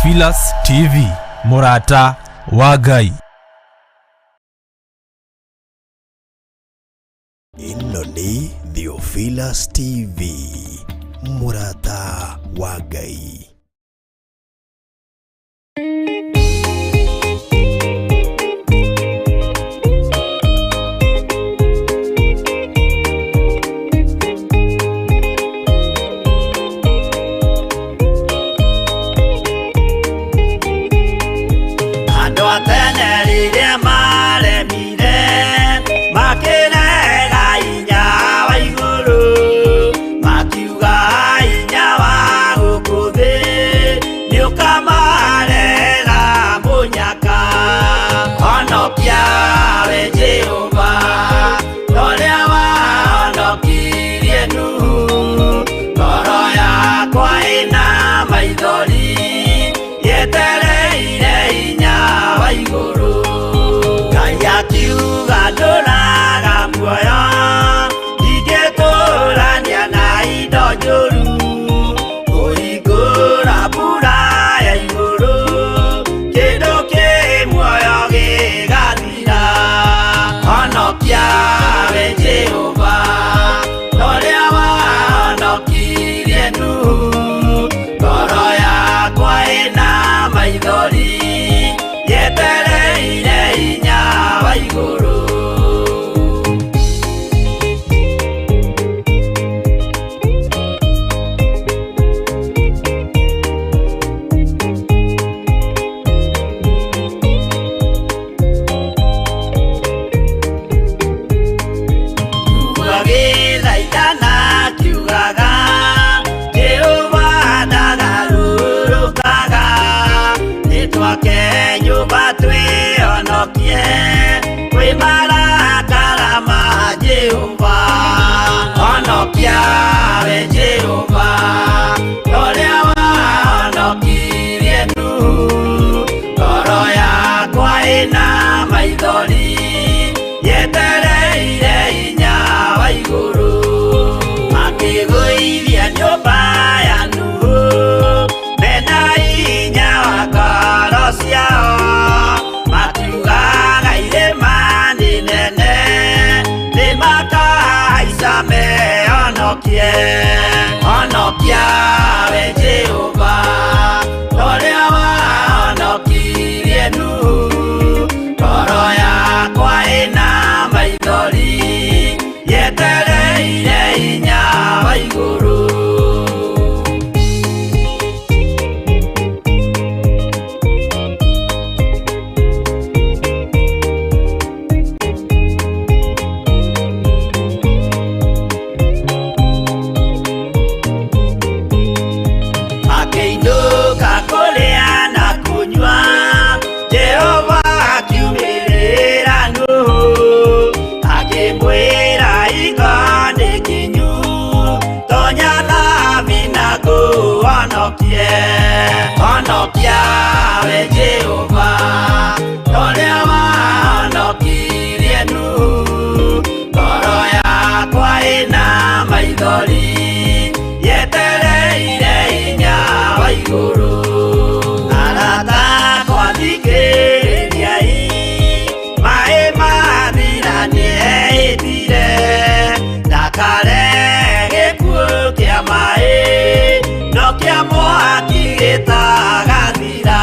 Theophilus TV, mũrata wa Ngai. Ĩno nĩ Theophilus TV, mũrata wa Ngai. Andũ a tene rĩrĩa maremire makĩrega hinya wa igũrũ, makiuga hinya wa gũkũ thĩ nĩũkamarehera mũnyaka. Honokia we Jehova ũrĩa wahonokirie Nuhu, ngoro yakwa ĩna maithori yetereire hinya wa igũrũ. Ngai akiuga ndũraga muoyo, ndingĩtũrania na indo njũru, kũhingũra mbura ya igũrũ, kĩndũ kĩ muoyo gĩgathira. Honokia we Jehova ũrĩa wahonokirie Nuhu, ngoro yakwa ĩna maithori yetereire hinya wa igũrũ. Agĩthaithana akiugaga, Jehova ndagarũrũkaga, nĩtwake nyũmba twĩhonokie kwĩ marakara ma Jehova. Honokia we Jehova ũrĩa wahonokirie Nuhu, ngoro yakwa ĩna maithori yetereire hinya wa igũrũ. Makĩgũithia nyũmba ya Nuhu mena hinya wa ngoro ciao, makiugaga irĩma nĩ nene nĩmakahaica mehonokie. Honokia we Jehova ũrĩa wahonokirie Nuhu, ngoro yakwa ĩna maithori yetereire hinya wa igũrũ. Makĩinũka kũrĩa na kũnyua, Jehova akiumĩrĩra Nuhu, akĩmwĩra hingo nĩ nginyu, tonya thabina ngũhonokie. Honokia we Jehova ũrĩa wahonokirie Nuhu, ngoro yakwa ĩna maithori yetereire hinya wa igũrũ. Arata akwa thikĩrĩriai, maĩ mathira nĩehĩtire, ndakare gĩkuũ kĩa maĩ, no kĩa mwaki gĩtagathira.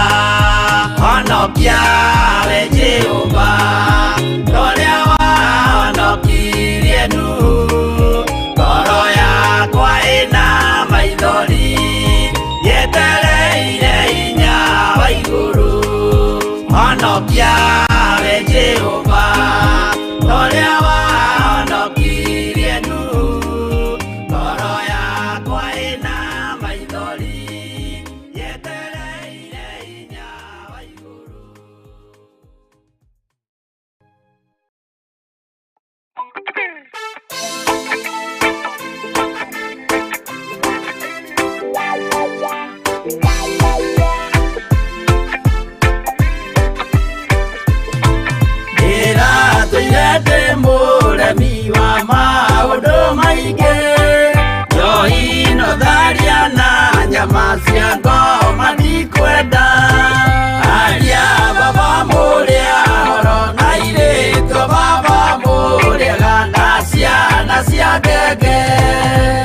cia ngenge.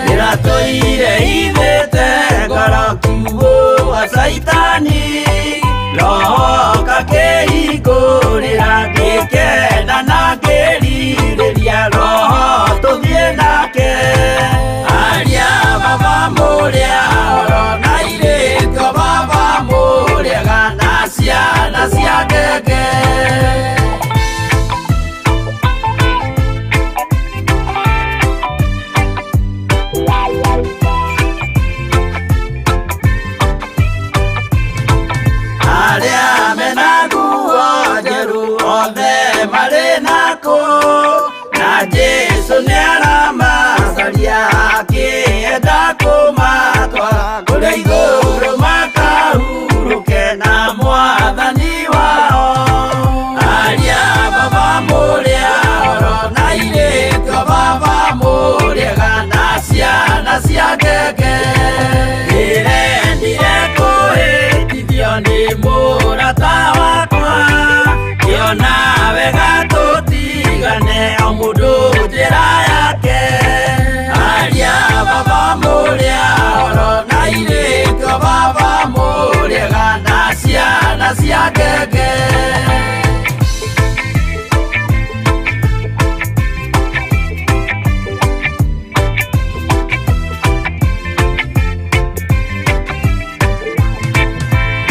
Ndĩratũire ithĩte ngoro kiugũ wa Caitani, Roho kakĩhingũrĩra ngĩkena na ngĩrirĩria Roho tũthiĩ nake. Aria baba mũrĩa oro na irĩko baba mũrĩega na ciana cia ngenge. Arĩa mena nguo njerũ othe marĩ nakũ, na Jesũ nĩaramacaria akĩenda kũmatwara kũrĩa igũrũ makahurũke na Mwathani wao. Aria baba mũrĩa oro na irĩko baba mũrĩega na ciana cia ngenge. Ndĩrendire kũhĩtithio nĩ mũrata wakwa, ngĩona wega tũtigane o mũndũ njĩra yake. Aria baba mũrĩa oro na irĩko baba mũrĩega na ciana cia ngenge.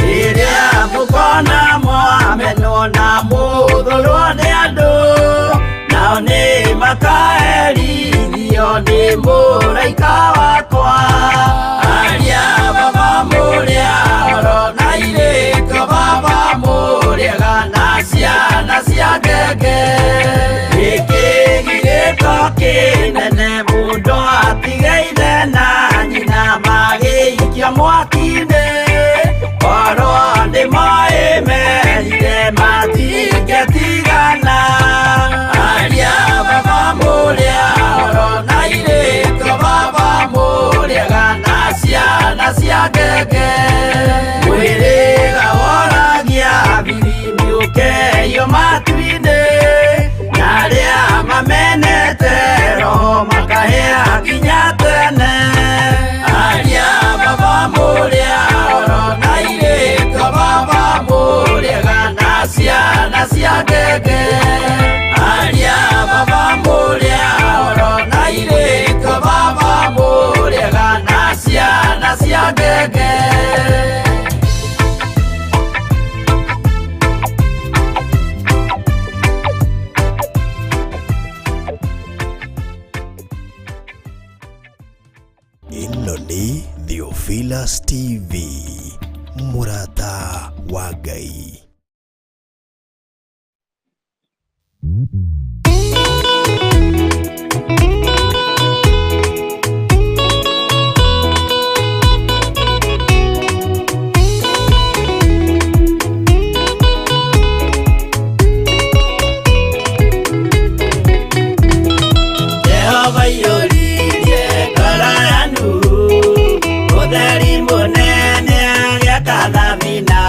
Rĩrĩa mũkona mwamenwo na mũthũrwo nĩ andũ, nao nĩ makaherithio nĩ mũraika wakwa. Aria baba mũrĩa oro na irĩko baba mũrĩega na ciana cia ngenge. Gĩkĩ gĩko kĩnene mũndũ atige ithe na nyina magĩikio mwaki-inĩ, korwo nĩ moĩ merire matingĩtigana. Aria baba mũrĩa oro na irĩko baba mũrĩega na ciana cia ngenge. Mwĩrĩga woragia biri mĩũkeyo matu-inĩ, na arĩa mamenete Roho makahĩa nginya tene. Aria baba mũrĩa oro na irĩko baba mũrĩega na ciana cia ngenge. Aria baba mũrĩa oro na irĩko baba mũrĩega na ciana cia ngenge. Ĩno nĩ Theophilus TV, mũrata wa Ngai. Jehova iyũririe ngoro ya Nuhu, ũtheri mũnene agĩaka thabina,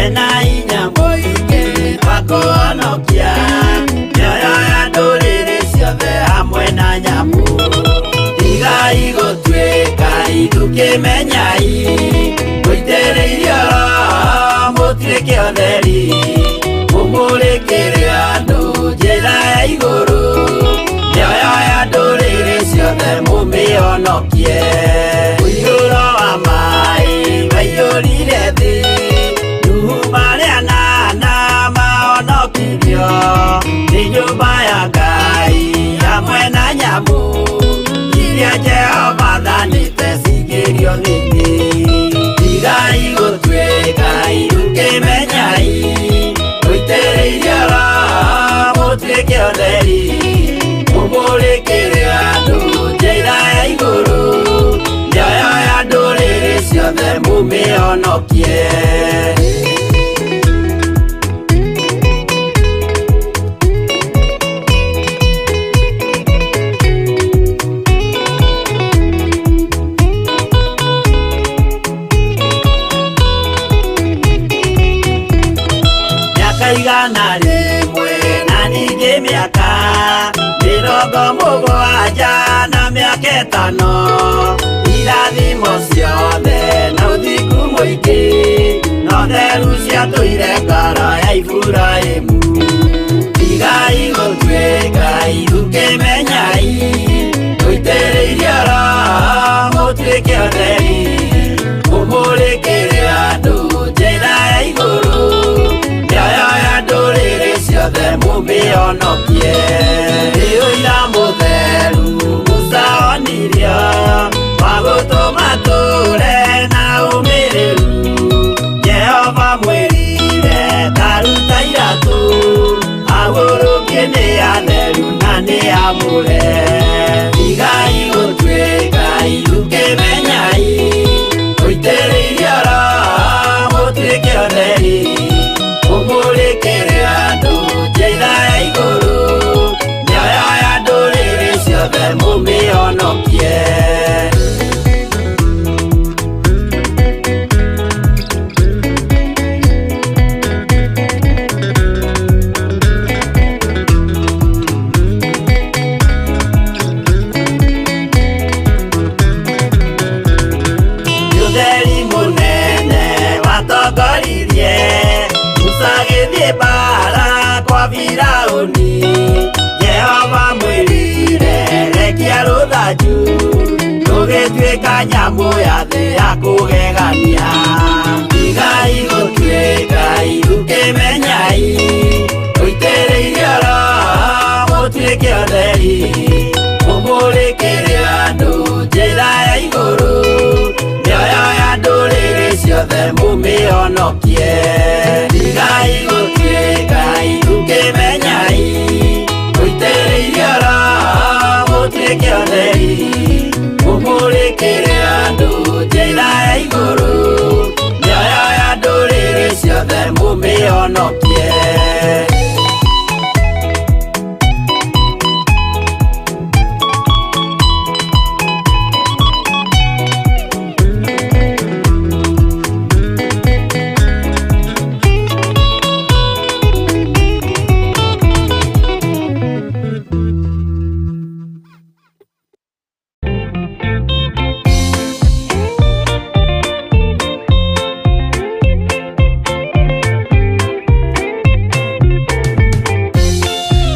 ena hinya mũingĩ wa kũhonokia mĩoyo ya ndũrĩrĩ ciothe hamwe na nyamũ. Tigai gũtuĩka ithukĩmenyai, mũitĩrĩirio Roho mũtuĩke ũtheri, mũmũrĩkĩre andũ njĩra ya igũrũ, mĩoyo ya ndũrĩrĩ ciothe mũmĩhonokie. Mũiyũro wa maĩ waiyũrire thĩ, Nuhu marĩ anana mahonokirio nĩ nyũmba ya Ngai hamwe na nyamũ iria Jehova athanĩte cingĩrio thĩinĩ. Tigai gũtuĩka ithukĩmenyai, mũitĩrĩirio Roho mũtuĩke ũtheri, mũmũrĩkĩre andũ njĩra ya igũrũ, mĩoyo ya ndũrĩrĩ ciothe mũmĩhonokie. Mĩaka igana rĩmwe na ningĩ mĩaka Mĩrongo mũgwanja na mĩaka ĩtano irathimo ciothe na ũthingu mũingĩ no theru ciatũire ngoro ya Iburahĩmu. Tigai gũtuĩka ithukĩmenyai tũitĩrĩirie Roho mũtuĩke ũtheri mũmũrĩkĩre andũ njĩra ya igũrũ mĩoyo ya ndũrĩrĩ ciothe mũmĩhonokie. Nĩ ũira mũtheru Musa onirio wa gũtũma tũre na ũmĩrĩru. Jehova mwĩrire taruta iratũ agũrũkie nĩ atheru na nĩ amũre. Tigai gũtuĩka ithukĩmenyai tũitĩrĩirie Roho mũtuĩke ũtheri mũmũrĩkĩre andũ njĩra ya igũrũ mĩoyo ya ndũrĩrĩ ciothe mũmĩhonokie. Ũtheri mũnene watongoririe Musa agĩthiĩ mbara kwa Firaũni. Jehova mwĩrire rekia rũthanju rũgĩtuĩka nyamũ ya thĩ ya kũgegania. Tigai gũtuĩka ithukĩmenyai tũitĩrĩirie Roho mũtuĩke ũtheri mũmũrĩkĩre andũ njĩra ya igũrũ mĩoyo ya ndũrĩrĩ ciothe mũmĩhonokie. Tigai gũtuĩka ithukĩmenyai tũitĩrĩirie Roho mũtuĩke ũtheri mũmũrĩkĩre andũ njĩra ya igũrũ mĩoyo ya ndũrĩrĩ ciothe mũmĩhonokie.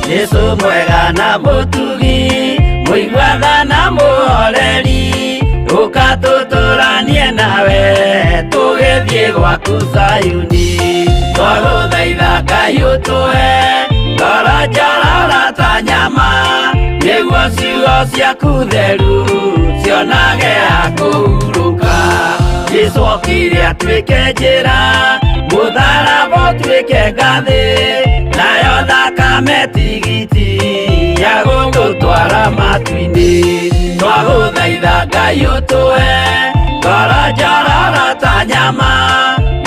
Jesu mwega na mũtugi mũiguatha na mũhoreri ũka tũtũranie nawe tũgĩthiĩ gwaku Zayuni. Twagũthaitha Ngai ũtũhe ngoro njororo ta nyama nĩguo ciugo ciaku theru cionage ha kũhurũka. Jesu okire atuĩke njĩra mũtharaba ũtuĩke ngathĩ nayo thakame tigiti ya gũgũtwara matu-inĩ. Twagũthaitha Ngai ũtũhe ngoro njororo ta nyama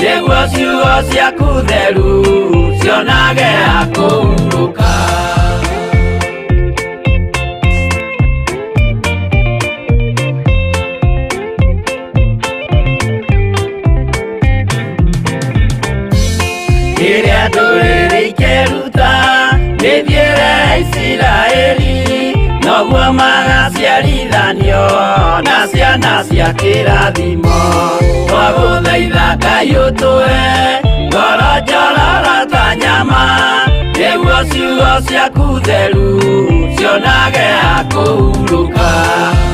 nĩguo ciugo ciaku theru cionage ha kũhurũka. Rĩrĩa ndũrĩrĩ ikeruta mĩthiĩre ya Isiraeli noguo magaciarithanio na ciana cia kĩrathimo. Twagũthaitha Ngai ũtũhe ngoro njororo ta nyama nĩguo ciugo ciaku theru cionage ha kũhurũka.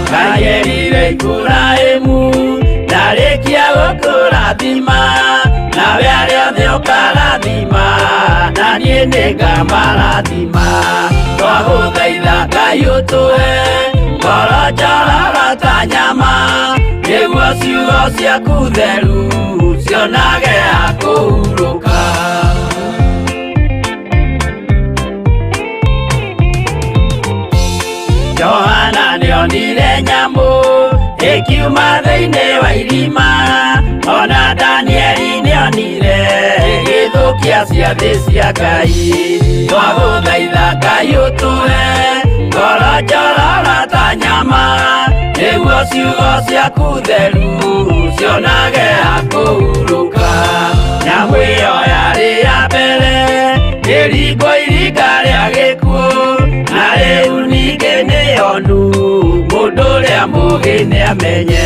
Ngai erire Iburahĩmu ndarĩkia gũkũrathima nawe arĩa othe ũkarathima na niĩ nĩngamarathima. Twagũthaitha Ngai ũtũhe ngoro njororo ta nyama nĩguo ciugo ciaku theru cionage ha kũhurũka. Johana nĩonire nyamũ ĩkiuma thĩinĩ wa irima ona Danieli nĩonire ĩgĩthũkia ciathĩ cia Ngai. Twagũthaitha Ngai ũtũhe ngoro njororo ta nyama nĩguo ciugo ciaku theru cionage ha kũhurũka. Nyamũ ĩyo yarĩ ya mbere ĩringwo iringa rĩa gĩkuũ na Rĩu ningĩ nĩonu mũndũ ũrĩa mũũgĩ nĩamenye.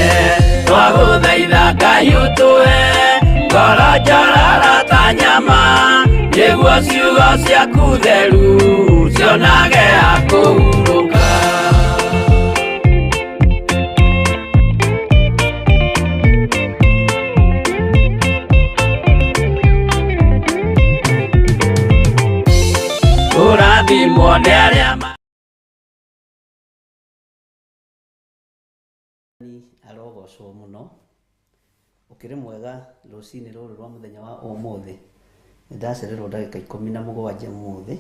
Twagũthaitha Ngai ũtũhe ngoro njororo ta nyama, nĩguo ciugo ciaku theru cionage ha kũhurũka. Kũrathimwo nĩ arĩa arogocwo mũno. Ũkĩrĩ mwega rũcinĩ rũrũ rwa mũthenya wa ũmũthĩ. Nĩndacererwo ndagĩka 17 ũmũthĩ,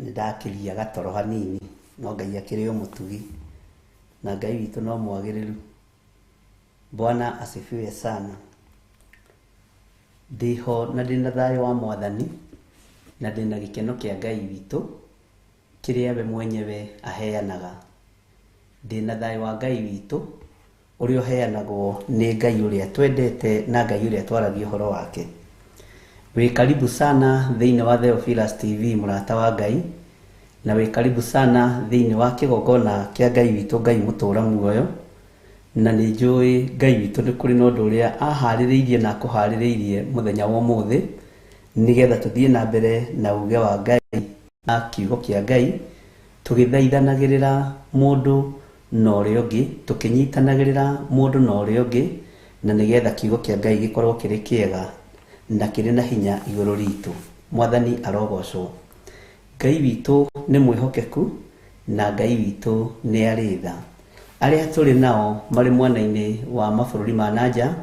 nĩndakĩria gatoro hanini, no Ngai akĩrĩ o mũtugi na Ngai witũ no mwagĩrĩru. Bwana asifiwe sana. Ndĩho na ndĩna thayũ wa Mwathani na ndĩna gĩkeno kĩa Ngai witũ kĩrĩa we mwenyewe aheanaga. Ndĩna thayũ wa Ngai witũ ũrĩa ũheanagwo nĩ Ngai ũrĩa twendete na Ngai ũrĩa twaragia ũhoro wake. Wĩ karibu sana thĩinĩ wa Theophilus TV mũrata wa Ngai, na wĩ karibu sana thĩinĩ wa kĩgongona kĩa Ngai witũ Ngai mũtũra muoyo. Na nĩ njũĩ Ngai witũ nĩ kũrĩ na ũndũ ũrĩa aharĩrĩirie na akũharĩrĩirie mũthenya wa ũmũthĩ, nĩgetha tũthiĩ na mbere na uge wa Ngai na kiugo kĩa Ngai, tũgĩthaithanagĩrĩra mũndũ na ũrĩa ũngĩ, tũkĩnyitanagĩrĩra mũndũ na ũrĩa ũngĩ, na nĩgetha kiugo kĩa Ngai gĩkorwo kĩrĩ kĩega na kĩrĩ na hinya igũrũ ritũ. Mwathani arogocwo. Ngai witũ nĩ mwĩhokeku na Ngai witũ nĩ arĩ tha. Arĩa tũrĩ nao marĩ mwena-inĩ wa mabũrũri ma nanja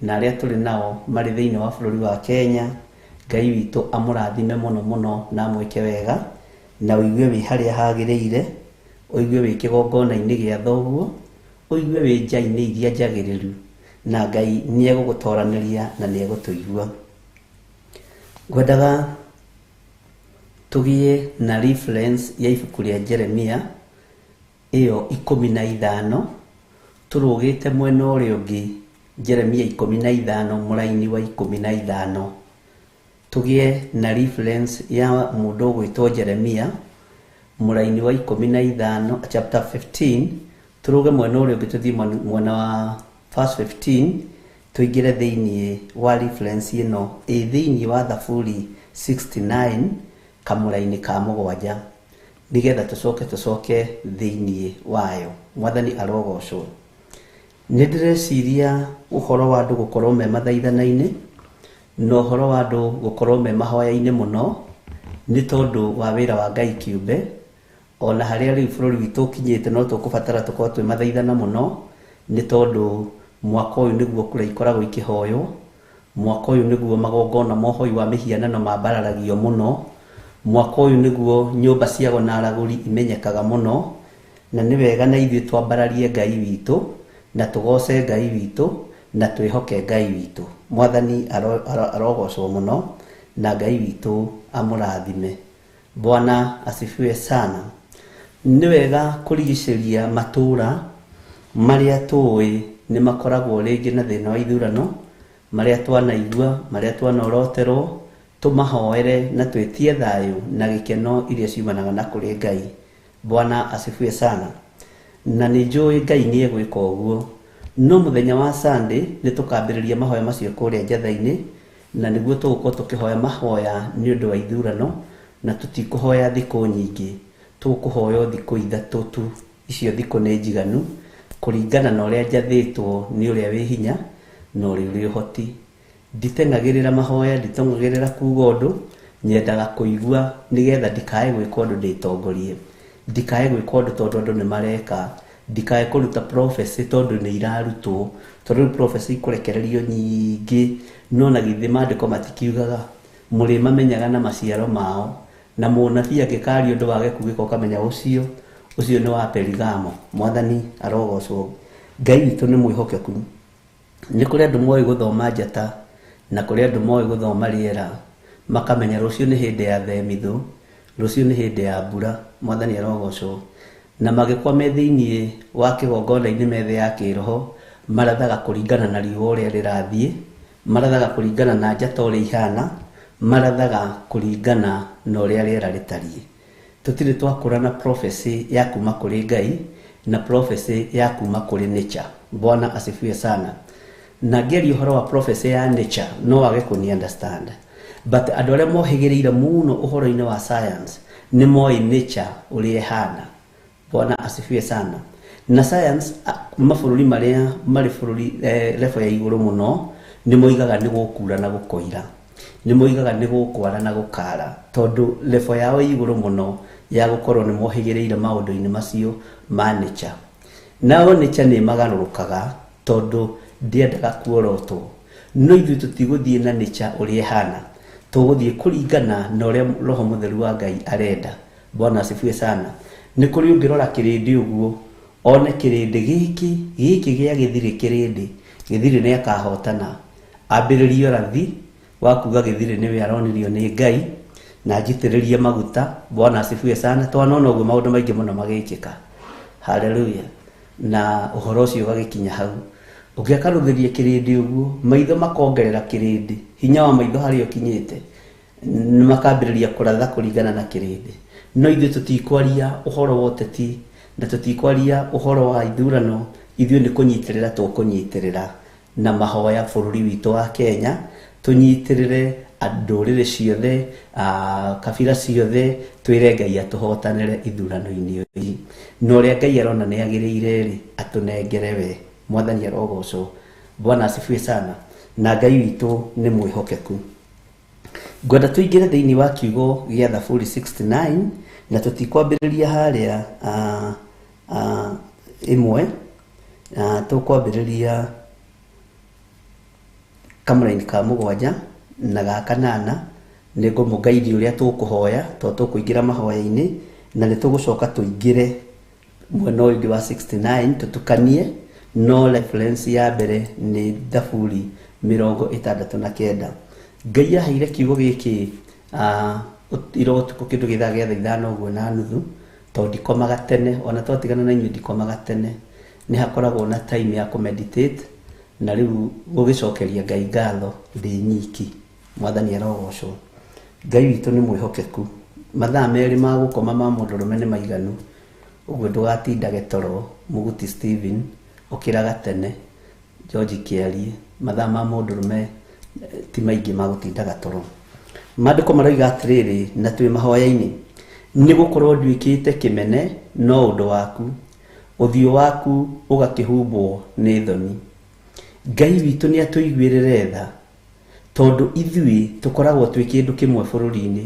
na arĩa tũrĩ nao marĩ thĩinĩ wa bũrũri wa Kenya, Ngai witũ amũrathime mũno mũno na amwĩke wega, na ũigue wĩ harĩa hagĩrĩire, ũigue wĩ kĩgongona-inĩ gĩa thoguo, ũigue wĩ nja-inĩ iria njagĩrĩru, na Ngai nĩegũgũtoranĩria na nĩegũtũigua. Ngwendaga tũgĩe na reference ya ibuku rĩa Jeremia ĩyo 15, tũrũgĩte mwena ũrĩa ũngĩ, Jeremia 15 mũraini wa 15. Tũgĩe na reference ya mũndũ ũgwĩtwo Jeremia mũraini wa 15, chapter 15, tũrũge mwena ũrĩa ũngĩ tũthiĩ mwena wa verse 15, tũingĩre thĩinĩ wa reference ĩno ĩ thĩinĩ wa Thaburi 69 kamũraini ka 7, nĩgetha tũcoke thĩinĩ wayo. Mwathani arogocwo. Nĩ ndĩreciria ũhoro wa andũ gũkorwo me mathaithana-inĩ na ũhoro wa andũ gũkorwo me mahoya-inĩ mũno, nĩ tondũ wa wĩra wa Ngai kĩũmbe. Ona harĩa rĩu bũrũri witũ ũkinyĩte no tũkũbatara tũkorwo twĩ mathaithana mũno, nĩ tondũ mwaka ũyũ nĩguo kura ikoragwo ikĩhoywo, mwaka ũyũ nĩguo magongona ma ũhoi wa mĩhianano mambararagio mũno, mwaka ũyũ nĩguo nyũmba cia na aragũri imenyekaga mũno, na nĩ wega na ithuĩ twambararie Ngai witũ na tũgoce Ngai witũ na twĩhoke Ngai witũ. Mwathani arogocwo mũno na Ngai witũ amũrathime. Bwana asifiwe sana. Nĩ wega kũrigicĩria matũra marĩa tũĩ nĩ makoragwo rĩngĩ na thĩna wa ithurano, marĩa twanaigua, marĩa twanoroterwo, tũmahoere na twĩtie thayũ na gĩkeno iria ciumanaga na kũrĩ Ngai. Bwana asifiwe sana. Na nĩ njũĩ Ngai nĩ egwĩka ũguo. No mũthenya wa Sunday nĩ tũkambĩrĩria mahoya macio kũrĩa njatha-inĩ, na nĩguo tũgũkorwo tũkĩhoya mahoya nĩ ũndũ wa ithurano, na tũtikũhoya thikũ nyingĩ, tũkũhoya o thikũ 3 tu. Icio thikũ nĩ njiganu kũringana na ũrĩa njathĩtwo nĩ ũrĩa wĩ hinya na ũrĩa ũrĩ ũhoti. Nditeng'agĩrĩra mahoya, nditeng'agĩrĩra kuga ũndũ, nyendaga kũigua nĩgetha ndikae gwĩka ũndũ ndĩtongorie, ndikae gwĩka ũndũ tondũ andũ nĩ mareka, ndikae kũruta prophecy tondũ nĩ irarutwo, tondũ rĩu prophecy ikũrekererio nyingĩ, no na githĩ maandĩko matikiugaga mũrĩmamenyaga na maciaro mao, na mũnabii angĩkaria ũndũ wage kugĩka ũkamenya ũcio ũcio nĩ wa Perigamo. Mwathani arogocwo. Ngai witũ nĩ mwĩhokeku. Nĩ kũrĩ andũ moĩ gũthoma njata na kũrĩ andũ moĩ gũthoma rĩera, makamenya rũciũ nĩ hĩndĩ ya themithũ, rũciũ nĩ hĩndĩ ya mbura. Mwathani arogocwo. Na magĩkwa me thĩinĩ wa kĩgongona-inĩ metha ya kĩroho, marathaga kũringana na riũa ũrĩa rĩrathiĩ, marathaga kũringana na njata ũrĩa ihana, marathaga kũringana na ũrĩa rĩera rĩtariĩ. Tũtirĩ twakũrana prophecy ya kuma kũrĩ Ngai na prophecy ya kuma kũrĩ nature. Bwana asifiwe sana. Na ngĩaria ũhoro wa prophecy ya nature no wage kũni understand, but andũ arĩa mohĩgĩrĩire mũno ũhoro-inĩ wa science nĩ moĩ nature ũrĩa ĩhana. Bwana asifiwe sana. Na science, mabũrũri marĩa marĩ bũrũri level ya igũrũ mũno nĩ moigaga nĩ gũkura na gũkoira, nĩ moigaga nĩ gũkwara na gũkara, tondũ level yao ĩ igũrũ mũno ya gũkorwo nĩ mohĩgĩrĩire maũndũ-inĩ macio ma nature. Nao nature nĩ ĩmagarũrũkaga tondũ ndĩendaga kuorotwo. No ithuĩ tũtigũthiĩ na nature ũrĩa ĩhana, tũgũthiĩ kũringana na ũrĩa Roho Mũtheru wa Ngai arenda. Bwana asifiwe sana. Nĩ kũrĩ ũngĩrora kĩrĩndĩ ũguo one kĩrĩndĩ gĩkĩ gĩkĩ gĩa gĩthirĩ, kĩrĩndĩ gĩthirĩ nĩ akahotana, ambĩrĩrie ũrathi wa kuga gĩthirĩ nĩwe aronirio nĩ Ngai na njitĩrĩrie maguta. Bwana asifiwe sana. Twanona ũguo maũndũ maingĩ mũno magĩkĩka. Haleluya. Na ũhoro ũcio ũgagĩkinya hau. Ũngĩ akarũthĩria kĩrĩndĩ ũguo, maitho makongerera kĩrĩndĩ hinya wa maitho harĩa ũkinyĩte, nĩ makambĩrĩria kũratha kũringana na kĩrĩndĩ. No ithuĩ tũtikwaria ũhoro wa ũteti na tũtikwaria ũhoro wa ithurano. Ithuĩ nĩ kũnyitĩrĩra tũkũnyitĩrĩra na mahoya bũrũri witũ wa Kenya, tũnyitĩrĩre ndũrĩrĩ ciothe, kabira ciothe, twĩre Ngai atũhotanĩre ithurano-inĩ ici. Na ũrĩa Ngai arona nĩ agĩrĩire rĩ, atũnengere we. Mwathani arogocwo. Bwana asifiwe sana. Na Ngai witũ nĩ mwĩhokeku. Ngwenda tũingĩre thĩinĩ wa kiugo gĩa Thaburi 69 na tũtikwambĩrĩria harĩa ĩmwe, tũkwambĩrĩria kamũraini ka 7 na ga 8. Nĩ ngũmũgaidi ũrĩa tũkũhoya tondũ tũkũingĩra mahoya-inĩ, na nĩ tũgũcoka tũingĩre mwena ũyũ ũngĩ wa 69 tũtukanie, no reference ya mbere nĩ Thaburi 69. Ngai aheire kiugo gĩkĩ ira ũtukũ kĩndũ gĩthaa gĩa thaa ithano ũguo na nuthu, tondũ ndikomaga tene, ona twatigana na inyuĩ ndikomaga tene. Nĩ hakoragwo na time ya kũmeditate, na rĩu gũgĩcokeria Ngai ngatho ndĩ nyiki. Mwathani arogocwo. Ngai witũ nĩ mwĩhokeku. Mathaa 2 ma gũkoma ma mũndũrũme nĩ maiganu, ũguo ndũgatindage toro. Mũguti Stephen ũkĩraga tene, George Kĩarie, mathaa ma mũndũrũme ti maingĩ ma gũtindaga toro. Maandĩko maroiga atĩrĩrĩ, na twĩ mahoya-inĩ, nĩ gũkorwo nduĩkĩte kĩmene no ũndũ waku, ũthiũ waku ũgakĩhumbwo nĩ thoni. Ngai witũ nĩ atũiguĩrĩre tha, tondũ ithuĩ tũkoragwo twĩ kĩndũ kĩmwe bũrũri-inĩ,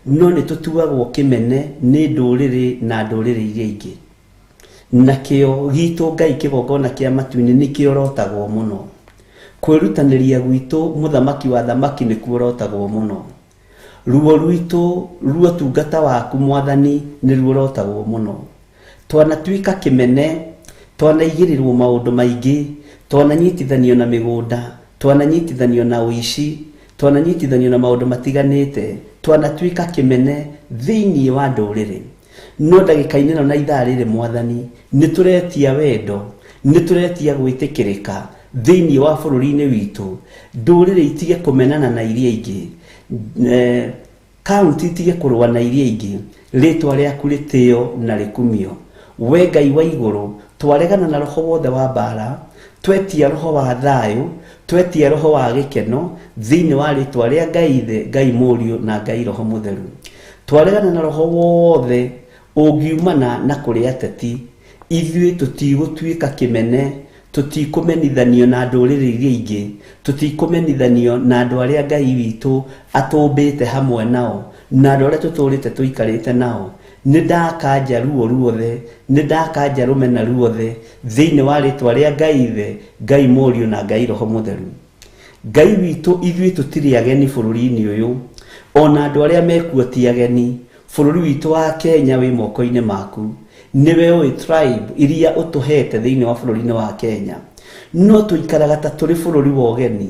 no nĩ tũtuagwo kĩmene nĩ ndũrĩrĩ na ndũrĩrĩ iria ingĩ. Nakĩo gitũ Ngai kĩgongona kĩa matu-inĩ nĩkĩorotagwo mũno. Kwĩrutanĩria gwitũ mũthamaki wa thamaki nĩkuorotagwo mũno. Ruo rwitũ ruo tungata waku Mwathani nĩ ruorotagwo mũno. Twanatuĩka kĩmene, twanaigĩrĩrwo maũndũ maingĩ, twananyitithanio na mĩgũnda, twananyitithanio na ũici, twananyitithanio na maũndũ matiganĩte, twanatuĩka kĩmene thĩinĩ wa ndũrĩrĩ. No ndagĩka-inĩ ĩno na ithaa rĩrĩ Mwathani, nĩ tũretia wendo, nĩ tũretia gwĩtĩkĩrĩka thĩinĩ wa bũrũri-inĩ witũ. Ndũrĩrĩ itige kũmenana na iria ingĩ, kaunti itige kũrũa na iria ingĩ, rĩtwa rĩaku rĩtĩo na rĩkumio. We Ngai wa igũrũ, twaregana na roho wothe wa mbara, twetia roho wa thayũ, twetia roho wa gĩkeno thĩinĩ wa rĩtwa rĩa Ngai Ithe, Ngai Mũriũ na Ngai Roho Mũtheru. Twaregana na roho wothe ũngiumana na kũrĩ ateti. Ithuĩ tũtigũtuĩka kĩmene, tũtikũmenithanio na ndũrĩrĩ iria ingĩ, tũtikũmenithanio na andũ arĩa Ngai witũ atũmbĩte hamwe nao, na andũ arĩa tũtũrĩte tũikarĩte nao. Nĩ ndakanja ruo ruothe, nĩ ndakanja rũmena ruothe thĩinĩ wa rĩtwa rĩa Ngai Ithe, Ngai Mũriũ na Ngai Roho Mũtheru. Ngai witũ, ithuĩ tũtirĩ ageni bũrũri-inĩ ũyũ, ona andũ arĩa mekuo ti ageni. Bũrũri witũ wa Kenya wĩ moko-inĩ maku. Nĩwe ũĩ tribe iria ũtũhete thĩinĩ wa bũrũri-inĩ wa Kenya. No tũikaraga ta tũrĩ bũrũri wa ũgeni.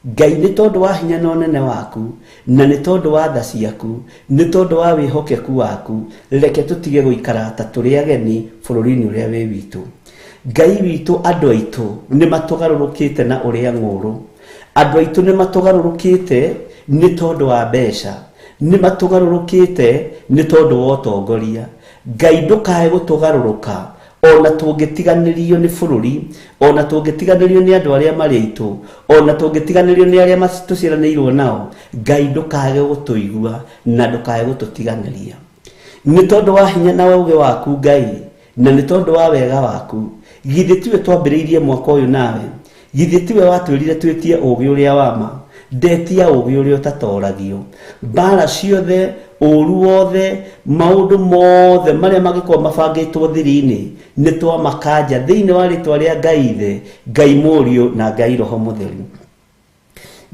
Ngai, nĩ tondũ wa hinya na ũnene waku, na nĩ tondũ wa tha ciaku, nĩ tondũ wa wĩhokeku waku, reke tũtige gũikara ta tũrĩ ageni bũrũri-inĩ ũrĩa wĩ witũ. Ngai witũ, andũ aitũ nĩ matũgarũrũkĩte na ũrĩa ng'ũrũ. Andũ aitũ nĩ matũgarũrũkĩte nĩ tondũ wa mbeca. Nĩ matũgarũrũkĩte nĩ tondũ wa ũtongoria. Ngai ndũkae gũtũgarũrũka ona tũngĩtiganĩrio nĩ bũrũri, ona tũngĩtiganĩrio nĩ andũ arĩa marĩ aitũ, ona tũngĩtiganĩrio nĩ arĩa tũciaranĩirwo nao. Ngai ndũkae gũtũigua na ndũkae gũtũtiganĩria. Nĩ tondũ wa hinya na ũũgĩ waku Ngai, na nĩ tondũ wa wega waku, githĩ tiwe twambĩrĩirie mwaka ũyũ nawe? Githĩ tiwe watwĩrire twĩtie ũũgĩ ũrĩa wa ma? Ndetia ũũgĩ ũrĩa ũtatoragio. Mbara ciothe, ũũru wothe, maũndũ mothe marĩa mangĩkorwo mabangĩtwo thiri-inĩ, nĩ twamakanja thĩinĩ wa rĩtwa rĩa Ngai Ithe, Ngai Mũriũ na Ngai Roho Mũtheru.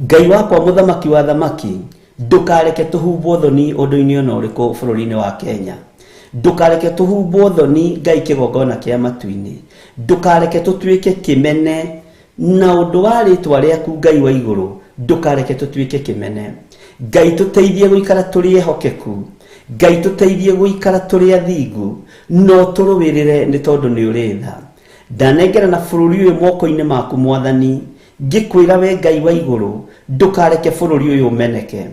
Ngai wakwa mũthamaki wa thamaki, ndũkareke tũhumbwo thoni ũndũ-inĩ ona ũrĩkũ bũrũri-inĩ wa Kenya. Ndũkareke tũhumbwo thoni Ngai kĩgongona kĩa matu-inĩ. Ndũkareke tũtuĩke kĩmene na ũndũ wa rĩtwa rĩaku Ngai wa igũrũ. Ndũkareke tũtuĩke kĩmene. Ngai tũteithie gũikara tũrĩ ehokeku. Ngai tũteithie gũikara tũrĩ athingu, no tũrũĩrĩre nĩ tondũ nĩ ũrĩ tha. Ndanengera na bũrũri ũyũ moko-inĩ maku Mwathani, ngĩkwĩra we Ngai wa igũrũ, ndũkareke bũrũri ũyũ ũmeneke,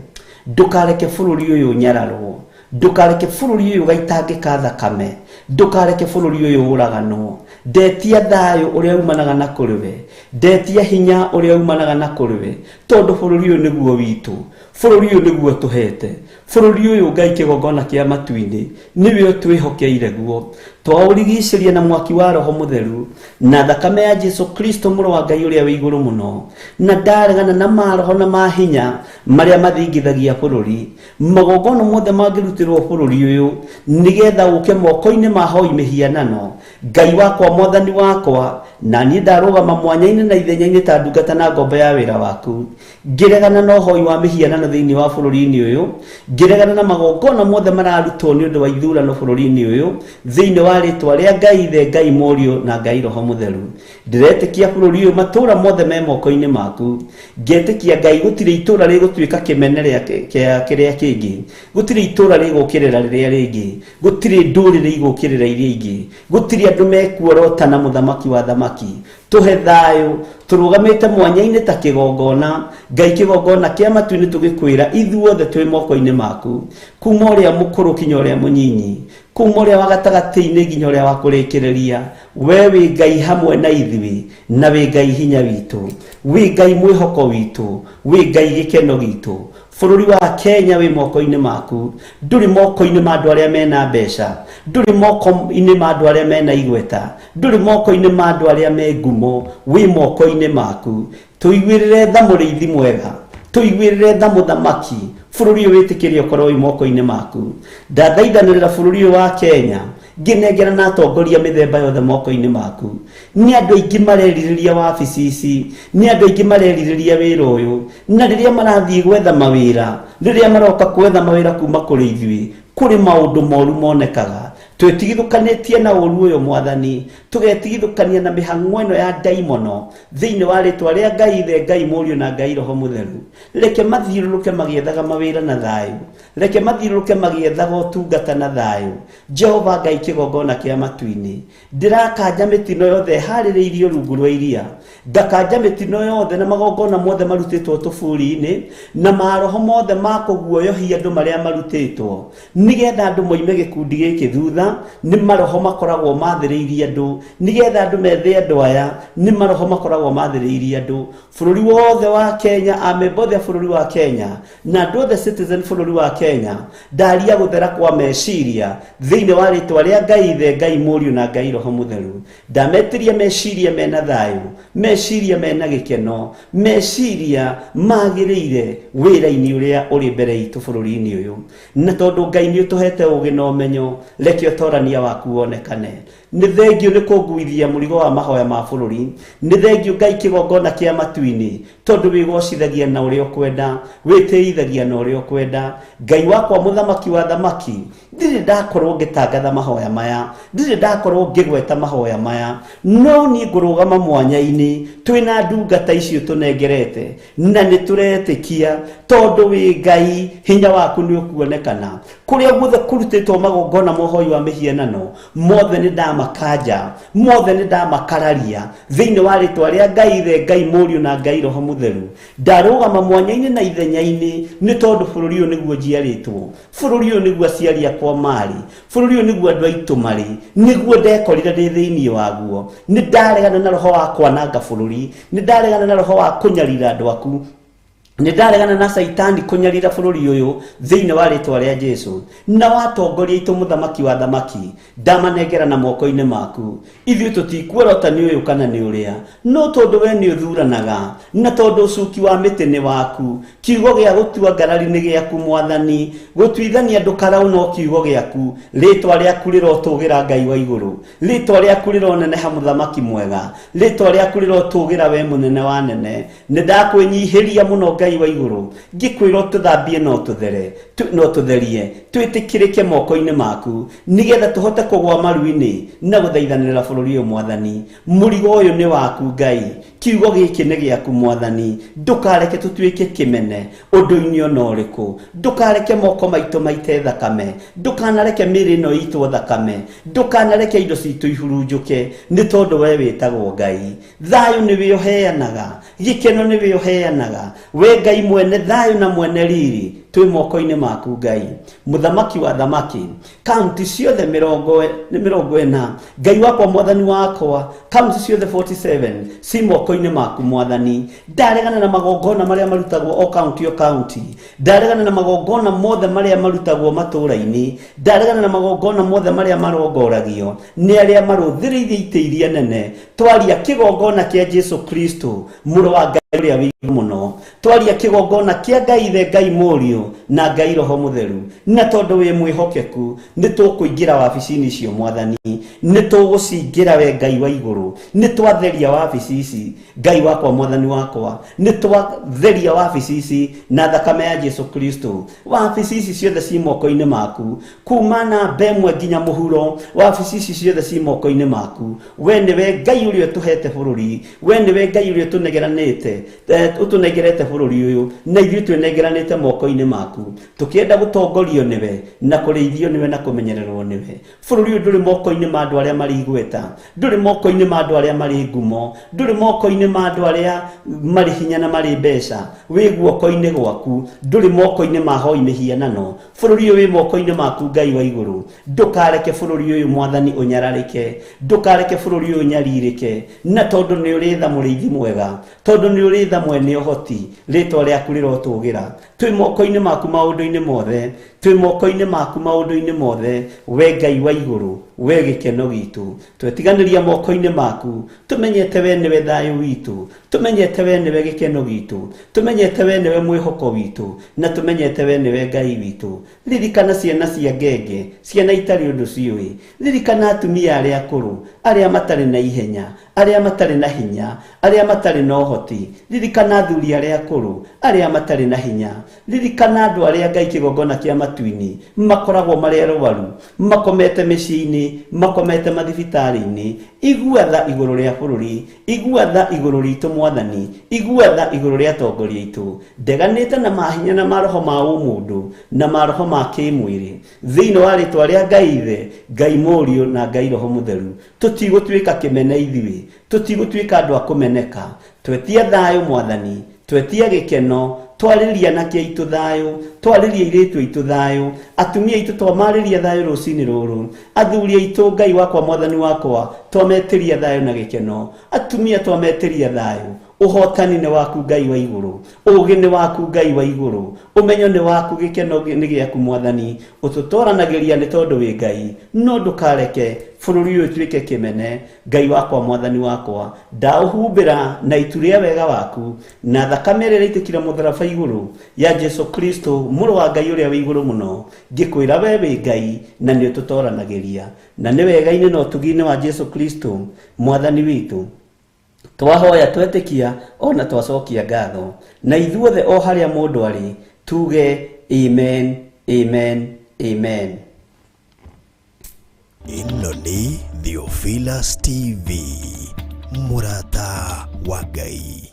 ndũkareke bũrũri ũyũ ũnyararwo, ndũkareke bũrũri ũyũ ũgaitangĩka thakame, ndũkareke bũrũri ũyũ ũraganwo. Ndetia thayũ ũrĩa umanaga na kũrĩ we, ndetia hinya ũrĩa umanaga na kũrĩ we, tondũ bũrũri ũyũ nĩguo witũ, bũrũri ũyũ nĩguo tũhete, bũrũri ũyũ Ngai kĩgongona kĩa matu-inĩ nĩwe ũtwĩhokeire guo. Twaũrigicĩria na mwaki wa Roho Mũtheru na thakame ya Jesu Kristo mũrũ wa Ngai ũrĩa wĩ igũrũ mũno, na ndaregana na maroho na mahinya marĩa mathingithagia bũrũri. Magongona mothe mangĩrutĩrwo bũrũri ũyũ nĩgetha ũke moko-inĩ ma hoi mĩhianano, Ngai wakwa Mwathani wakwa, na niĩ ndarũgama mwanya-inĩ na ithenya-inĩ ta ndungata na ngombo ya wĩra waku, ngĩregana na ũhoi wa mĩhianano thĩinĩ wa bũrũri-inĩ ũyũ, ngĩregana na magongona mothe mararutwo nĩ ũndũ wa ithurano bũrũri-inĩ ũyũ, thĩinĩ wa rĩtwa rĩa Ngai Ithe, Ngai Mũriũ na Ngai Roho Mũtheru. Ndĩretĩkia bũrũri ũyũ matũũra mothe me moko-inĩ maku. Ngetĩkia Ngai gũtirĩ itũũra rĩgũtuĩka kĩmene kĩa kĩrĩa kĩngĩ, gũtirĩ itũũra rĩgũkĩrĩra rĩrĩa rĩngĩ, gũtirĩ ndũrĩrĩ igũkĩrĩra iria ingĩ, gũtirĩ andũ mekuorota na mũthamaki wa thamaki. Tũhe thayũ, tũrũgamĩte mwanya-inĩ ta kĩgongona, Ngai kĩgongona kĩa matu-inĩ tũgĩkwĩra ithuothe twĩ moko-inĩ maku, kuma ũrĩa mũkũrũ kinya ũrĩa mũnyinyi, kuma ũrĩa wa gatagatĩ-inĩ nginya ũrĩa wa kũrĩkĩrĩria. We wĩ Ngai hamwe na ithuĩ, na wĩ Ngai hinya witũ, wĩ Ngai mwĩhoko witũ, wĩ Ngai gĩkeno gitũ. Bũrũri wa Kenya wĩ moko-inĩ maku, ndũrĩ moko-inĩ ma andũ arĩa mena mbeca, ndũrĩ moko-inĩ ma andũ arĩa mena igweta, ndũrĩ moko-inĩ ma andũ arĩa me ngumo, wĩ moko-inĩ maku. Tũiguĩrĩre tha mũrĩithi mwega, tũiguĩrĩre tha mũthamaki, bũrũri ũyũ wĩtĩkĩrie ũkorwo wĩ moko-inĩ maku. Ndathaithanĩrĩra bũrũri ũyũ wa Kenya, ngĩnengera na atongoria mĩthemba yothe moko-inĩ maku. Nĩ andũ aingĩ marerirĩria wabici ici, nĩ andũ aingĩ marerirĩria wĩra ũyũ, na rĩrĩa marathiĩ gwetha mawĩra, rĩrĩa maroka gwetha mawĩra kuma kũrĩ ithuĩ, kũrĩ maũndũ moru monekaga. Twĩtigithũkanĩtie na ũũru ũyũ Mwathani, tũgetigithũkania na mĩhang'o ĩno ya ndaimono thĩinĩ wa rĩtwa rĩa Ngai Ithe, Ngai Mũriũ na Ngai Roho Mũtheru. Reke mathiũrũrũke magĩethaga mawĩra na thayũ, reke mathiũrũrũke magĩethaga ũtungata na thayũ. Jehova Ngai kĩgongona kĩa matu-inĩ, ndĩrakanja mĩtino yothe ĩharĩrĩirio rungu rwa iria, ngakanja mĩtino yothe na magongona mothe marutĩtwo tũburi-inĩ, na maroho mothe ma kũguoyohia andũ marĩa marutĩtwo, nĩgetha andũ moime gĩkundi gĩkĩ thutha. Nĩ maroho makoragwo mathĩrĩirie andũ, nĩgetha andũ methe andũ aya, nĩ maroho makoragwo mathĩrĩirie andũ. Bũrũri wothe wa Kenya, amemba othe a bũrũri wa Kenya na andũ othe citizen bũrũri wa Kenya, ndaria gũthera kwa meciria thĩinĩ wa rĩtwa rĩa Ngai Ithe, Ngai Mũriũ na Ngai Roho Mũtheru. Ndametirie meciria mena thayũ, meciria mena gĩkeno, meciria magĩrĩire wĩra-inĩ ũrĩa ũrĩ mbere itũ bũrũri-inĩ ũyũ. Na tondũ Ngai nĩ ũtũhete ũũgĩ na ũmenyo, reke ũtorania waku wonekane. Nĩ thengio nĩ kũnguithia mũrigo wa mahoya ma bũrũri, nĩ thengio Ngai kĩgongona kĩa matu-inĩ, tondũ wĩgocithagia na ũrĩa ũkwenda, wĩtĩithagia na ũrĩa ũkwenda. Ngai wakwa mũthamaki wa thamaki, ndirĩ ndakorwo ngĩtangatha mahoya maya, ndirĩ ndakorwo ngĩgweta mahoya maya, no niĩ ngũrũgama mwanya-inĩ twĩna ndungata icio tũnengerete, na nĩ tũretĩkia tondũ wĩ Ngai, hinya waku nĩ ũkuonekana. Kũrĩa guothe kũrutĩtwo magongona ma ũhoi wa mĩhianano, mothe nĩ ndama ndamakanja mothe nĩ ndamakararia thĩinĩ wa rĩtwa rĩa Ngai Ithe, Ngai Mũriũ na Ngai Roho Mũtheru. Ndarũgama mwanya-inĩ na ithenya-inĩ nĩ tondũ bũrũri ũyũ nĩguo njiarĩtwo, bũrũri ũyũ nĩguo aciari akwa marĩ, bũrũri ũyũ nĩguo andũ aitũ marĩ, nĩguo ndekorire ndĩ thĩinĩ waguo. Nĩ ndaregana na roho wa kwananga bũrũri, nĩ ndaregana na roho wa kũnyarira andũ aku, nĩ ndaregana na Caitani kũnyarira bũrũri ũyũ thĩinĩ wa rĩtwa rĩa Jesu. Na watongoria itũ mũthamaki wa thamaki, ndamanengera na moko-inĩ maku. Ithuĩ tũtikuorota nĩ ũyũ kana nĩ ũrĩa, no tondũ we nĩ ũthuranaga, na tondũ ũcuki wa mĩtĩ nĩ waku, kiugo gĩa gũtua ngarari nĩ gĩaku Mwathani, gũtuithania andũ karau no kiugo gĩaku. Rĩtwa rĩaku rĩrotũgĩra Ngai wa igũrũ, rĩtwa rĩaku rĩroneneha mũthamaki mwega, rĩtwa rĩaku rĩrotũgĩra we mũnene wa nene. Nĩ ndakwĩnyihĩria mũno Ngai wa igũrũ, ngĩkwĩra ũtũthambie na ũtũthere, na ũtũtherie, twĩtĩkĩrĩke moko-inĩ maku, nĩgetha tũhote kũgwa maru-inĩ na gũthaithanĩrĩra bũrũri ũyũ Mwathani. Mũrigo ũyũ nĩ waku Ngai, kiugo gĩkĩ nĩ gĩaku Mwathani. Ndũkareke tũtuĩke kĩmene ũndũ-inĩ ona ũrĩkũ, ndũkareke moko maitũ maite thakame, ndũkanareke mĩĩrĩ ĩno ĩitwo thakame, ndũkanareke indo citũ ihurunjũke, nĩ tondũ we wĩtagwo Ngai. Thayũ nĩwe ũheanaga, gĩkeno nĩwe ũheanaga, we Ngai mwene thayũ na mwene riri, twĩ moko-inĩ maku Ngai. Mũthamaki wa thamaki, kaunti ciothe 40, Ngai wakwa Mwathani wakwa, kaunti ciothe 47 ci moko-inĩ maku Mwathani. Ndaregana na magongona marĩa marutagwo o kaunti o kaunti, ndaregana na magongona mothe marĩa marutagwo matũũra-inĩ, ndaregana na magongona mothe marĩa marongoragio nĩ arĩa marũthĩrĩirie itĩ iria nene. Twaria kĩgongona kĩa Jesu Kristo mũrũ wa Ngai ũrĩa wĩ igũrũ mũno, twaria kĩgongona kĩa Ngai Ithe, Ngai Mũriũ na Ngai Roho Mũtheru. Na tondũ wĩ mwĩhokeku, nĩ tũkũingĩra wabici-inĩ icio Mwathani, nĩ tũgũcingĩra we Ngai wa igũrũ, nĩ twatheria wabici ici Ngai wakwa Mwathani wakwa, nĩ twatheria wabici ici na thakame ya Jesu Kristo. Wabici ici ciothe ci moko-inĩ maku, kuma namba ĩmwe nginya mũhuro, wabici ici ciothe ci moko-inĩ maku. We nĩwe Ngai ũrĩa ũtũhete bũrũri, we nĩwe Ngai ũrĩa ũtũnegeranĩte, ũtũnengerete bũrũri ũyũ, na ithuĩ twĩnengeranĩte moko-inĩ maku, tũkĩenda gũtongorio nĩwe na kũrĩithio nĩwe na kũmenyererwo nĩwe. Bũrũri ũyũ ndũrĩ moko-inĩ ma andũ arĩa marĩ igweta, ndũrĩ moko-inĩ ma andũ arĩa marĩ ngumo, ndũrĩ moko-inĩ ma andũ arĩa marĩ hinya na marĩ mbeca, wĩ guoko-inĩ gwaku, ndũrĩ moko-inĩ ma hoi mĩhianano. Bũrũri ũyũ wĩ moko-inĩ maku Ngai wa igũrũ. Ndũkareke bũrũri ũyũ Mwathani ũnyararĩke, ndũkareke bũrũri ũyũ ũnyarirĩke, na tondũ nĩ ũrĩ tha mũrĩithi mwega, tondũ nĩ ũrĩ tha mwene ũhoti, rĩtwa rĩaku rĩrotũgĩra. Twĩ moko-inĩ maku maũndũ-inĩ mothe, twĩ moko-inĩ maku maũndũ-inĩ mothe, we Ngai wa igũrũ, we gĩkeno gitũ. Twetiganĩria moko-inĩ maku, tũmenyete we nĩwe thayũ witũ, tũmenyete we nĩwe gĩkeno gitũ, tũmenyete we nĩwe mwĩhoko witũ, na tũmenyete we nĩwe Ngai witũ. Ririkana ciana cia ngenge, ciana itarĩ ũndũ ciũĩ, ririkana atumia arĩa akũrũ, arĩa matarĩ na ihenya, arĩa matarĩ na hinya, arĩa matarĩ na ũhoti, ririkana athuri arĩa akũrũ, arĩa matarĩ na hinya, ririkana andũ arĩa Ngai kĩgongona kĩa matu-inĩ makoragwo marĩ arwaru, makomete mĩciĩ-inĩ, makomete mathibitarĩ-inĩ. Igua tha igũrũ rĩa bũrũri, igua tha igũrũ ritũ Mwathani, igua tha igũrũ rĩa atongoria aitũ. Ndeganĩte na mahinya na maroho ma ũmũndũ na maroho ma kĩmwĩrĩ, thĩinĩ wa rĩtwa rĩa Ngai Ithe, Ngai Mũriũ na Ngai Roho Mũtheru. Tũtigũtuĩka kĩmene ithuĩ, tũtigũtuĩka andũ a kũmeneka. Twetia thayũ Mwathani, twetia gĩkeno, twarĩria anake aitũ thayũ, twarĩria airĩtu aitũ thayũ, atumia aitũ twamarĩria thayũ rũcinĩ rũrũ, athuri aitũ Ngai wakwa Mwathani wakwa twametĩria thayũ na gĩkeno, atumia twametĩria thayũ. Ũhotani nĩ waku Ngai wa igũrũ, ũũgĩ nĩ waku Ngai wa igũrũ, ũmenyo nĩ waku, gĩkeno nĩ gĩaku Mwathani. Ũtũtoranagĩria nĩ tondũ wĩ Ngai, no ndũkareke bũrũri ũyũ ũtuĩke kĩmene. Ngai wakwa Mwathani wakwa, ndaũhumbĩra na itu rĩa wega waku na thakame ĩrĩa ĩraitĩkire mũtharaba igũrũ ya Jesu Kristo mũrũ wa Ngai ũrĩa wĩ igũrũ mũno. Ngĩkwĩra we wĩ Ngai na nĩ ũtũtoranagĩria, na nĩ wega-inĩ na ũtugi-inĩ wa Jesu Kristo Mwathani witũ twahoya twetĩkia ona twacokia ngatho, na ithuothe o harĩa mũndũ arĩ tuge amen, amen, amen. Ĩno nĩ Theophilus TV, mũrata wa Ngai.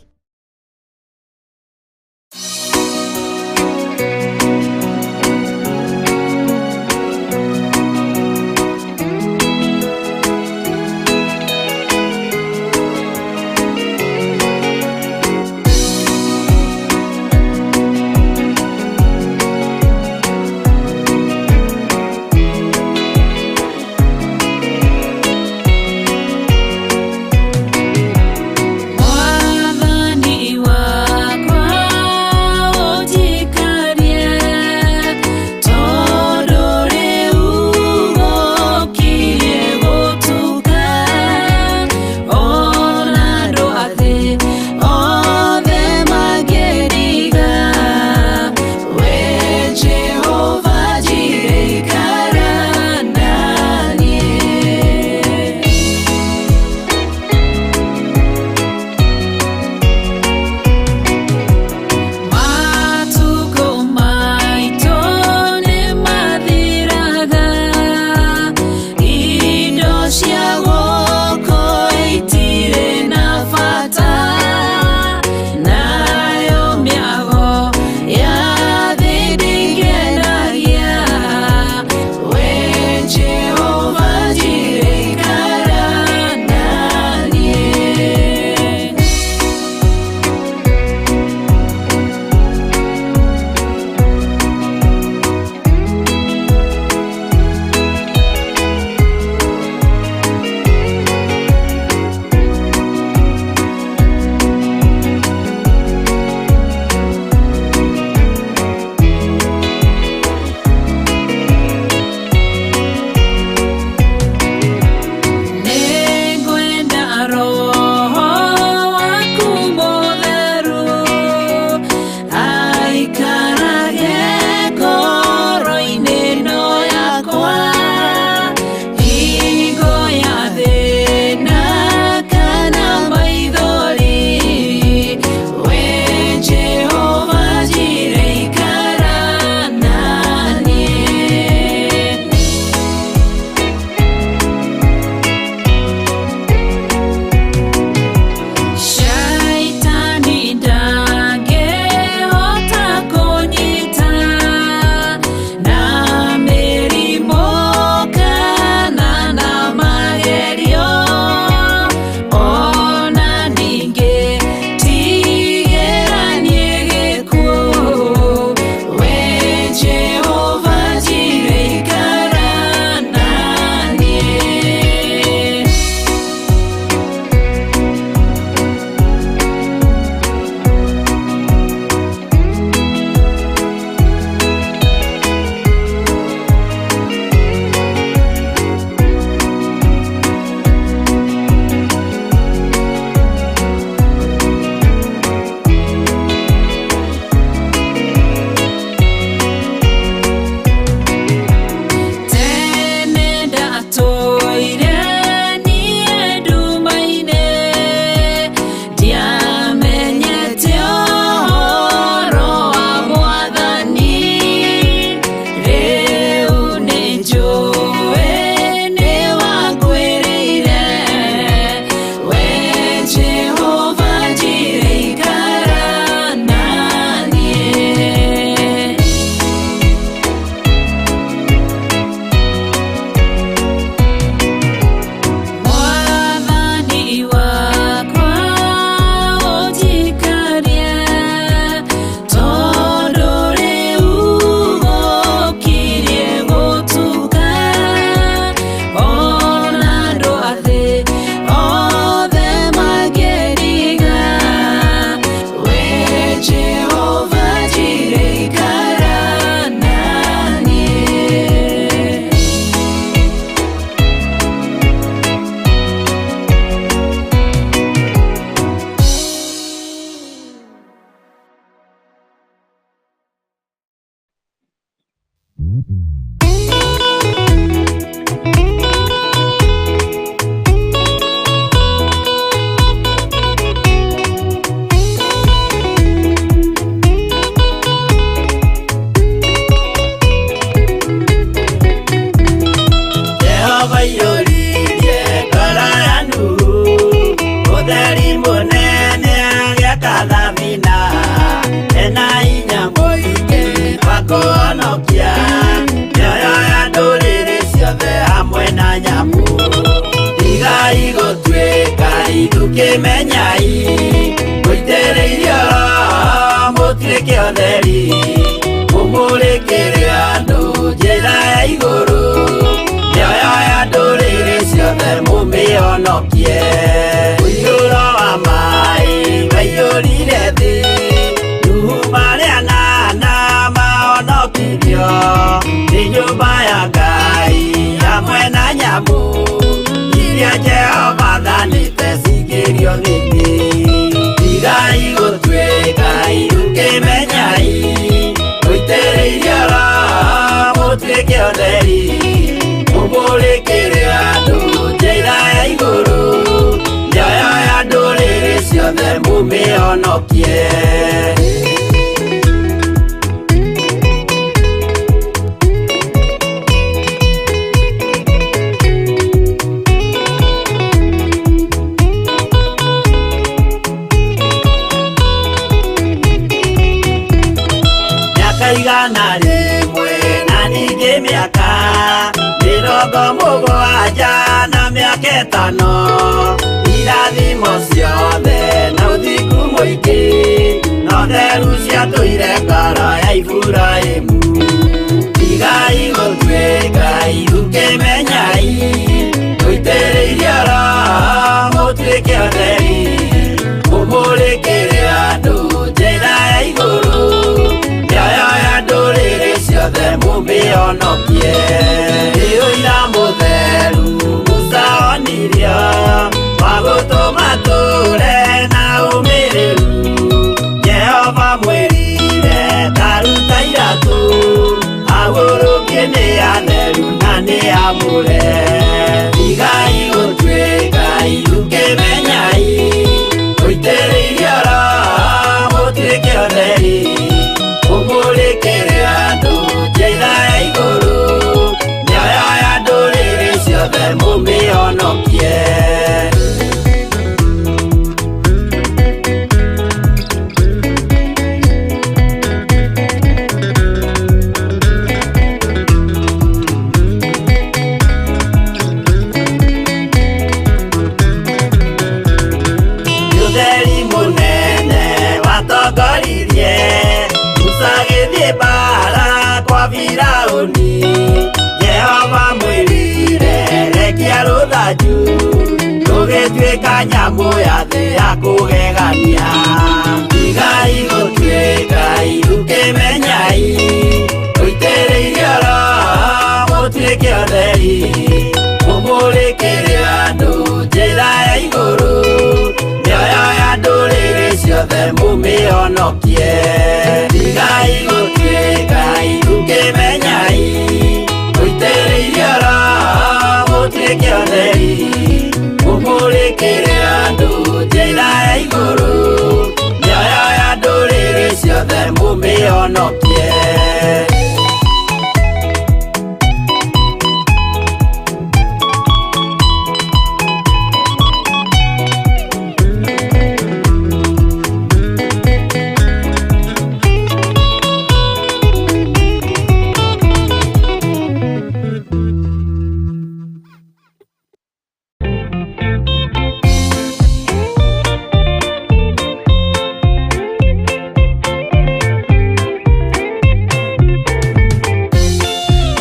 gũtuĩka ithukĩmenyai mũitĩrĩirio mũtuĩke ũtheri mũmũrĩkĩre andũ njĩra ya igũrũ mĩoyo ya ndũrĩrĩ ciothe mũmĩhonokie ũiyũro wa maĩ waiyũrire thĩ Nuhu marĩ anana mahonokirio nĩ nyũmba ya Ngai hamwe na nyamũ iria Jehova athanĩte cingĩrio thĩinĩ tigai gũtuĩka ithukĩmenyai mũitĩrĩirio Roho mũtuĩke ũtheri mũmũrĩkĩre andũ njĩra ya igũrũ mĩoyo ya ndũrĩrĩ ciothe mũmĩhonokie. Mĩaka 100 na ningĩ mĩaka 70 na mĩaka 5 irathimo ciothe na ũthingu mũingĩ no theru ciatũire ngoro ya Iburahĩmu tigai gũtuĩka ithukĩmenyai mũitĩrĩirio Roho mũtuĩke ũtheri mũmũrĩkĩre andũ njĩra ya igũrũ mĩoyo ya ndũrĩrĩ ciothe mũmĩhonokie nĩ ũira mũtheru Musa onirio wa gũtũma tũre na ũmĩrĩru Jehova mwĩrire ta ruta iratũ ahurũkie nĩ atheru na nĩ amũre tigai gũtuĩka ithukĩmenyai mũitĩrĩirio Roho mũtuĩke ũtheri mũmũrĩkĩre andũ njĩra ya igũrũ mĩoyo ya ndũrĩrĩ ciothe mũmĩhonokie. Ũtheri mũnene watongoririe Musa agĩthiĩ mbaara kwa Firaũni Jehova mwĩrire rekia rũthanju rũgĩtuĩka nyamũ ya thĩ ya kũgegania tigai gũtuĩka ithukĩmenyai mũitĩrĩirio Roho mũtuĩke ũtheri mũmũrĩkĩre andũ njĩra ya igũrũ mĩoyo ya ndũrĩrĩ ciothe mũmĩhonokie tigai gũtuĩka ithukĩmenyai mũitĩrĩirio Roho mũtuĩke ũtheri mũmũrĩkĩre andũ njĩra ya igũrũ mĩoyo ya ndũrĩrĩ ciothe mũmĩhonokie.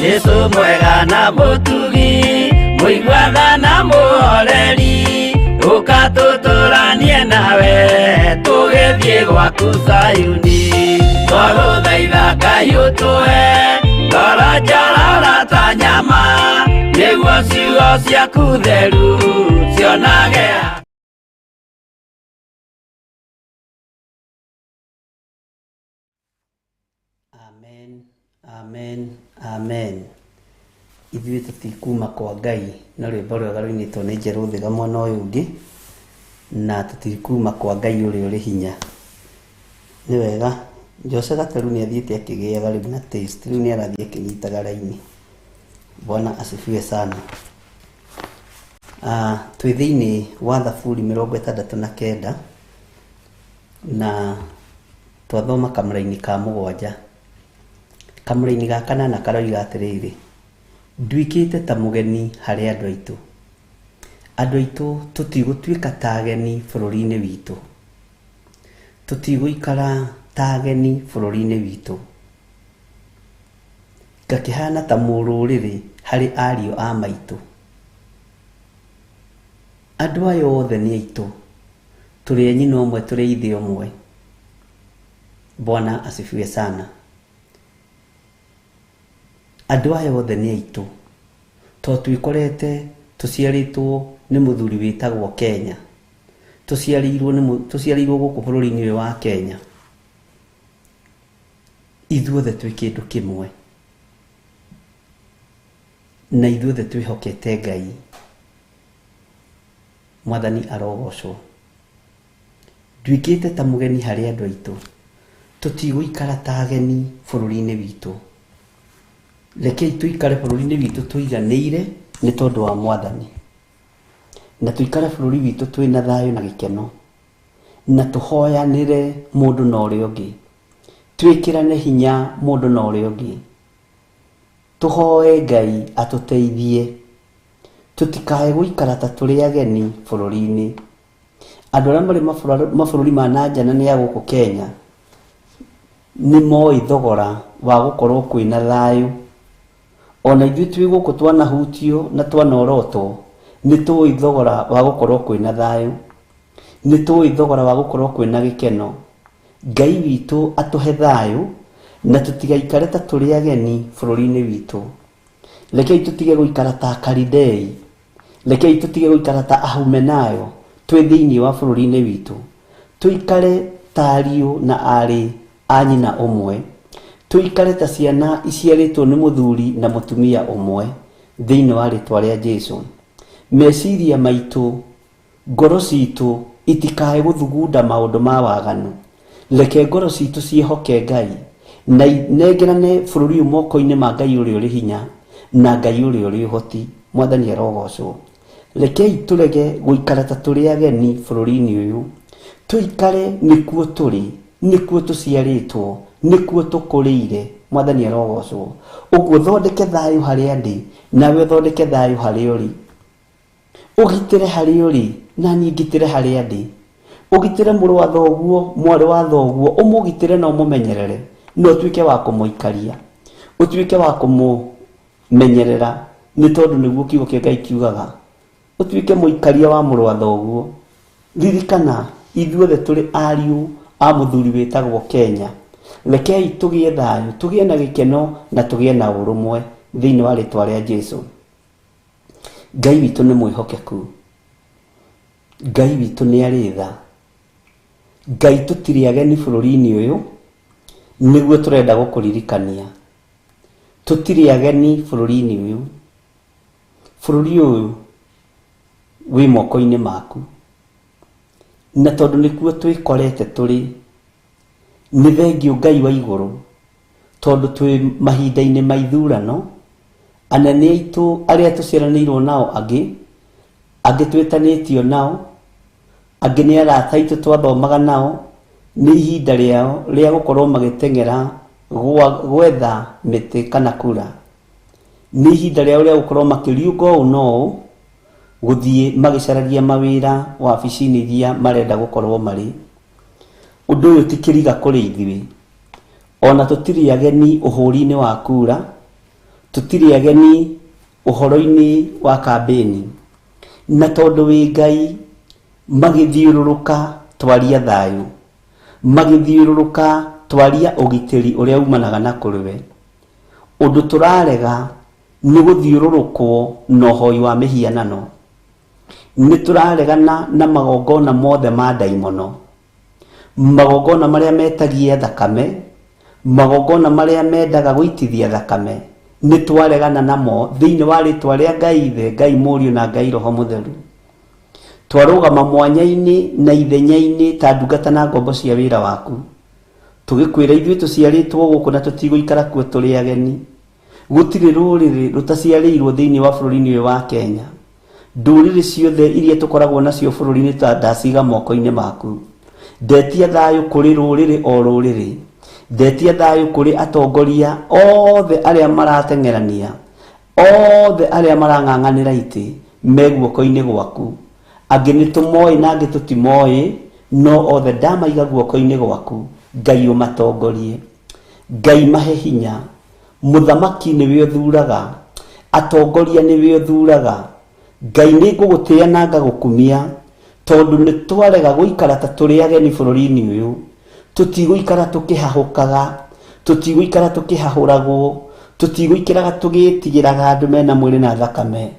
Jesu mwega na mũtugi mũiguana na mũhoreri ũka tũtũranie nawe tũgĩthiĩ gwaku Zayuni twagũthaitha Ngai ũtũhe ngoro njororo ta nyama nĩguo ciugo ciaku theru cionage. Amen, amen, amen. Ithuĩ tũtikuma kwa Ngai na rwĩmbo rwega rũinĩtwo nĩ Njerũ Thiga mwena ũyũ ũngĩ na tũtikuma kwa Ngai ũrĩa ũrĩ hinya. Nĩ wega Jose Gateru nĩ athiĩte akĩgĩaga rĩu na taste, rĩu nĩ arathiĩ akĩnyitaga raini. Bwana asifiwe sana. Twĩ thĩinĩ wa Thaburi 69 na twathoma kamũraini ka 7. Kamũraini ga 8 karoiga atĩrĩrĩ, nduĩkĩte ta mũgeni harĩ andũ aitũ, Andũ aitũ tũtigũtuĩka ta ageni bũrũri-inĩ witũ. Tũtigũikara ta ageni bũrũri-inĩ witũ. Ngakĩhana ta mũrũrĩrĩ harĩ ariũ a maitũ. Andũ aya othe nĩ aitũ. Tũrĩ a nyina ũmwe, tũrĩ a ithe ũmwe. Bwana asifiwe sana. Andũ aya othe nĩ aitũ. Tondũ twĩkorete tũciarĩtwo nĩ mũthuri wĩtagwo Kenya. Tũciarĩirwo nĩ tũciarĩirwo gũkũ bũrũri-inĩ ũyũ wa Kenya. Ithuothe twĩ kĩndũ kĩmwe. Na ithuothe twĩhokete Ngai. Mwathani arogocwo. Nduĩkĩte ta mũgeni harĩ andũ aitũ. Tũtigũikara ta ageni bũrũri-inĩ witũ. Rekei tũikare bũrũri-inĩ witũ tũiganĩire nĩ tondũ wa Mwathani. Na tũikare bũrũri witũ twĩna thayũ na gĩkeno. Na tũhoyanĩre mũndũ na ũrĩa ũngĩ. Twĩkĩrane hinya mũndũ na ũrĩa ũngĩ. Tũhoe Ngai atũteithie. Tũtikae gũikara ta tũrĩ ageni bũrũri-inĩ. Andũ arĩa marĩ mabũrũri ma na nja na nĩ a gũkũ Kenya, nĩ moĩ thogora wa gũkorwo kwĩna thayũ. Ona ithuĩ twĩ gũkũ twanahutio na twanorotwo, nĩ tũĩ thogora wa gũkorwo kwĩna thayũ. Nĩ tũĩ thogora wa gũkorwo kwĩna gĩkeno. Ngai witũ atũhe thayũ na tũtigaikare ta tũrĩ ageni bũrũri-inĩ witũ. Rekei tũtige gũikara ta Akalidei. Rekei tũtige gũikara ta Ahumenayo twĩ thĩinĩ wa bũrũri-inĩ witũ. Tũikare ta ariũ na aarĩ a nyina ũmwe. Tũikare ta ciana iciarĩtwo nĩ mũthuri na mũtumia ũmwe thĩinĩ wa rĩtwa rĩa Jesu. Meciria maitũ Ngoro citũ itikae gũthugunda maũndũ ma waganu. Reke ngoro citũ ciĩhoke Ngai, na inengerane bũrũri ũyũ moko-inĩ ma Ngai ũrĩa ũrĩ hinya na Ngai ũrĩa ũrĩ ũhoti. Mwathani arogocwo. Rekei tũrege gũikara ta tũrĩ ageni bũrũri-inĩ ũyũ. Tũikare nĩkuo tũrĩ, nĩkuo tũciarĩtwo, nĩkuo tũkũrĩire. Mwathani arogocwo. Ũguo thondeke thayũ harĩa ndĩ, nawe ũthondeke thayũ harĩa ũrĩ. Ũgitĩre harĩa ũrĩ, na niĩ ngitĩre harĩa ndĩ. Ũgitĩre mũrũ wa thoguo, mwarĩ wa thoguo, ũmũgitĩre na ũmũmenyerere, na ũtuĩke wa kũmũikaria, ũtuĩke wa kũmũmenyerera, nĩ tondũ nĩguo kiugo kĩa Ngai kiugaga. Ũtuĩke mũikaria wa mũrũ wa thoguo. Ririkana, ithuothe tũrĩ ariũ a mũthuri wĩtagwo Kenya. Rekei tũgĩe thayũ, tũgĩe na gĩkeno, na tũgĩe na ũrũmwe thĩinĩ wa rĩtwa rĩa Jesu. Ngai witũ nĩ mwĩhokeku. Ngai witũ nĩ arĩ tha. Ngai tũtirĩ ageni bũrũri-inĩ ũyũ, nĩguo tũrenda gũkũririkania. Tũtirĩ ageni bũrũri-inĩ ũyũ. Bũrũri ũyũ wĩ moko-inĩ maku. Na tondũ nĩkuo twĩkorete tũrĩ, nĩ thengiũ Ngai wa igũrũ, tondũ twĩ mahinda-inĩ ma ithurano, anene aitũ arĩa tũciaranĩirwo nao angĩ, angĩ twĩtanĩtio nao, angĩ nĩ arata aitũ twathomaga nao, nĩ ihinda rĩao rĩa gũkorwo magĩteng'era gwetha mĩtĩ kana kura. Nĩ ihinda rĩao rĩa gũkorwo makĩriũnga ũũ na ũũ, gũthiĩ magĩcaragia mawĩra wabici-inĩ iria marenda gũkorwo marĩ. Ũndũ ũyũ ti kĩriga kũrĩ ithuĩ. Ona tũtirĩ ageni ũhũri-inĩ wa kura, tũtirĩ ageni ũhoro-inĩ wa kambĩni. Na tondũ wĩ Ngai, magĩthiũrũrũka twaria thayũ, magĩthiũrũrũka twaria ũgitĩri ũrĩa umanaga na kũrĩ we. Ũndũ tũrarega nĩ gũthiũrũrũkwo na ũhoi wa mĩhianano. Nĩ tũraregana na magongona mothe ma ndaimono. Magongona marĩa metagia thakame, magongona marĩa mendaga gũitithia thakame, nĩ twaregana namo thĩinĩ wa rĩtwa rĩa Ngai Ithe, Ngai Mũriũ na Ngai Roho Mũtheru. Twarũgama mwanya-inĩ na ithenya-inĩ ta ndungata na ngombo cia wĩra waku. Tũgĩkwĩra ithuĩ tũciarĩtwo gũkũ na tũtigũikara kuo tũrĩ ageni. Gũtirĩ rũrĩrĩ rũtaciarĩirwo thĩinĩ wa bũrũri-inĩ ũyũ wa Kenya. Ndũrĩrĩ ciothe iria tũkoragwo nacio bũrũri-inĩ ta ndaciga moko-inĩ maku. Ndetia thayũ kũrĩ rũrĩrĩ o rũrĩrĩ. Ndetia thayũ kũrĩ atongoria othe arĩa marateng'erania, othe arĩa marang'ang'anĩra itĩ. Me guoko-inĩ gwaku. Angĩ nĩ tũmoĩ na angĩ tũtimoĩ, no othe ndamaiga guoko-inĩ gwaku. Ngai ũmatongorie, Ngai mahe hinya. Mũthamaki nĩwe ũthuraga, atongoria nĩwe ũthuraga. Ngai nĩ ngũgũtĩĩa na ngagũkumia, tondũ nĩ twarega gũikara ta tũrĩ ageni bũrũri-inĩ ũyũ. Tũtigũikara tũkĩhahũkaga, tũtigũikara tũkĩhahũragwo, tũtigũikaraga tũgĩtigĩraga andũ mena mwĩrĩ na thakame.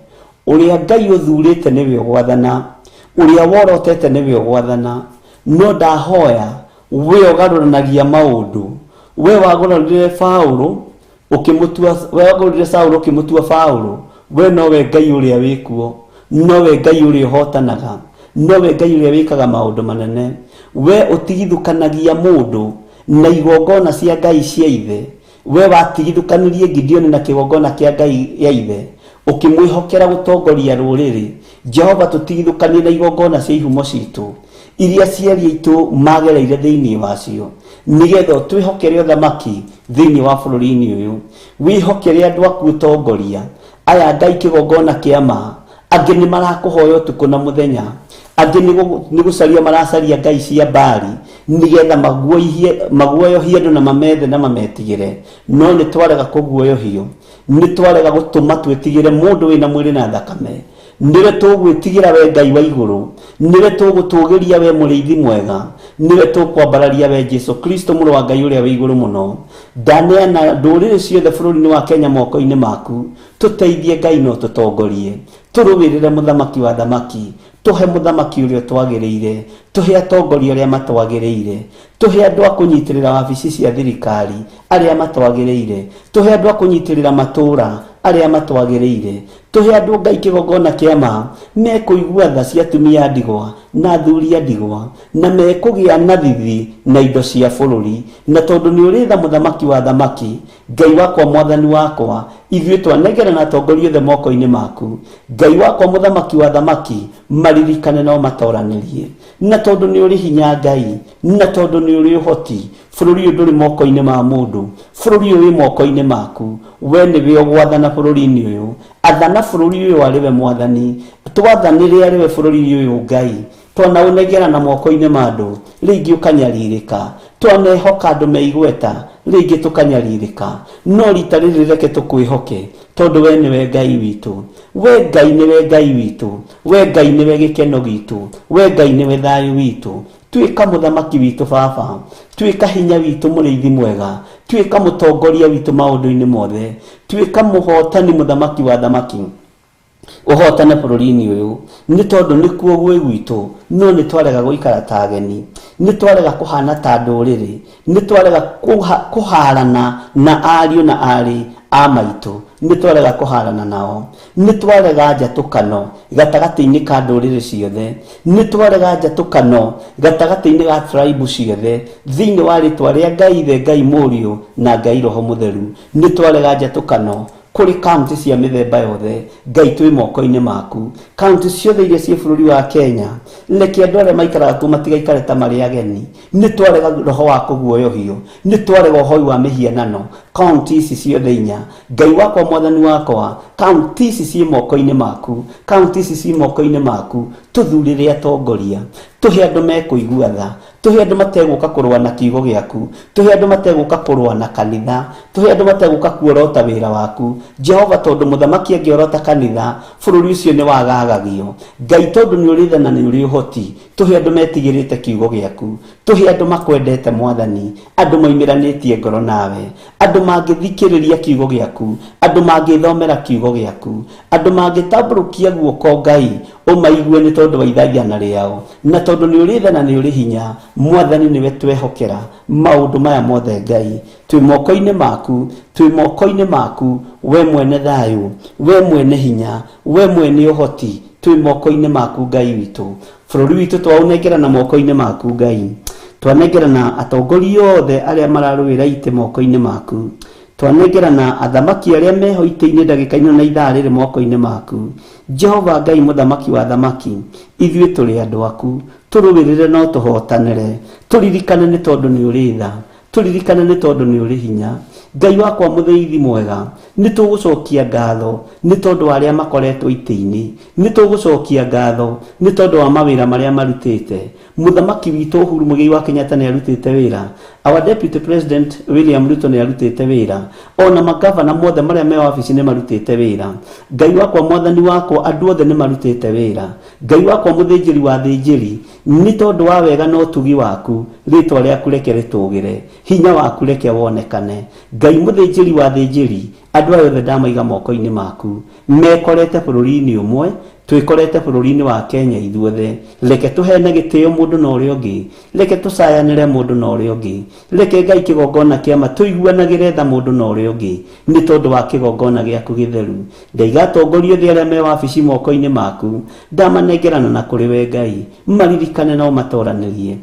Ũrĩa Ngai ũthurĩte nĩwe ũgwathana, ũrĩa worotete nĩwe ũgwathana. No ndahoya we ũgarũranagia maũndũ, we wagũrarire Paũlũ ũkĩmũtua, we wagũrarire Saũlũ ũkĩmũtua Paũlũ, we nowe Ngai ũrĩa wĩkuo, nowe Ngai ũrĩa ũhotanaga, nowe Ngai ũrĩa wĩkaga maũndũ manene. We ũtigithũkanagia mũndũ na igongona cia Ngai cia ithe. We watigithũkanirie Gideoni na kĩgongona kĩa Ngai ya ithe, ũkĩmwĩhokera gũtongoria rũrĩrĩ. Jehova, tũtigithũkanie na igongona cia ihumo citũ iria aciari aitũ magereire thĩinĩ wacio, nĩgetha ũtwĩhokere ũthamaki thĩinĩ wa bũrũri-inĩ ũyũ. Wĩhokere andũ aku ũtongoria aya, Ngai, kĩgongona kĩa ma. Angĩ nĩ marakũhoya ũtukũ na mũthenya, angĩ nĩ gũcaria maracaria ngai cia Mbari nĩgetha maguoyohie andũ na mamethe na mametigĩre. No nĩ twarega kũguoyohio, nĩ twarega gũtũma twĩtigĩre mũndũ wĩna mwĩrĩ na thakame. Nĩwe tũgwĩtigĩra we Ngai wa igũrũ, nĩwe tũgũtũgĩria we mũrĩithi mwega, nĩwe tũkwambararia we Jesu Kristo mũrũ wa Ngai ũrĩa wĩ igũrũ mũno. Ndaneana ndũrĩrĩ ciothe bũrũri-inĩ wa Kenya moko-inĩ maku. Tũteithie Ngai no tũtongorie, tũrũĩrĩre mũthamaki wa thamaki, tũhe mũthamaki ũrĩa twagĩrĩire, tũhe atongoria arĩa matwagĩrĩire, tũhe andũ a kũnyitĩrĩra wabici cia thirikari arĩa matwagĩrĩire, tũhe andũ a kũnyitĩrĩra matũũra arĩa matwagĩrĩire, tũhe andũ Ngai kĩgongona kĩa ma mekũigua tha cia atumia a ndigwa na athuri a ndigwa, na mekũgĩa na thithi na indo cia bũrũri. Na tondũ nĩ ũrĩ tha mũthamaki wa thamaki, Ngai wakwa, mwathani wakwa, ithuĩ twanengerana atongoria othe moko-inĩ maku. Ngai wakwa, mũthamaki wa thamaki, maririkane no matoranĩrie. Na tondũ nĩ ũrĩ hinya Ngai, na tondũ nĩ ũrĩ ũhoti, bũrũri ũyũ ndũrĩ moko-inĩ ma mũndũ, bũrũri ũyũ wĩ moko-inĩ maku. We nĩwe ũgwathana bũrũri-inĩ ũyũ. Athana bũrũri ũyũ arĩ we mwathani. Twathanĩre arĩ we bũrũri ũyũ Ngai. Twanaũnengerana moko-inĩ ma andũ, rĩngĩ ũkanyarirĩka. Twanehoka andũ me igweta, rĩngĩ tũkanyarirĩka. No rita rĩrĩ reke tũkwĩhoke, tondũ we nĩwe Ngai witũ. We Ngai nĩwe Ngai witũ. We Ngai nĩwe gĩkeno gitũ. We Ngai nĩwe thayũ witũ. Tuĩka mũthamaki witũ baba, tuĩka hinya witũ mũrĩithi mwega, tuĩka mũtongoria witũ maũndũ-inĩ mothe, tuĩka mũhotani mũthamaki wa thamaki, ũhotane bũrũri-inĩ ũyũ, nĩ tondũ nĩkuo gwĩ gwitũ. No nĩ twarega gũikara ta ageni, nĩ twarega kũhana ta ndũrĩrĩ, nĩ twarega kũharana na ariũ na aarĩ a maitũ, nĩ twarega kũharana nao. Nĩ twarega njatũkano gatagatĩ-inĩ ka ndũrĩrĩ ciothe, nĩ twarega njatũkano gatagatĩ-inĩ ga tribe ciothe, thĩinĩ wa rĩtwa rĩa Ngai Ithe, Ngai Mũriũ na Ngai Roho Mũtheru. Nĩ twarega njatũkano kũrĩ kaunti cia mĩthemba yothe. Ngai, twĩ moko-inĩ maku. Kaunti ciothe iria ciĩ bũrũri wa Kenya, reke andũ arĩa maikaraga kuo matigaikare ta marĩ ageni. Nĩ twarega roho wa kũguoyohio, nĩ twarega ũhoi wa mĩhianano kaunti ici ciothe inya. Ngai wakwa, mwathani wakwa, kaunti ici ciĩ moko-inĩ maku, kaunti ici ciĩ moko-inĩ maku. Tũthurĩre atongoria, tũhe andũ mekũigua tha, tũhe andũ mategũka kũrũa na kiugo gĩaku, tũhe andũ mategũka kũrũa na kanitha, tũhe andũ mategũka kuorota wĩra waku Jehova, tondũ mũthamaki angĩorota kanitha, bũrũri ũcio nĩ wagagagio. Ngai, tondũ nĩ ũrĩ tha na nĩ ũrĩ ũhoti, tũhe andũ metigĩrĩte kiugo gĩaku, tũhe andũ makwendete mwathani, andũ moimĩranĩtie ngoro nawe, andũ mangĩthikĩrĩria kiugo gĩaku, andũ mangĩthomera kiugo gĩaku, andũ mangĩtambũrũkia guoko Ngai ũmaigue nĩ tondũ wa ithaithana rĩao. Na tondũ nĩ ũrĩ tha na nĩ ũrĩ hinya mwathani, nĩwe twehokera maũndũ maya mothe. Ngai, twĩ moko-inĩ maku, twĩ moko-inĩ maku, we mwene thayũ, we mwene hinya, we mwene ũhoti, twĩ moko-inĩ maku Ngai witũ. Bũrũri witũ twaũnengerana moko-inĩ maku Ngai, twanengerana atongoria othe arĩa mararũĩra itĩ moko-inĩ maku, twanengerana athamaki arĩa meho itĩ-inĩ ndagĩka ino na ithaa rĩrĩ moko-inĩ maku Jehova Ngai, mũthamaki wa thamaki. Ithuĩ tũrĩ andũ aku, tũrũĩrĩre no tũhotanĩre. Tũririkane nĩ tondũ nĩ ũrĩ tha, tũririkane nĩ tondũ nĩ ũrĩ hinya. Ngai wakwa mũthĩithi mwega, nĩ tũgũcokia ngatho nĩ tondũ wa arĩa makoretwo itĩ-inĩ, nĩ tũgũcokia ngatho nĩ tondũ wa mawĩra marĩa marutĩte. Mũthamaki witũ Uhuru Muigai wa Kenyatta nĩ arutĩte wĩra, our deputy president William Ruto nĩ arutĩte wĩra, ona magavana mothe marĩa me wabici nĩ marutĩte wĩra. Ngai wakwa mwathani wakwa, andũ othe nĩ marutĩte wĩra. Ngai wakwa mũthĩnjĩri wa thĩnjĩri, nĩ tondũ wa wega na ũtugi waku, rĩtwa rĩaku reke rĩtũgĩre, hinya waku reke wonekane. Ngai mũthĩnjĩri wa thĩnjĩri, andũ aya othe ndamaiga moko-inĩ maku, mekorete bũrũri-inĩ ũmwe, twĩkorete bũrũri-inĩ wa Kenya ithuothe. Reke tũheane gĩtĩo mũndũ na ũrĩa ũngĩ, reke tũcayanĩre mũndũ na ũrĩa ũngĩ, reke Ngai kĩgongona kĩa ma tũiguanagĩre tha mũndũ na ũrĩa ũngĩ, nĩ tondũ wa kĩgongona gĩaku gĩtheru. Ndaiga atongoria othe arĩa me wabici moko-inĩ maku, ndamanengerana na kũrĩ we Ngai, maririkane na ũmatoranĩrie.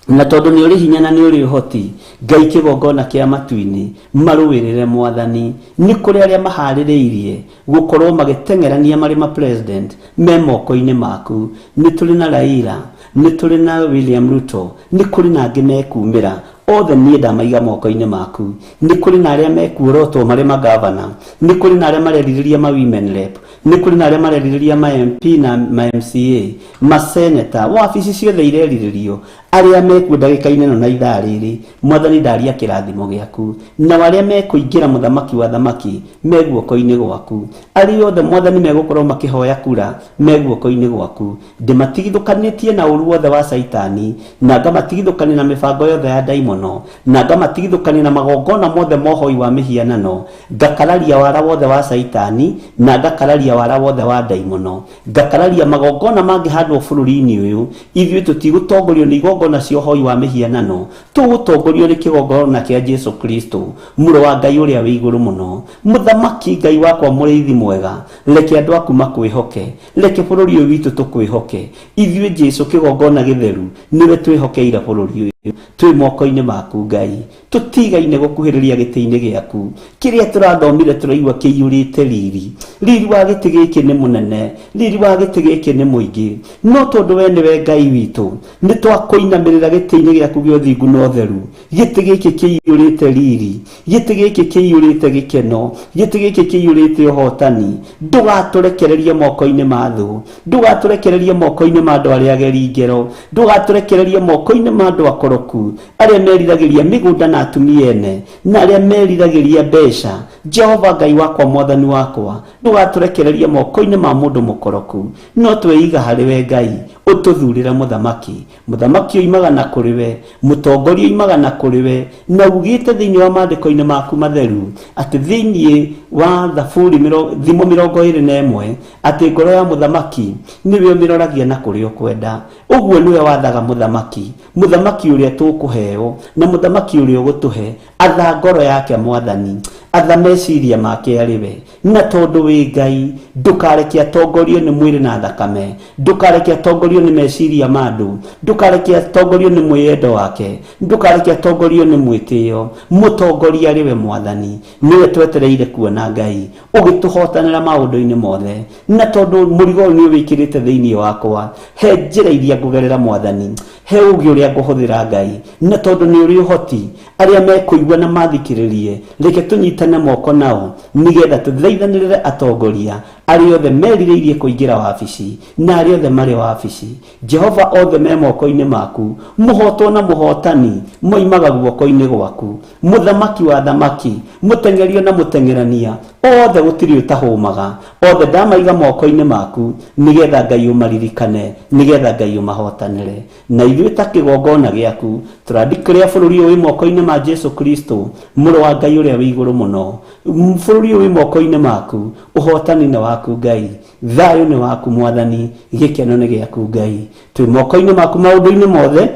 Na tondũ nĩ ũrĩ hinya na nĩ ũrĩ ũhoti, Ngai kĩgongona kĩa matu-inĩ, marũĩrĩre mwathani. Nĩ kũrĩ arĩa maharĩrĩirie gũkorwo magĩteng'erania marĩ ma president me moko-inĩ maku. Nĩ tũrĩ na Raila, nĩ tũrĩ na William Ruto, nĩ kũrĩ na angĩ mekumĩra, othe niĩ ndamaiga moko-inĩ maku. Nĩ kũrĩ na arĩa mekuorotwo marĩ magavana, nĩ kũrĩ na arĩa marerirĩria ma women rep, nĩ kũrĩ na arĩa marerirĩria ma MP na ma MCA, ma senator, wabici ciothe irerirĩrio, arĩa mekuo ndagĩka-inĩ ĩno na ithaa rĩrĩ, mwathani ndaria kĩrathimo gĩaku. Nao arĩa mekũingĩra mũthamaki wa thamaki me guoko-inĩ gwaku, arĩa othe mwathani megũkorwo makĩhoya kura me guoko-inĩ gwaku. Ndĩmatigithũkanĩtie na ũru wothe wa Caitani, na ngamatigithũkania na mĩbango yothe ya ndaimono, na ngamatigithũkania na magongona mothe ma ũhoi wa mĩhianano, ngakararia wara wothe wa Caitani, na ngakararia wara wothe wa ndaimono, ngakararia magongona mangĩhandwo bũrũri-inĩ ũyũ. Ithuĩ tũtigũtongorio nĩ igongona cia ũhoi wa mĩhianano, tũgũtongorio nĩ kĩgongona kĩa Jesu Kristo, mũrũ wa Ngai ũrĩa wĩ igũrũ mũno. Mũthamaki Ngai wakwa mũrĩithi mwega, reke andũ aku makwĩhoke, reke bũrũri ũyũ witũ tũkwĩhoke. Ithuĩ Jesu kĩgongona gĩtheru nĩwe twĩhokeire bũrũri ũyũ, twĩ moko-inĩ maku Ngai, tũtigaine gũkuhĩrĩria gĩtĩ-inĩ gĩaku. Kĩrĩa tũrathomire tũraigua kĩiyũrĩte riri. Riri wa gĩtĩ gĩkĩ nĩ mũnene, riri wa gĩtĩ gĩkĩ nĩ mũingĩ, no tondũ we nĩwe Ngai witũ, nĩ twakũinamĩrĩra gĩtĩ-inĩ gĩaku gĩa ũthingu na ũtheru. Gĩtĩ gĩkĩ kĩiyũrĩte riri, gĩtĩ gĩkĩ kĩiyũrĩte gĩkeno, gĩtĩ gĩkĩ kĩiyũrĩte ũhotani. Ndũgatũrekererie moko-inĩ ma thũ, ndũgatũrekererie moko-inĩ ma andũ arĩa ageri ngero, ndũgatũrekererie moko-inĩ ma andũ akoroku, arĩa meriragĩria mĩgũnda na atumia ene, na arĩa meriragĩria mbeca. Jehova Ngai wakwa mwathani wakwa, ndũgatũrekererie moko-inĩ ma mũndũ mũkoroku, no tweiga harĩ we Ngai, ũtũthurĩre mũthamaki. Mũthamaki oimaga na kũrĩ we, mũtongoria oimaga na kũrĩ we, na ugĩte thĩinĩ wa maandĩko-inĩ maku matheru atĩ thĩinĩ wa Thaburi thimo 21 atĩ ngoro ya mũthamaki nĩwe ũmĩroragia na kũrĩa ũkwenda. Ũguo nĩwe wathaga mũthamaki, mũthamaki ũrĩa tũkũheo na mũthamaki ũrĩa ũgũtũhe. Atha ngoro yake mwathani, atha meciria make arĩ we. Na tondũ wĩ Ngai, ndũkareke atongorio nĩ mwĩrĩ na thakame, ndũkareke atongorio nĩ meciria ma andũ, ndũkareke atongorio nĩ mwĩyendo wake, ndũkareke atongorio nĩ mwĩtĩo. Mũtongoria arĩ we mwathani, nĩwe twetereire kuona Ngai ũgĩtũhotanĩra maũndũ-inĩ mothe. Na tondũ mũrigo ũyũ nĩ ũwĩkĩrĩte thĩinĩ wakwa, he njĩra iria ngũgerera mwathani, he ũũgĩ ũrĩa ngũhũthĩra Ngai. Na tondũ nĩ ũrĩ ũhoti, arĩa mekũigua na mathikĩrĩrie, reke tũnyitane moko nao nĩgetha tũthaithanĩrĩre atongoria arĩa othe merirĩirie kũingĩra wabici na arĩa othe marĩ wabici. Jehova, othe me moko-inĩ maku, mũhotwo na mũhotani moimaga guoko-inĩ gwaku. Mũthamaki wa thamaki, mũteng'erio na mũteng'erania, othe gũtirĩ ũtahũmaga, othe ndamaiga moko-inĩ maku nĩgetha Ngai ũmaririkane, nĩgetha Ngai ũmahotanĩre. Na ithuĩ ta kĩgongona gĩaku tũrandikĩrĩa bũrũri ũyũ wĩ moko-inĩ ma Jesu Kristo, mũrũ wa Ngai ũrĩa wĩ igũrũ mũno. Bũrũri ũyũ wĩ moko-inĩ maku, ũhotani nĩ waku Ngai, thayũ nĩ waku mwathani, gĩkeno nĩ gĩaku Ngai. Twĩ moko-inĩ maku maũndũ-inĩ mothe,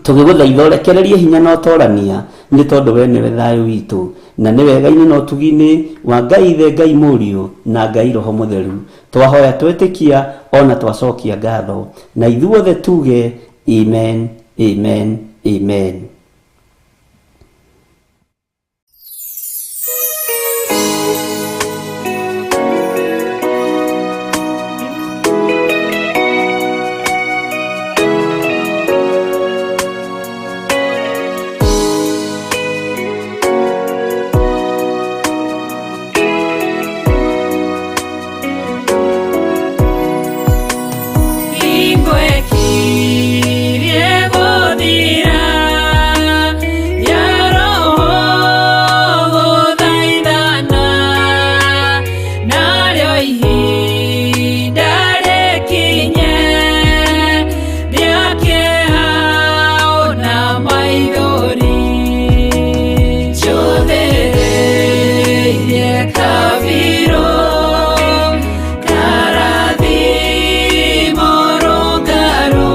tũgĩgũthaitha ũrekererie hinya na ũtorania, nĩ tondũ we nĩwe thayũ witũ, na nĩ wega-inĩ na ũtugi-inĩ wa Ngai Ithe, Ngai Mũriũ na Ngai Roho Mũtheru. Twahoya twetĩkia ona twacokia ngatho, na ithuothe tuge amen, amen, amen. Ĩkirie gũthira ya roho gũthaithana, narĩo ihinda rĩkinye rĩa kĩeha ona maithori. Njũthĩrĩirie kabirũ karathimo rũngarũ.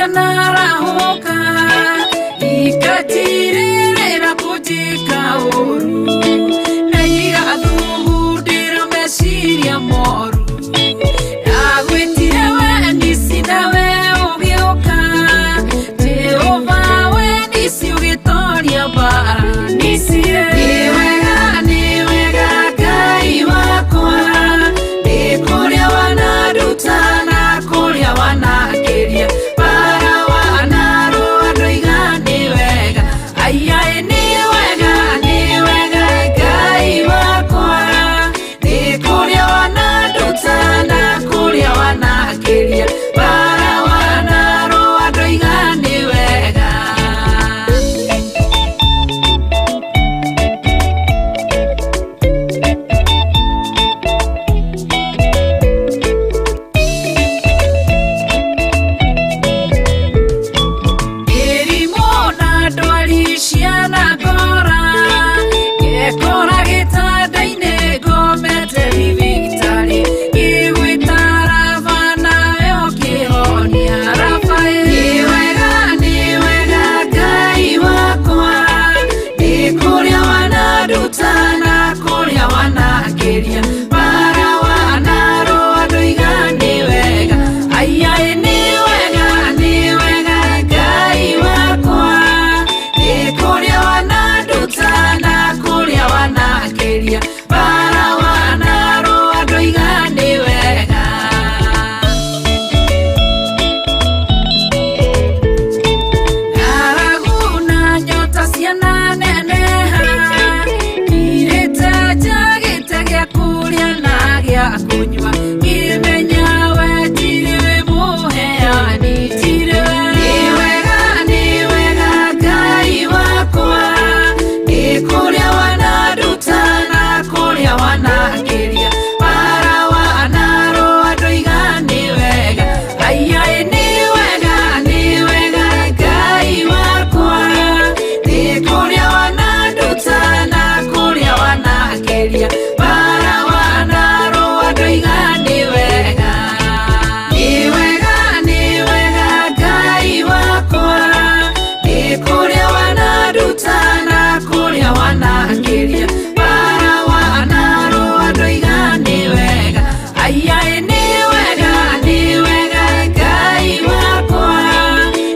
Cianarahũka ikatirĩrĩra kũnjĩka ũru na igathugundĩra meciria moru. Ndagwĩtire we Nisi nawe ũgĩũka, Jehova we Nisi ũgĩtoria mbara. Nisi nĩ wega, nĩ wega Ngai wakwa, nĩ kũrĩa wananduta na kũrĩa wanakĩria bara wanarũa ndoiga nĩ wega. Aiaĩ nĩ wega, nĩ wega Ngai wakwa, nĩ kũrĩa wananduta na kũrĩa wanakĩria bara wanarũa ndoiga nĩ wega. Mĩrimũ na ndwari cianangora, ngekora gĩtanda-inĩ ngomete thibitarĩ, ngĩgwĩta Raba nawe ũkĩhonia. Raba nĩ wega, nĩ wega Ngai wakwa, nĩ kũrĩa wananduta na kũrĩa wanakĩria bara wanarũa ndoiga nĩ wega. Aiaĩ nĩ wega, nĩ wega Ngai wakwa, nĩ kũrĩa wananduta na kũrĩa wanakĩria bara wanarũa ndoiga nĩ wega. Ng'aragu na nyota ciananeneha, ngirĩte njagĩte gĩa kũrĩa na gĩa kũnyua, ngĩmenya we tirĩ mũheani, tirĩ we. Nĩ wega, nĩ wega Ngai wakwa, nĩ kũrĩa wananduta na kũrĩa wanakĩria bara wanarũa ndoiga nĩ wega. Aiaĩ nĩ wega, nĩ wega Ngai wakwa, nĩ kũrĩa wananduta na kũrĩa wanakĩria bara wanarũa ndoiga nĩ wega. Nĩ wega, nĩ wega Ngai wakwa, nĩ kũrĩa wananduta na kũrĩa wanakĩria bara wanarũa ndoiga nĩ wega. Aiaĩ nĩ wega, nĩ wega Ngai wakwa,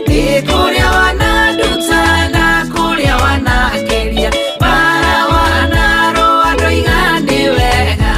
nĩ kũrĩa wananduta na kũrĩa wanakĩria bara wanarũa ndoiga nĩ wega.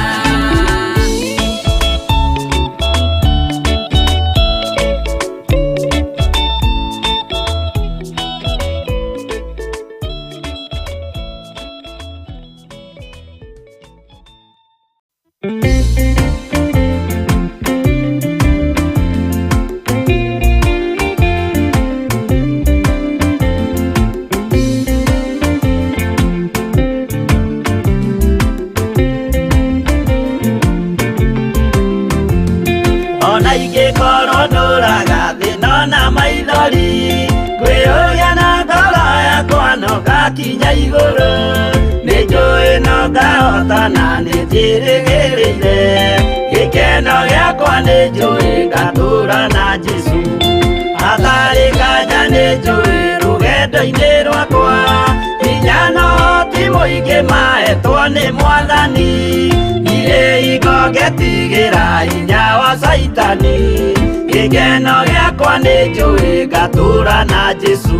Ona ingĩkorwo ndũraga thĩna na maithori, kwĩyũria na ngoro yakwa no ngakinya igũrũ. Nĩ njũĩ no ngahotana, nĩ njĩrĩgĩrĩire gĩkeno gĩakwa, nĩ njũĩ ngatũra na Jesũ. Hatarĩ nganja nĩ njũĩ rũgendo-inĩ rwakwa, hinya no ti mũingĩ mahetwo nĩ Mwathani. Ndirĩ hingo ngetigĩra hinya wa Caitani, gĩkeno gĩakwa nĩ njũĩ ngatũra na Jesũ.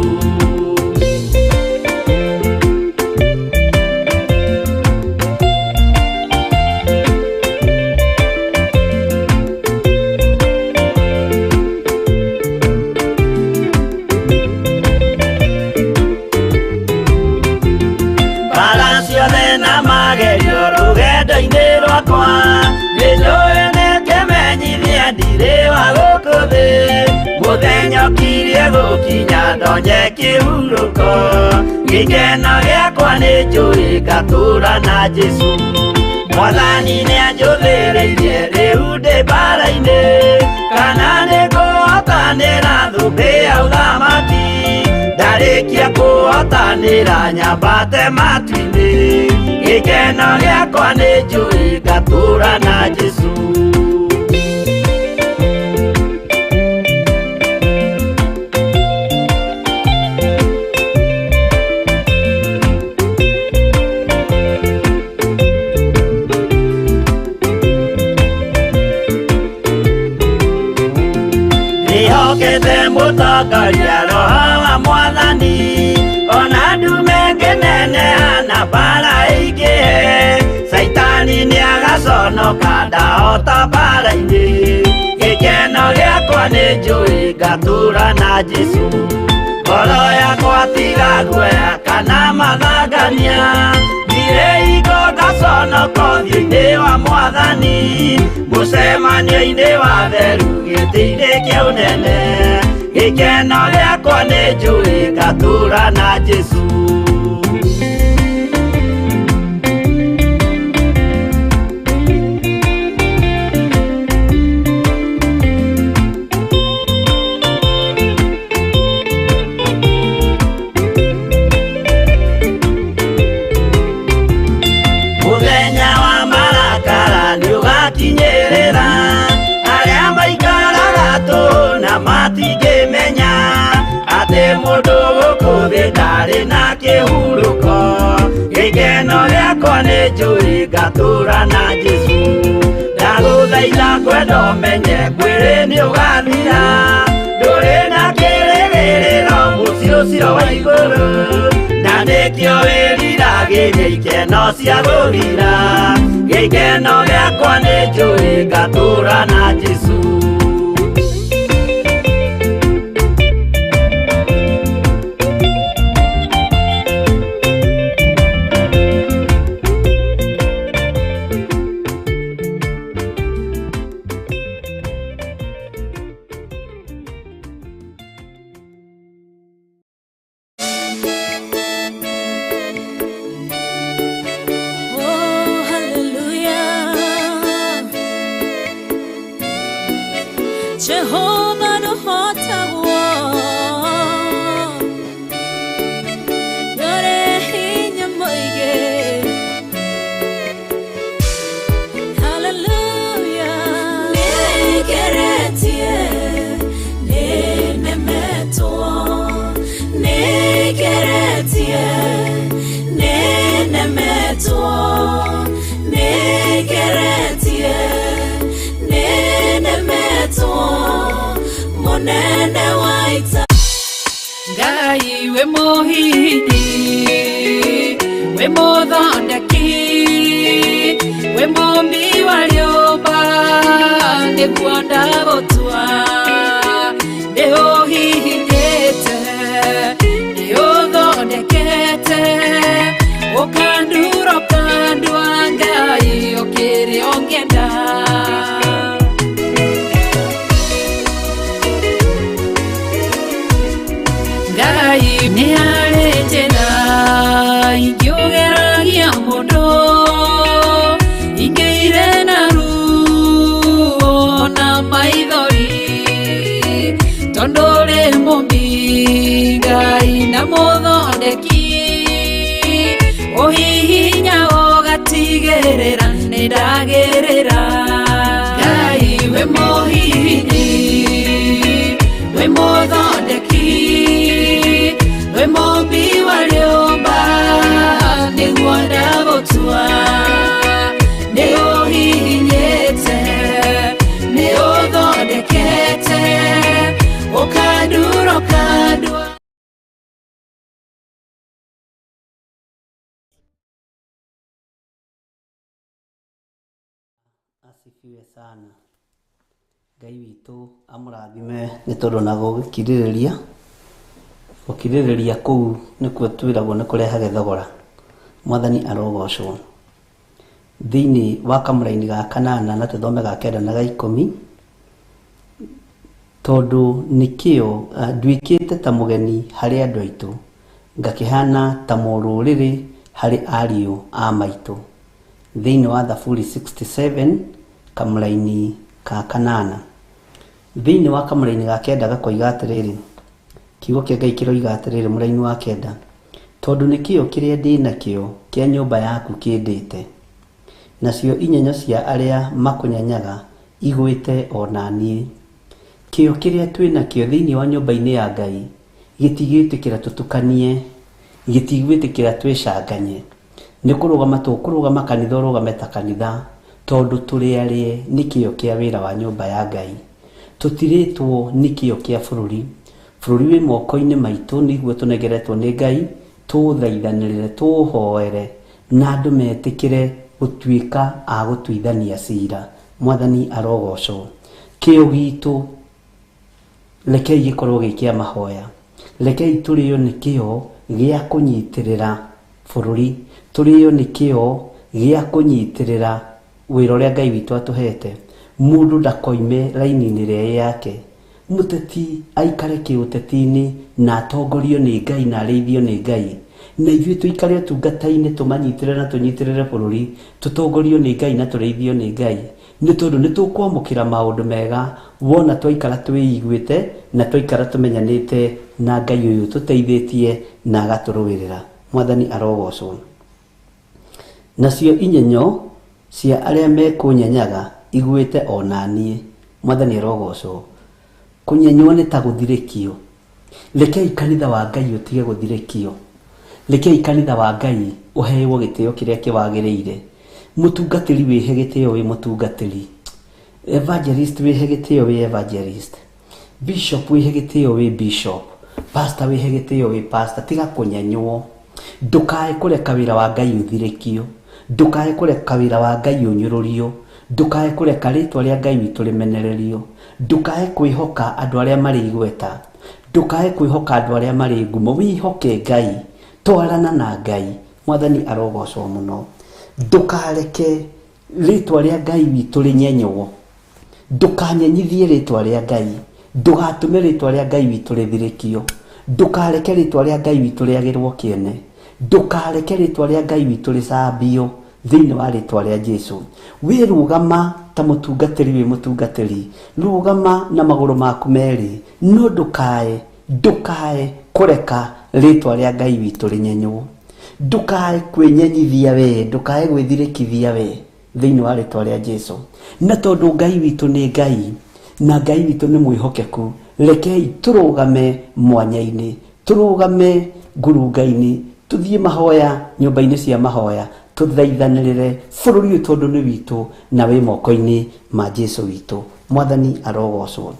Mbara ciothe na magerio rũgendo-inĩ rwakwa, nĩ njũĩ nĩ kĩmenyithia ndirĩ wa gũkũ thĩ. Mũthenya ũkirie gũkinya ndonye kĩhurũko, gĩkeno gĩakwa nĩ njũĩ ngatũra na Jesũ. Mwathani nĩ anjũthĩrĩirie rĩu ndĩ mbara-inĩ, kana nĩ ngũhotanĩra thũmbĩ ya ũthamaki. Ndarĩkia kũhotanĩra nyambate matu-inĩ, gĩkeno gĩakwa nĩ njũĩ ngatũra na Jesũ. Ndĩhokete mũtongoria roho wa mwathani ona ndume ngĩneneha na mbara ĩingĩhe Caitani nĩagaconoka ndahota mbara-inĩ gĩkeno gĩakwa nĩ njũĩ ngatũra na Jesũ ngoro yakwa tiga guoya kana mathangania ndirĩ hingo ngaconoka ũthiũ-inĩ wa mwathani mũcemanio-inĩ wa theru gĩtĩ-inĩ kĩa ũnene gĩkeno gĩakwa nĩ njũĩ ngatũra na Jesũ. Mũthenya wa marakara nĩũgakinyĩrĩra arĩa maikaraga tũhũ na matingĩmenya atĩ mũndũ gũkũ thĩ ndarĩ na kĩhurũko gĩkeno gĩakwa nĩ njũĩ ngatũra na Jesũ ndagũthaitha kwenda ũmenye mwĩrĩ nĩũgathira ndũrĩ na kĩrĩgĩrĩro mũciĩ ũcio wa igũrũ na nĩkĩo wĩriragĩria ikeno cia gũthira gĩkeno gĩakwa nĩ njũĩ ngatũra na Jesũ. Oh, hallelujah. Jehovah no hotagwo Nore hinya moige. Hallelujah. Nĩngeretie, nĩnemetwo. Nĩngeretie, nĩnemetwo. Nĩngeretie, nĩnemetwo. Mũnene wa ita Ngai wĩ mũhihinyi wĩ mũthondeki wĩ mũmbi wa rĩũmba nĩguo ndagũtua nĩũhihinyĩte nĩũthondekete ũkandura ũkandua Ngai ũkĩrĩ ũngĩenda. Ngai nĩ harĩ njĩra ingĩũgeragia mũndũ ingĩire na ruo na maithori tondũ ũrĩ mũmbi Ngai na mũthondeki ũhihinya ũgatigĩrĩra nĩndagĩrĩra Ngai wĩ mũhihinyi wĩ mũthondeki wĩ mũmbi wa rĩũmba nĩguo ndagũtua nĩũhihinyĩte nĩũthondekete ũkandura ũkandua. Asifiwe sana. Ngai witũ amũrathime nĩ tondũ na gũgĩkirĩrĩria gũkirĩrĩria kũu nĩkuo twĩragwo nĩ kũrehage thogora. Mwathani arogocwo. Thĩinĩ wa kamũraini ga kanana na tũthome ga kenda na ga ikũmi tondũ nĩkĩo nduĩkĩte ta mũgeni harĩ andũ aitũ ngakĩhana ta mũrũrĩrĩ harĩ ariũ a maitũ. Thĩinĩ wa Thaburi 67 kamũraini ka kanana. Thĩinĩ wa kamũraini ga kenda gakoiga atĩrĩrĩ kiugo kĩa Ngai kĩroiga atĩrĩrĩ mũraini wa kenda tondũ nĩkĩo kĩrĩa ndĩ nakĩo kĩa nyũmba yaku kĩndĩte nacio inyenyo cia arĩa makũnyenyaga igwĩte o na niĩ. Kĩo kĩrĩa twĩ nakĩo thĩinĩ wa nyũmba-inĩ ya Ngai gĩtigĩtĩkĩra tũtukanie gĩtigwĩtĩkĩra twĩcanganye nĩ kũrũgama tũkũrũgama kanitha ũrũgame ta kanitha tondũ tũrĩ arĩe nĩ kĩo kĩa wĩra wa nyũmba ya Ngai. Tũtirĩtwo nĩ kĩo kĩa bũrũri. Bũrũri wĩ moko-inĩ maitũ, nĩguo tũnengeretwo nĩ Ngai, tũũthaithanĩrĩre, tũũhoere, na andũ metĩkĩre gũtuĩka a gũtuithania cira. Mwathani arogocwo. Kĩo gitũ rekei gĩkorwo gĩ kĩa mahoya. Rekei tũrĩo nĩ kĩo gĩa kũnyitĩrĩra bũrũri, tũrĩo nĩ kĩo gĩa kũnyitĩrĩra wĩra ũrĩa Ngai witũ atũhete. Mũndũ ndakoime raini-inĩ ĩrĩa ĩ yake. Mũteti aikare kĩũteti-inĩ na atongorio nĩ Ngai na arĩithio nĩ Ngai. Na ithuĩ tũikare ũtungata-inĩ tũmanyitĩrĩre na tũnyitĩrĩre bũrũri, tũtongorio nĩ Ngai na tũrĩithio nĩ Ngai. Nĩ tondũ nĩ tũkwamũkĩra maũndũ mega wona twaikara twĩiguĩte na twaikara tũmenyanĩte na Ngai ũyũ tũteithĩtie na agatũrũĩrĩra. Mwathani arogocwo. Nacio inyenyo cia arĩa mekũnyenyaga iguĩte o na niĩ. Mwathani arogocwo. Kũnyenywo nĩ ta gũthirĩkio. Rekei kanitha wa Ngai ũtige gũthirĩkio. Rekei kanitha wa Ngai ũhewo gĩtĩo kĩrĩa kĩwagĩrĩire. Mũtungatĩri wĩhe gĩtĩo wĩ mũtungatĩri. Evangelist wĩhe gĩtĩo wĩ evangelist. Bishop wĩhe gĩtĩo wĩ bishop. Pastor wĩhe gĩtĩo wĩ pastor. Tiga kũnyenywo. Ndũkae kũreka wĩra wa Ngai ũthirĩkio. Ndũkae kũreka wĩra wa Ngai ũnyũrũrio. Ndũkae kũreka rĩtwa rĩa Ngai witũ rĩmenererio. Ndũkae kwĩhoka andũ arĩa marĩ igweta. Ndũkae kwĩhoka andũ arĩa marĩ ngumo. Wĩhoke Ngai. Twarana na Ngai. Mwathani arogocwo mũno. Ndũkareke rĩtwa rĩa Ngai witũ rĩnyenywo. Ndũkanyenyithie rĩtwa rĩa Ngai. Ndũgatũme rĩtwa rĩa Ngai witũ rĩthirĩkio. Ndũkareke rĩtwa rĩa Ngai witũ rĩagĩrwo kĩene. Ndũkareke rĩtwa rĩa Ngai witũ rĩcambio thĩinĩ wa rĩtwa rĩa Jesu. Wĩrũgama ta mũtungatĩri wĩ mũtungatĩri. Rũgama na magũrũ maku merĩ. No ndũkae kũreka rĩtwa rĩa Ngai witũ rĩnyenywo. Ndũkae kwĩnyenyithia we, ndũkae gwĩthirĩkithia we thĩinĩ wa rĩtwa rĩa Jesu. Na tondũ Ngai witũ nĩ Ngai, na Ngai witũ nĩ mwĩhokeku, rekei tũrũgame mwanya-inĩ, tũrũgame ngurunga-inĩ, tũthiĩ mahoya nyũmba-inĩ cia mahoya, tũthaithanĩrĩre bũrũri ũyũ tondũ nĩ witũ na wĩ moko-inĩ ma Jesu witũ. Mwathani arogocwo.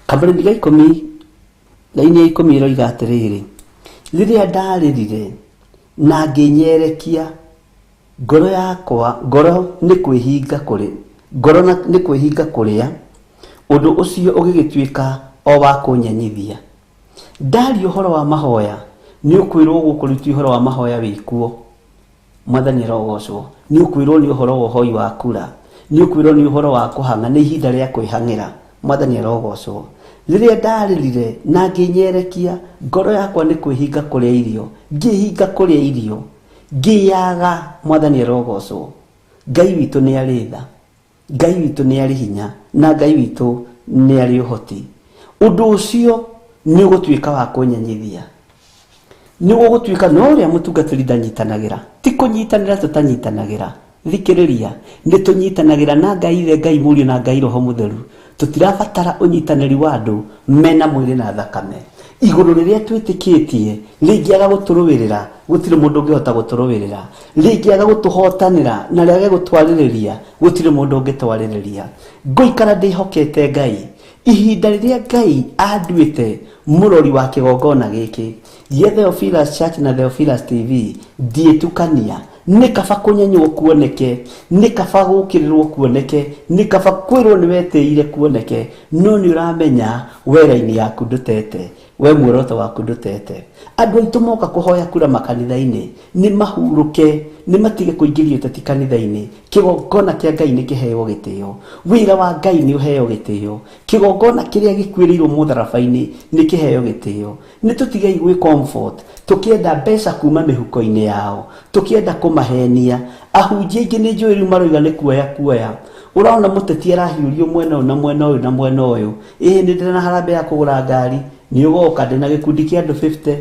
Kamũrĩmi ga ikũmi, raini ya ikũmi ĩroiga atĩrĩrĩ, rĩrĩa ndarĩrire na ngĩnyerekia ngoro yakwa, ngoro nĩ kwĩhinga kũrĩ, ngoro nĩ kwĩhinga kũrĩa, ũndũ ũcio ũgĩgĩtuĩka o wa kũnyenyithia. Ndaria ũhoro wa mahoya, nĩ ũkwĩrwo gũkũ rĩu ti ũhoro wa mahoya wĩkuo. Mwathani arogocwo. Nĩ ũkwĩrwo nĩ ũhoro wa ũhoi wa kura, nĩ ũkwĩrwo nĩ ũhoro wa kũhang'a, nĩ ihinda rĩa kwĩhang'ĩra. Mwathani arogocwo. Rĩrĩa ndarĩrire na ngĩnyerekia, ngoro yakwa nĩ kwĩhinga kũrĩa irio, ngĩhinga kũrĩa irio, ngĩyaga. Mwathani arogocwo. Ngai witũ nĩ arĩ tha, Ngai witũ nĩ arĩ hinya, na Ngai witũ nĩ arĩ ũhoti. Ũndũ ũcio nĩ ũgũtuĩka wa kũnyenyithia. Nĩ ũgũtuĩka no ũrĩa mũtungatĩri ndanyitanagĩra. Ti kũnyitanĩra tũtanyitanagĩra. Thikĩrĩria, nĩ tũnyitanagĩra na Ngai Ithe, Ngai Mũriũ na Ngai Roho Mũtheru. Tũtirabatara ũnyitanĩri wa andũ mena mwĩrĩ na thakame. Igũrũ rĩrĩa twĩtĩkĩtie rĩngĩaga gũtũrũĩrĩra, gũtirĩ mũndũ ũngĩhota gũtũrũĩrĩra. Rĩngĩaga gũtũhotanĩra na rĩage gũtwarĩrĩria, gũtirĩ mũndũ ũngĩtwarĩrĩria. Ngũikara ndĩhokete Ngai. Ihinda rĩrĩa Ngai anduĩte mũrori wa kĩgongona gĩkĩ gĩa Theophilus Church na Theophilus TV, ndiĩtukania. Nĩ kaba kũnyenywo kuoneke, nĩ kaba gũkĩrĩrwo kuoneke, nĩ kaba kwĩrwo nĩ wetĩire kuoneke, no nĩ ũramenya we raini yaku ndũtete, we muoroto waku ndũtete. Andũ aitũ moka kũhoya kura makanitha-inĩ, nĩ mahurũke, nĩ matige kũingĩria ũteti kanitha-inĩ. Kĩgongona kĩa Ngai nĩ kĩheo gĩtĩo, wĩra wa Ngai nĩ ũheo gĩtĩo, kĩgongona kĩrĩa gĩkuĩrĩirwo mũtharaba-inĩ nĩ kĩheo gĩtĩo. Nĩ tũtigei gwĩ comfort, tũkĩenda mbeca kuma mĩhuko-inĩ yao, tũkĩenda kũmahenia. Ahunjia aingĩ nĩ njũĩ rĩu maroiga nĩ kuoya kuoya. Ũrona mũteti arahiũrio mwena ũyũ na mwena ũyũ na mwena ũyũ. Ĩĩ nĩ ndĩna harambee ya kũgũra ngari, nĩ ũgoka ndĩna gĩkundi kĩa andũ 50,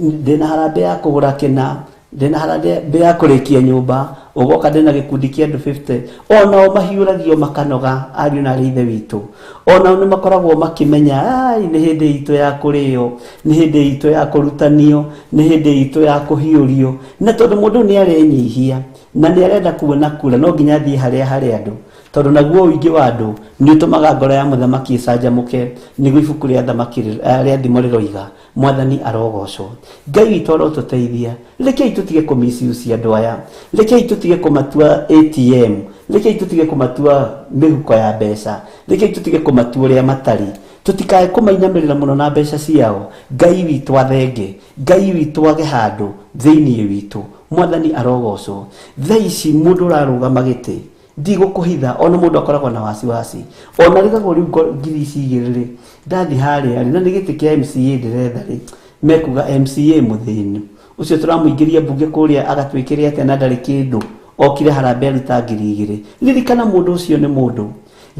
ndĩna harambee ya kũgũra kĩna, ndĩna harambee ya kũrĩkia nyũmba, ũgoka ndĩna gĩkundi kĩa andũ 50. Onao mahiũragio makanoga, ariũ na arĩ ithe witũ. Onao nĩ makoragwo makĩmenya, ai, nĩ hĩndĩ itũ ya kũrĩo, nĩ hĩndĩ itũ ya kũrutanio, nĩ hĩndĩ itũ ya kũhiũrio. Na tondũ mũndũ nĩ arenyihia na nĩ arenda kuona kura, no nginya athiĩ harĩa harĩ andũ. Tondũ naguo ũingĩ wa andũ nĩ ũtũmaga ngoro ya mũthamaki ĩcanjamũke, nĩguo ibuku rĩa thamaki rĩa Thimo rĩroiga. Mwathani arogocwo. Ngai witũ arotũteithia. Rekei tũtige kũmiciucia andũ aya, rekei tũtige kũmatua ATM, rekei tũtige kũmatua mĩhuko ya mbeca, rekei tũtige kũmatua ũrĩa matari, tũtikae kũmainamĩrĩra mũno na mbeca ciao. Ngai witũ athenge, Ngai witũ age handũ thĩinĩ witũ. Mwathani arogocwo. Thaa ici mũndũ ũrarũgama gĩtĩ, ndigũkũhitha, ona mũndũ akoragwo na wasiwasi, ona rĩgagwo rĩu ngiri ici igĩrĩ rĩ, ndathi harĩa rĩ, na nĩ gĩtĩ kĩa MCA ndĩretha rĩ, mekuga MCA mũthĩni ũcio tũramũingĩria mbunge kũrĩa agatwĩkĩre atĩa na ndarĩ kĩndũ, okire harambee aruta 2000. Ririkana mũndũ ũcio nĩ mũndũ.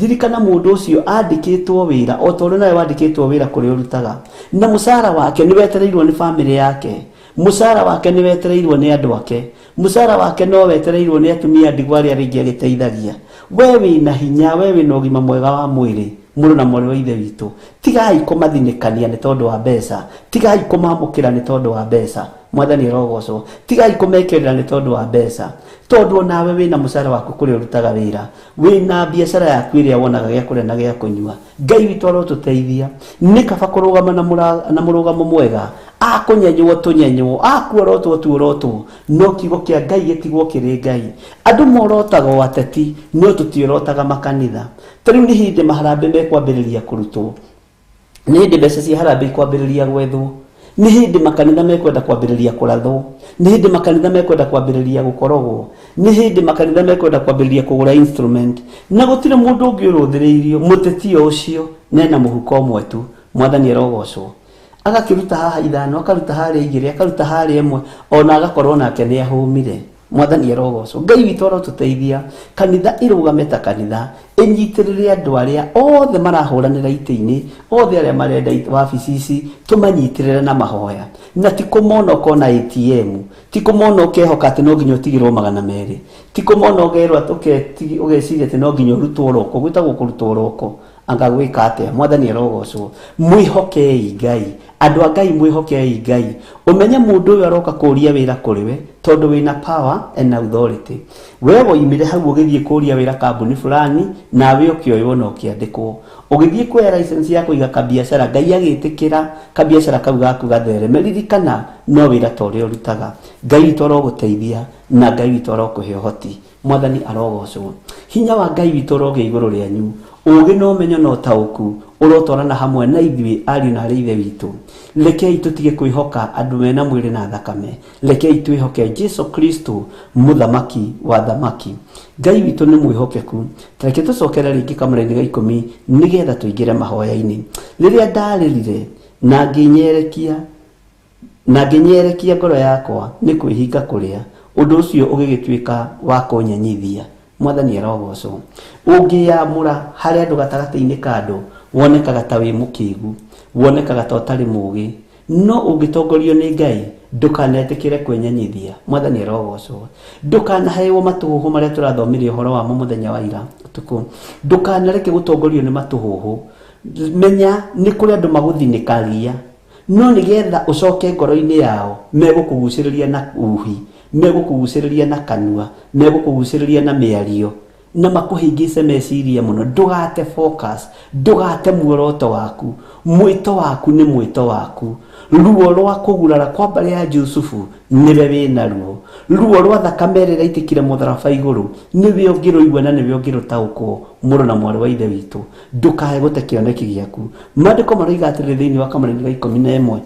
Ririkana mũndũ ũcio andĩkĩtwo wĩra o ta ũrĩa nawe wandĩkĩtwo wĩra kũrĩa ũrutaga, na mũcara wake nĩ wetereirwo nĩ bamĩrĩ yake, mũcara wake nĩ wetereirwo nĩ andũ ake, mũcara wake no wetereirwo nĩ atumia ndigwa arĩa rĩngĩ agĩteithagia. We wĩna hinya, we wĩna ũgima mwega wa mwĩrĩ, mũrũ na mwarĩ wa ithe witũ, tigai kũmathinĩkania nĩ tondũ wa mbeca, tigai kũmamũkĩra nĩ tondũ wa mbeca. Mwathani arogocwo. Tigai kũmekĩrĩra nĩ tondũ wa mbeca, tondũ onawe wĩna mũcara waku kũrĩa ũrutaga wĩra, wĩna biacara yaku ĩrĩa wonaga gĩa kũrĩa na gĩa kũnyua. Ngai witũ arotũteithia. Nĩ kaba kũrũgama na mũrũgamo mwega, akũnyenywo tũnyenywo, akuorotwo tuorotwo, no kiugo kĩa Ngai gĩtigwo kĩrĩ Ngai. Andũ morotaga o ateti, no tũtiorotaga makanitha. Ta rĩu nĩ hĩndĩ maharambee mekwambĩrĩria kũrutwo, nĩ hĩndĩ mbeca cia harambee ikwambĩrĩria gwethwo, nĩ hĩndĩ makanitha mekwenda kwambĩrĩria kũrathwo, nĩ hĩndĩ makanitha mekwenda kwambĩrĩria gũkorogwo, nĩ hĩndĩ makanitha mekwenda kwambĩrĩria kũgũra instrument, na gũtirĩ mũndũ ũngĩ ũrũthĩrĩirio. Mũteti o ũcio nena mũhuko ũmwe tu. Mwathani arogocwo. Agakĩruta haha 5, akaruta harĩa 2, akaruta harĩa 1, ona agakorwo nake nĩ ahũmire. Mwathani arogocwo. Ngai witũ arotũteithia. Kanitha ĩrũgame ta kanitha, ĩnyitĩrĩre andũ arĩa othe marahũranĩra itĩ-inĩ, othe arĩa marenda wabici ici, tũmanyitĩrĩre na mahoya. Na ti kũmona ũkona ATM, ti kũmona ũkehoka atĩ no nginya ũtigĩrwo 200, ti kũmona ũkerwo ũgeciria atĩ no nginya ũrutwo roko, gwĩtagwo kũrutwo roko. Anga gwĩka atĩa? Mwathani arogocwo. Mwĩhokei Ngai, andũ a Ngai, mwĩhokei Ngai. Ũmenye mũndũ ũyũ aroka kũria wĩra kũrĩ we tondũ wĩna power and authority. We woimire hau ũgĩthiĩ kũria wĩra kambuni fulani, nawe ũkĩoywo na ũkĩandĩkwo, ũgĩthiĩ kuoya license ya kũiga kabiacara, Ngai agĩtĩkĩra kabiacara kau gaku gathereme. Ririkana no wĩra ta ũrĩa ũrutaga. Ngai witũ arogũteithia na Ngai witũ arokũhe ũhoti. Mwathani arogocwo. Hinya wa Ngai witũ ũrogĩa igũrũ rĩanyu. Ũũgĩ na ũmenyo na ũtaũku ũrotwarana hamwe na ithuĩ ariũ na arĩ ithe witũ. Rekei tũtige kwĩhoka andũ mena mwĩrĩ na thakame. Rekei twĩhoke Jesu Kristo, mũthamaki wa thamaki. Ngai witũ nĩ mwĩhokeku. Reke tũcokere rĩngĩ kamũra-inĩ ga 10 nĩgetha tũingĩre mahoya-inĩ. Rĩrĩa ndarĩrire na ngĩnyerekia ngoro yakwa nĩ kwĩhinga kũrĩa, ũndũ ũcio ũgĩgĩtuĩka wa kũnyenyithia. Mwathani arogocwo. Ũngĩyamũra harĩ andũ gatagatĩ-inĩ ka andũ, wonekaga ta wĩ mũkĩgu, wonekaga ta ũtarĩ mũũgĩ, no ũngĩtongorio nĩ Ngai, ndũkanetĩkĩre kwĩnyenyithia. Mwathani arogocwo. Ndũkanahewo matũhũhũ marĩa tũrathomire ũhoro wamo mũthenya wa ira ũtukũ. Ndũkanareke gũtongorio nĩ matũhũhũ. Menya nĩ kũrĩ andũ magũthinĩkagia, no nĩgetha ũcoke ngoro-inĩ yao, megũkũgucĩrĩria na uhi, megũkũgucĩrĩria na kanua, megũkũgucĩrĩria na mĩario, na makũhĩngĩce meciria mũno. Ndũgate focus, ndũgate muoroto waku. Mwĩto waku nĩ mwĩto waku. Ruo rwa kũgurara kwa mbarĩ ya Jusufu nĩwe wĩna ruo. Ruo rwa thakame ĩrĩa ĩraitĩkire mũtharaba igũrũ nĩwe ũngĩrũigua na nĩwe ũngĩrũtaũkwo. Mũrũ na mwarĩ wa ithe witũ, ndũkae gũte kĩoneki gĩaku. Maandĩko maroiga atĩrĩrĩ thĩinĩ wa kamũra-inĩ ga 11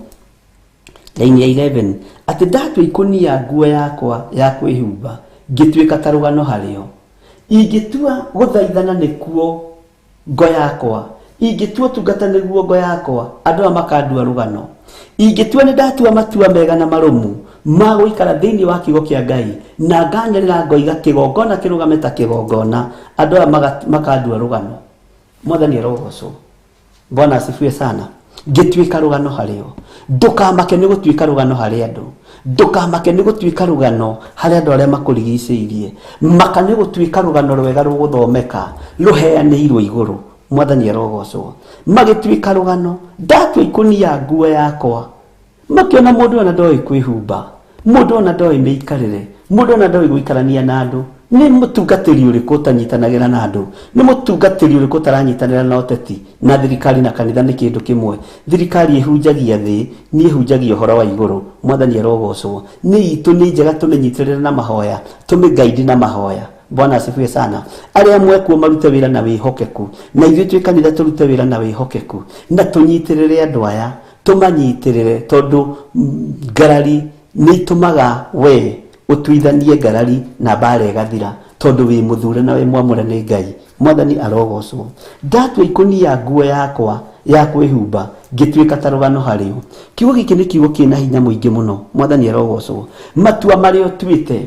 raini ya 11 atĩ ndatua ikũnia nguo yakwa ya kwĩhumba, ngĩtuĩka ta rũgano harĩo. Ingĩtua gũthaithana nĩkuo ngo yakwa, ingĩtua ũtungata nĩguo ngo yakwa, andũ aya makandua rũgano. Ingĩtua nĩ ndatua matua mega na marũmu ma gũikara thĩinĩ wa kiugo kĩa Ngai, na nganĩrĩra ngoiga kĩgongona kĩrũgame ta kĩgongona, andũ aya makandua rũgano. Mwathani arogocwo. Bwana asifiwe sana. Ngĩtuĩka rũgano harĩo. Ndũkamake nĩ gũtuĩka rũgano harĩ andũ. Ndũkamake nĩ gũtuĩka rũgano harĩ andũ arĩa makũrigicĩirie. Maka nĩ gũtuĩka rũgano rwega rũgũthomeka, rũheanĩirwo igũrũ. Mwathani arogocwo. Magĩtuĩka rũgano. Ndatua ikũnia nguo yakwa, makĩona mũndũ ona ndoĩ kwĩhumba, mũndũ ona ndoĩ mĩikarĩre, mũndũ ona ndoĩ gũikarania na andũ. Nĩ mũtungatĩri ũrĩkũ ũtanyitanagĩra na andũ? Nĩ mũtungatĩri ũrĩkũ ũtaranyitanĩra na ũteti? Na thirikari na kanitha nĩ kĩndũ kĩmwe. Thirikari ĩhunjagia thĩ, niĩ hunjagia ũhoro wa igũrũ. Mwathani arogocwo. Nĩ itũ nĩ njega tũmĩnyitĩrĩre na mahoya, tũmĩgaidi na mahoya. Bwana asifiwe sana. Arĩa mwekuo marute wĩra na wĩhokeku, na ithuĩ twĩ kanitha tũrute wĩra na wĩhokeku, na tũnyitĩrĩre andũ aya, tũmanyitĩrĩre, tondũ ngarari nĩ itũmaga we ũtuithanie ngarari na mbara ĩgathira, tondũ wĩ mũthure na wĩ mwamũre nĩ Ngai. Mwathani arogocwo. Ndatua ikũnia nguo yakwa ya kwĩhumba, ngĩtuĩka ta rũgano harĩo. Kiugo gĩkĩ nĩ kiugo kĩna hinya mũingĩ mũno. Mwathani arogocwo. Matua marĩa ũtuĩte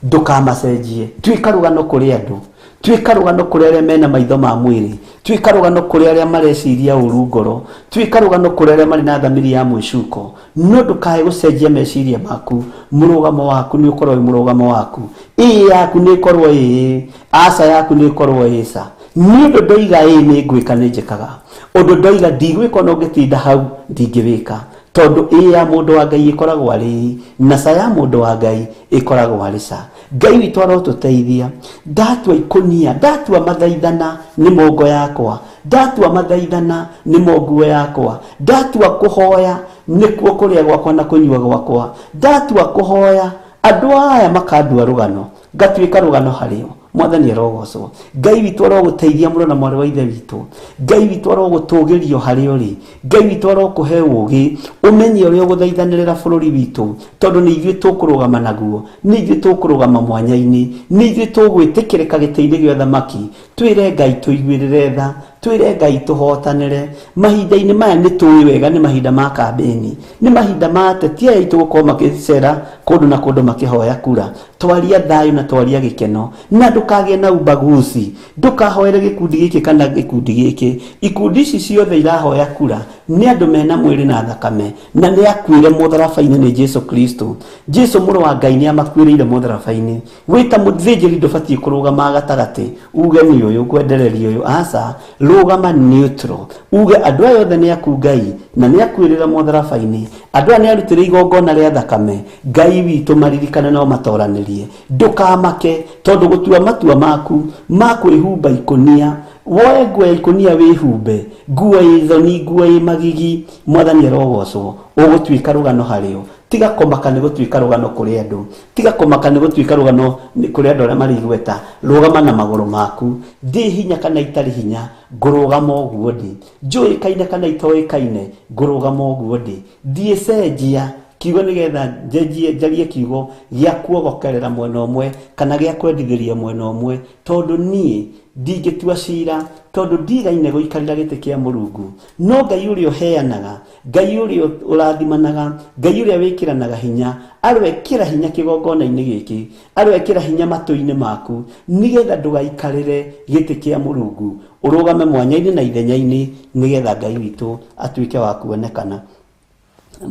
ndũkamacenjie. Tuĩka rũgano kũrĩ andũ, tuĩka rũgano kũrĩ arĩa mena maitho ma mwĩrĩ, tuĩka rũgano kũrĩ arĩa mareciria ũru ngoro, tuĩka rũgano kũrĩ arĩa marĩ na thamiri ya mwĩcuko. No ndũkae gũcenjia meciria maku. Mũrũgamo waku nĩ ũkorwo wĩ mũrũgamo waku. Ĩĩ yaku nĩ ĩkorwo ĩĩ, aca yaku nĩ ĩkorwo ĩca. Nĩ ũndũ ndoiga ĩĩ nĩ ngwĩka nĩ njĩkaga, ũndũ ndoiga ndigwĩka ona ũngĩtinda hau ndingĩwĩka, tondũ ĩĩ ya mũndũ wa Ngai ĩkoragwo arĩ ĩĩ, na ca ya mũndũ wa Ngai ĩkoragwo arĩ ca. Ngai witũ arotũteithia. Ndatua ikũnia, ndatua mathaithana nĩ mongo yakwa, ndatua mathaithana nĩ monguo yakwa, ndatua kũhoya nĩkuo kũrĩa gwakwa na kũnyua gwakwa, ndatua kũhoya andũ aya makandua rũgano, ngatuĩka rũgano harĩo. Mwathani arogocwo. Ngai witũ arogũteithia mũno na mwarĩ wa ithe witũ. Ngai witũ arogũtũgĩrio harĩa ũrĩ. Ngai witũ arokũhe ũũgĩ, ũmenye ũrĩa ũgũthaithanĩrĩra bũrũri witũ, tondũ nĩ ithuĩ tũkũrũgama naguo, nĩ ithuĩ tũkũrũgama mwanya-inĩ, nĩ ithuĩ tũgwĩtĩkĩrĩka gĩtĩ-inĩ gĩa ũthamaki. Twĩre Ngai tũiguĩrĩre tha, twĩre Ngai tũhotanĩre. Mahinda-inĩ maya nĩ tũĩ wega nĩ mahinda ma kambĩni, nĩ mahinda ma ateti aya aitũ gũkorwo makĩcera kũndũ na kũndũ makĩhoya kura. Twaria thayũ na twaria gĩkeno, na ndũkagĩe na ubaguzi. Ndũkahoere gĩkundi gĩkĩ kana gĩkundi gĩkĩ. Ikundi ici ciothe irahoya kura nĩ andũ mena mwĩrĩ na thakame, na nĩ akuĩre mũtharaba-inĩ nĩ Jesu Kristo. Jesu mũrũ wa Ngai nĩ amakuĩrĩire mũtharaba-inĩ. Wĩ ta mũthĩnjĩri ndũbatiĩ kũrũgama gatagatĩ uge nĩ ũyũ ngwendereria ũyũ, aca. Rũgama neutral, uge andũ aya othe nĩ aku Ngai na nĩ akuĩrĩra mũtharaba-inĩ. Andũ aya nĩ arutĩre igongona rĩa thakame. Ngai witũ maririkane no matoranĩrie. Ndũkamake, tondũ gũtua matua maku ma kwĩhumba ikũnia, woe nguo ya ikũnia wĩhumbe, nguo ĩ thoni, nguo ĩ magigi. Mwathani arogocwo. Ũgũtuĩka rũgano harĩo. Tiga kũmaka nĩ gũtuĩka rũgano kũrĩ andũ, tiga kũmaka nĩ gũtuĩka rũgano kũrĩ andũ arĩa marĩ igweta. Rũgama na magũrũ maku. Ndĩ hinya kana itarĩ hinya, ngũrũgama ũguo ndĩ. Njũĩkaine kana itoĩkaine, ngũrũgama ũguo ndĩ. Ndiĩ cenjia kiugo nĩgetha njenjie njarie kiugo gĩa kuogokerera mwena ũmwe kana gĩa kwendithĩria mwena ũmwe, tondũ niĩ ndingĩtua cira, tondũ ndigaine gũikarĩra gĩtĩ kĩa Mũrungu. No Ngai ũrĩa ũheanaga, Ngai ũrĩa ũrathimanaga, Ngai ũrĩa wĩkĩranaga hinya, aroekĩra hinya kĩgongona-inĩ gĩkĩ, aroekĩra hinya matũ-inĩ maku, nĩgetha ndũgaikarĩre gĩtĩ kĩa Mũrungu, ũrũgame mwanya-inĩ na ithenya-inĩ, nĩgetha Ngai witũ atuĩke wa kuonekana.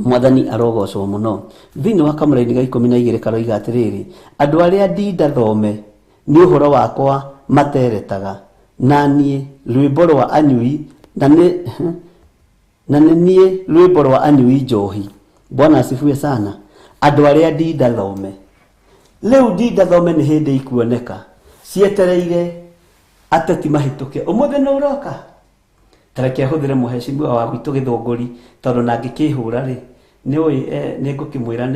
Mwathani arogocwo mũno. Thĩinĩ wa kamũraini ga 12 karoiga atĩrĩrĩ, andũ arĩa ndinda thome nĩ ũhoro wakwa materetaga, na niĩ rwĩmbo rwa anyui, na nĩ na nĩ niĩ rwĩmbo rwa anyui njohi. Bwana asifiwe sana. Andũ arĩa ndinda thome, rĩu ndinda thome nĩ hĩndĩ ikuoneka, cietereire ateti mahĩtũke. Ũmũthĩ nĩ ũroka, tareke hũthĩre mũhecimiwa wa gwitũ Gĩthũngũri, tondũ nangĩkĩhũra rĩ, nĩ ũĩ nĩ ngũkĩmwĩra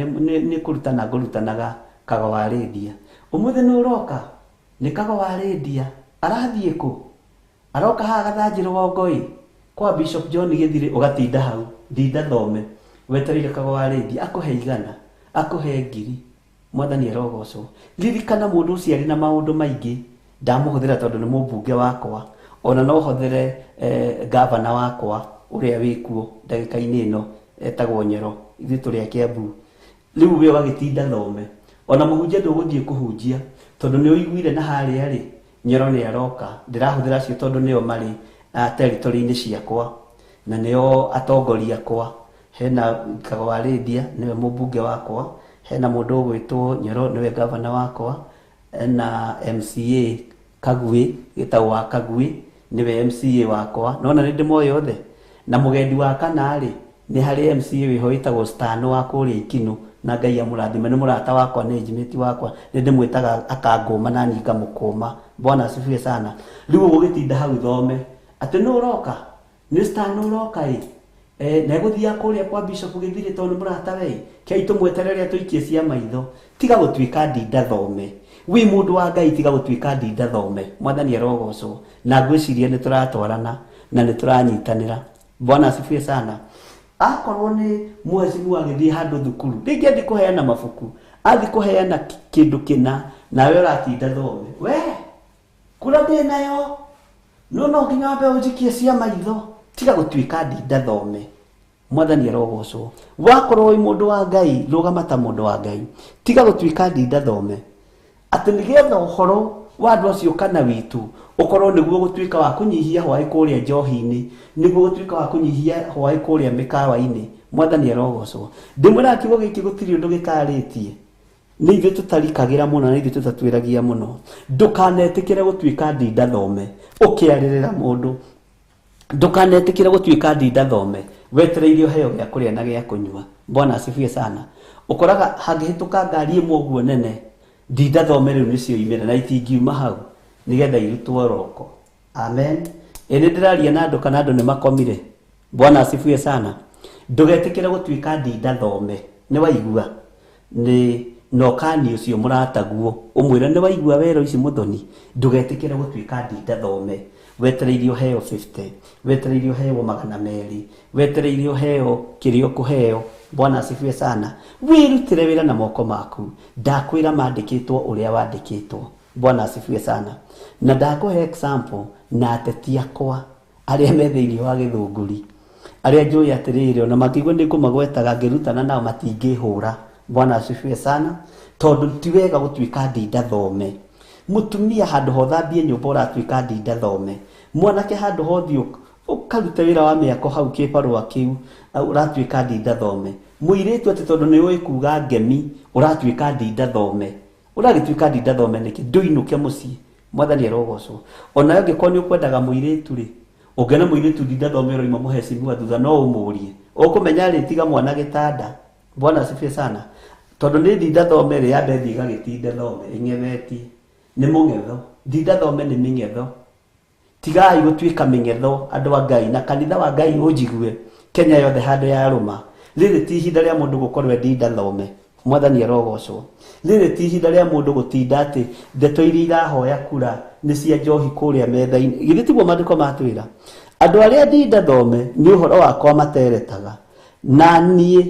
nĩ kũrutana ngũrutanaga Kago wa Rĩndia. Ũmũthĩ nĩ ũroka, nĩ Kago wa Rĩndia, arathiĩ kũ? Aroka haha Gathanjĩ rũgongo ĩ, kwa Bishop John Gĩthirĩ, ũgatinda hau, ndinda thome, wetereire Kago wa Rĩndia, akũhe 100, akũhe 1000. Mwathani arogocwo. Ririkana mũndũ ũcio arĩ na maũndũ maingĩ, ndamũhũthĩra tondũ nĩ mũmbunge wakwa, ona no hũthĩre gavana wakwa ũrĩa wĩkuo ndagĩka-inĩ ĩno, etagwo Nyero, ithuĩ tũrĩ a Kiambu. Rĩu we ũgagĩtinda thome, ona mũhunjia ndũgũthiĩ kũhunjia, tondũ nĩ ũiguire na harĩa rĩ, Nyero nĩ aroka. Ndĩrahũthĩra acio tondũ nĩo marĩ territory-inĩ ciakwa, na nĩo atongoria akwa. Hena Kago wa Rĩndia, nĩwe mũmbunge wakwa, hena mũndũ ũgwĩtwo Nyero, nĩwe gavana wakwa, hena MCA Kagui, gĩtagwo wa Kagui, nĩwe MCA wakwa. Nona nĩ ndĩmoĩ othe. Na mũgendi wa kana rĩ, nĩ harĩ MCA wĩho wĩtagwo Stano wa kũrĩa Ikinũ, Na Ngai amũrathime, nĩ mũrata wakwa, nĩ njimĩti wakwa, nĩ ndĩmwĩtaga akangũma na niĩ ngamũkũma. Bwana asifiwe sana. Rĩu ũgũgĩtinda hau thome atĩ nũ ũroka, nĩ star nũ ũroka ĩ, na egũthiaga kũrĩa kwa Bishop Gĩthirĩ tondũ nĩ mũrata we, kei tũmweterere atũikie cia maitho. Tiga gũtuĩka ndinda thome, wĩ mũndũ wa Ngai, tiga gũtuĩka ndinda thome. Mwathani arogocwo. Na ngwĩciria nĩ tũratwarana na nĩ tũranyitanĩra. Bwana asifiwe sana. Akorwo nĩ mheshimiwa agĩthiĩ handũ thukuru, rĩngĩ athiĩ kũheana mabuku, athiĩ kũheana kĩndũ kĩna, nawe ũratinda thome, we kũrĩa ndĩ nayo no no nginya wambe ũnjikie cia maitho. Tiga gũtuĩka ndinda thome. Mwathani arogocwo. Wakorwo wĩ mũndũ wa Ngai, rũgama ta mũndũ wa Ngai, tiga gũtuĩka ndinda thome, atĩ nĩgetha ũhoro wa andũ acio kana witũ ũkorwo nĩguo gũtuĩka wa kũnyihia hwaĩ kũrĩa njohi-inĩ, nĩguo gũtuĩka wa kũnyihia hwaĩ kũrĩa mĩkawa-inĩ. Mwathani arogocwo. Ndĩmwĩraga kiugo gĩkĩ gũtirĩ ũndũ gĩtarĩtie, nĩ ithuĩ tũtarikagĩra mũno na ithuĩ tũtatuĩragia mũno. Ndũkanetĩkĩre gũtuĩka ndinda thome ũkĩarĩrĩra mũndũ, ndũkanetĩkĩre gũtuĩka ndinda thome wetereire ũheo gĩa kũrĩa na gĩa kũnyua. Bwana asifiwe sana. Ũkoraga hangĩhĩtũka ngari ĩmwe ũguo nene, ndinda thome rĩu nĩcio imĩra na itingiuma hau nĩgetha irutwo roko. Amen. Ĩ nĩ ndĩraria na andũ kana andũ nĩ makomire? Bwana asifiwe sana. Ndũgetĩkĩre gũtuĩka ndinda thome. Nĩ waigua? Nĩ na ũkani ũcio mũrataguo ũmwĩre nĩ waigua wero ici mũthoni. Ndũgetĩkĩre gũtuĩka ndinda thome wetereire ũheo 50, wetereire ũheo 200, wetereire ũheo kĩrĩa ũkũheo. Bwana asifiwe sana. Wĩrutĩre wĩra na moko maku, ndakwĩra mandĩkĩtwo ũrĩa wandĩkĩtwo. Bwana asifiwe sana. Na ndakũhe example na ateti akwa arĩa me thĩinĩ wa Gĩthũngũri, arĩa njũĩ atĩrĩrĩ, ona mangĩigua nĩ ngũmagwetaga ngĩrutana nao matingĩhũra. Bwana asifiwe sana. Tondũ ti wega gũtuĩka ndinda thome. Mũtumia handũ hothambie nyũmba ũratuĩka ndinda thome, mwanake handũ hothiĩ ũkarute wĩra wa mĩako hau kĩbarũa kĩu ũratuĩka ndinda thome, mũirĩtu atĩ tondũ nĩ ũĩ kuga ngemi ũratuĩka ndinda thome. Ũragĩtuĩka ndinda thome nĩkĩ? Ndũinũke mũciĩ. Mwathani arogocwo. Onawe angĩkorwo nĩ ũkwendaga mũirĩtu rĩ, ũngĩona mũirĩtu ndinda thome ũroima mũhecimiwa thutha no ũmũrie, ũkũmenya rĩ, tiga mwana gĩtanda. Bwana asifiwe sana. Tondũ nĩ ndinda thome rĩ, yambe thiĩ ĩgagĩtinde thome ĩng'ethetie, nĩ mũng'etho. Ndinda thome nĩ mĩng'etho. Tigai gũtuĩka mĩng'etho andũ a Ngai, na kanitha wa Ngai ũnjigue Kenya yothe handũ ya rũma. Rĩrĩ ti ihinda rĩa mũndũ gũkorwo e ndinda thome. Mwathani arogocwo. Rĩrĩ ti ihinda rĩa mũndũ gũtinda atĩ ndeto iria irahoya kura nĩ cia njohi kũrĩa metha-inĩ. Githĩ tiguo maandĩko matwĩra? Andũ arĩa ndinda thome nĩ ũhoro wakwa materetaga, na niĩ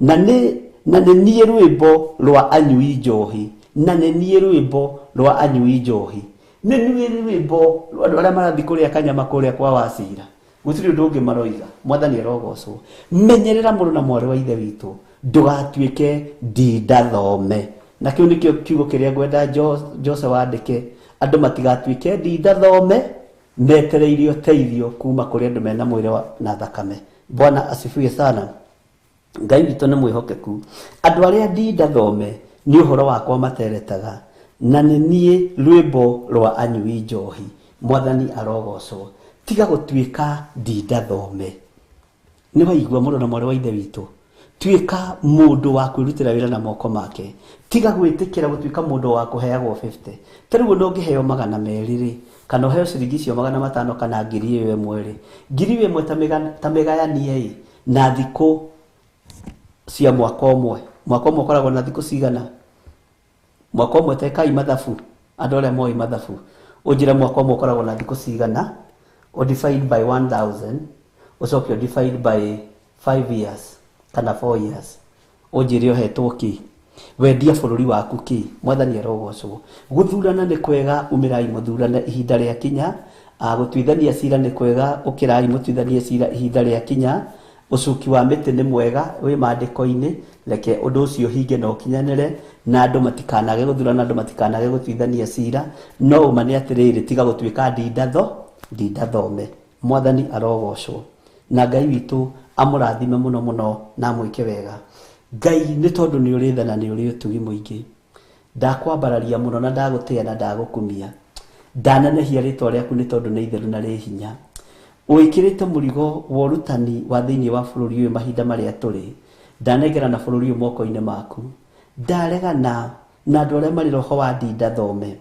na nĩ niĩ rwĩmbo rwa anyui njohi, na nĩ niĩ rwĩmbo rwa anyui njohi, nĩ niĩ rwĩmbo rwa andũ arĩa marathiĩ kũrĩa kanyama kũrĩa kwa Wacira. Gũtirĩ ũndũ ũngĩ maroiga. Mwathani arogocwo. Menyerera mũrũ na mwarĩ wa ithe witũ, ndũgatuĩke ndinda thome. Na kĩu nĩkĩo kiugo kĩrĩa ngwenda Jose wandĩke, andũ matigatuĩke ndinda thome metereire ũteithio kuma kũrĩ andũ mena mwĩrĩ na thakame. Bwana asifiwe sana. Ngai witũ nĩ mwĩhokeku. Andũ arĩa ndinda thome nĩ ũhoro wakwa materetaga, na nĩ niĩ rwĩmbo rwa anyui njohi. Mwathani arogocwo. Tiga gũtuĩka ndinda thome. Nĩ waigua mũrũ na mwarĩ wa ithe witũ? Tuĩka mũndũ wa kwĩrutĩra wĩra na moko make. Tiga gwĩtĩkĩra gũtuĩka mũndũ wa kũheagwo 50. Ta rĩu ona ũngĩheo 200 rĩ, kana ũheo ciringi icio 500 kana ngiri ĩyo ĩmwe rĩ, ngiri ĩyo ĩmwe ta mĩgayanie ĩ na thikũ cia mwaka ũmwe. Mwaka ũmwe ũkoragwo na thikũ cigana? Mwaka ũmwe tekai mathabu, andũ arĩa moĩ mathabu, ũnjĩre mwaka ũmwe ũkoragwo na thikũ cigana, o divide by 1000, ũcoke o divide by 5 years kana 4 years, ũnjĩre ũhetwo kĩ, wendia bũrũri waku kĩ. Mwathani arogocwo. Gũthurana nĩ kwega, umĩrai mũthurane ihinda rĩa kinya. Gũtuithania cira nĩ kwega, ũkĩrai mũtuithanie cira ihinda rĩa kinya. Ũcuki wa mĩtĩ nĩ mwega wĩ maandĩko-inĩ, reke ũndũ ũcio ũhinge na ũkinyanĩre, na andũ matikanage gũthurana, andũ matikanage gũtuithania cira. No ũma nĩ atĩrĩrĩ, tiga gũtuĩka ndinda thome. Mwathani arogocwo. Na Ngai witũ amũrathime mũno mũno na amwĩke wega. Ngai nĩ tondũ nĩ ũrĩ tha na nĩ ũrĩ ũtugi mũingĩ, ndakwambararia mũno na ndagũtĩa na ndagũkumia. Ndanenehia rĩtwa rĩaku nĩ tondũ nĩ itheru na rĩ hinya. Wĩkĩrĩte mũrigo wa ũrutani wa thĩinĩ wa bũrũri ũyũ mahinda marĩa tũrĩ, Ndanengerana bũrũri ũyũ moko-inĩ maku. Ndaregana na andũ arĩa marĩ roho wa ndinda thome,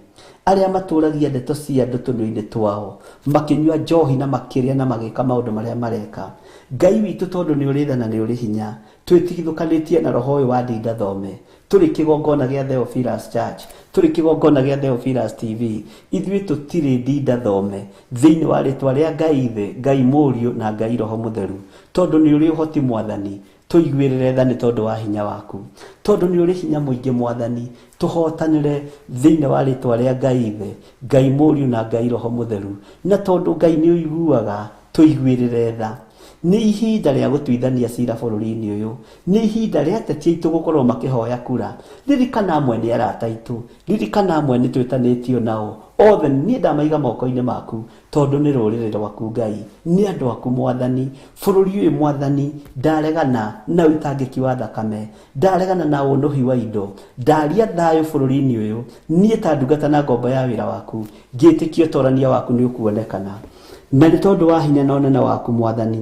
arĩa matũragia ndeto cia andũ tũnua-inĩ twao, makĩnyua njohi na makĩrĩa na magĩka maũndũ marĩa mareka. Ngai witũ, tondũ nĩ ũrĩ tha na nĩ ũrĩ hinya, twĩtigithũkanĩtie na roho ũyũ wa ndinda thome. Tũrĩ kĩgongona gĩa Theophilus Church, tũrĩ kĩgongona gĩa Theophilus TV, ithuĩ tũtirĩ ndinda thome thĩinĩ wa rĩtwa rĩa Ngai Ithe, Ngai Mũriũ na Ngai Roho Mũtheru. Tondũ nĩ ũrĩ ũhoti Mwathani, tũiguĩrĩre tha nĩ tondũ wa hinya waku. Tondũ nĩ ũrĩ hinya mũingĩ Mwathani, tũhotanĩre thĩinĩ wa rĩtwa rĩa Ngai Ithe, Ngai Mũriũ na Ngai Roho Mũtheru. Na tondũ Ngai nĩ ũiguaga, tũiguĩrĩre tha. Nĩ ihinda rĩa gũtuithania cira bũrũri-inĩ ũyũ. Nĩ ihinda rĩa ateti aitũ gũkorwo makĩhoya kura. Ririkana amwe nĩ arata aitũ, ririkana amwe nĩ twĩtanĩtio nao. Othe niĩ ndamaiga moko-inĩ maku, tondũ nĩ rũrĩrĩ rwaku Ngai, nĩ andũ aku Mwathani. Bũrũri ũyũ Mwathani, ndaregana na ũitangĩki wa thakame, ndaregana na ũnũhi wa indo, ndaria thayũ bũrũri-inĩ ũyũ. Niĩ ta ndungata na ngombo ya wĩra waku, ngĩtĩkia ũtorania waku nĩ ũkuonekana. Na nĩ tondũ wa hinya na ũnene waku Mwathani,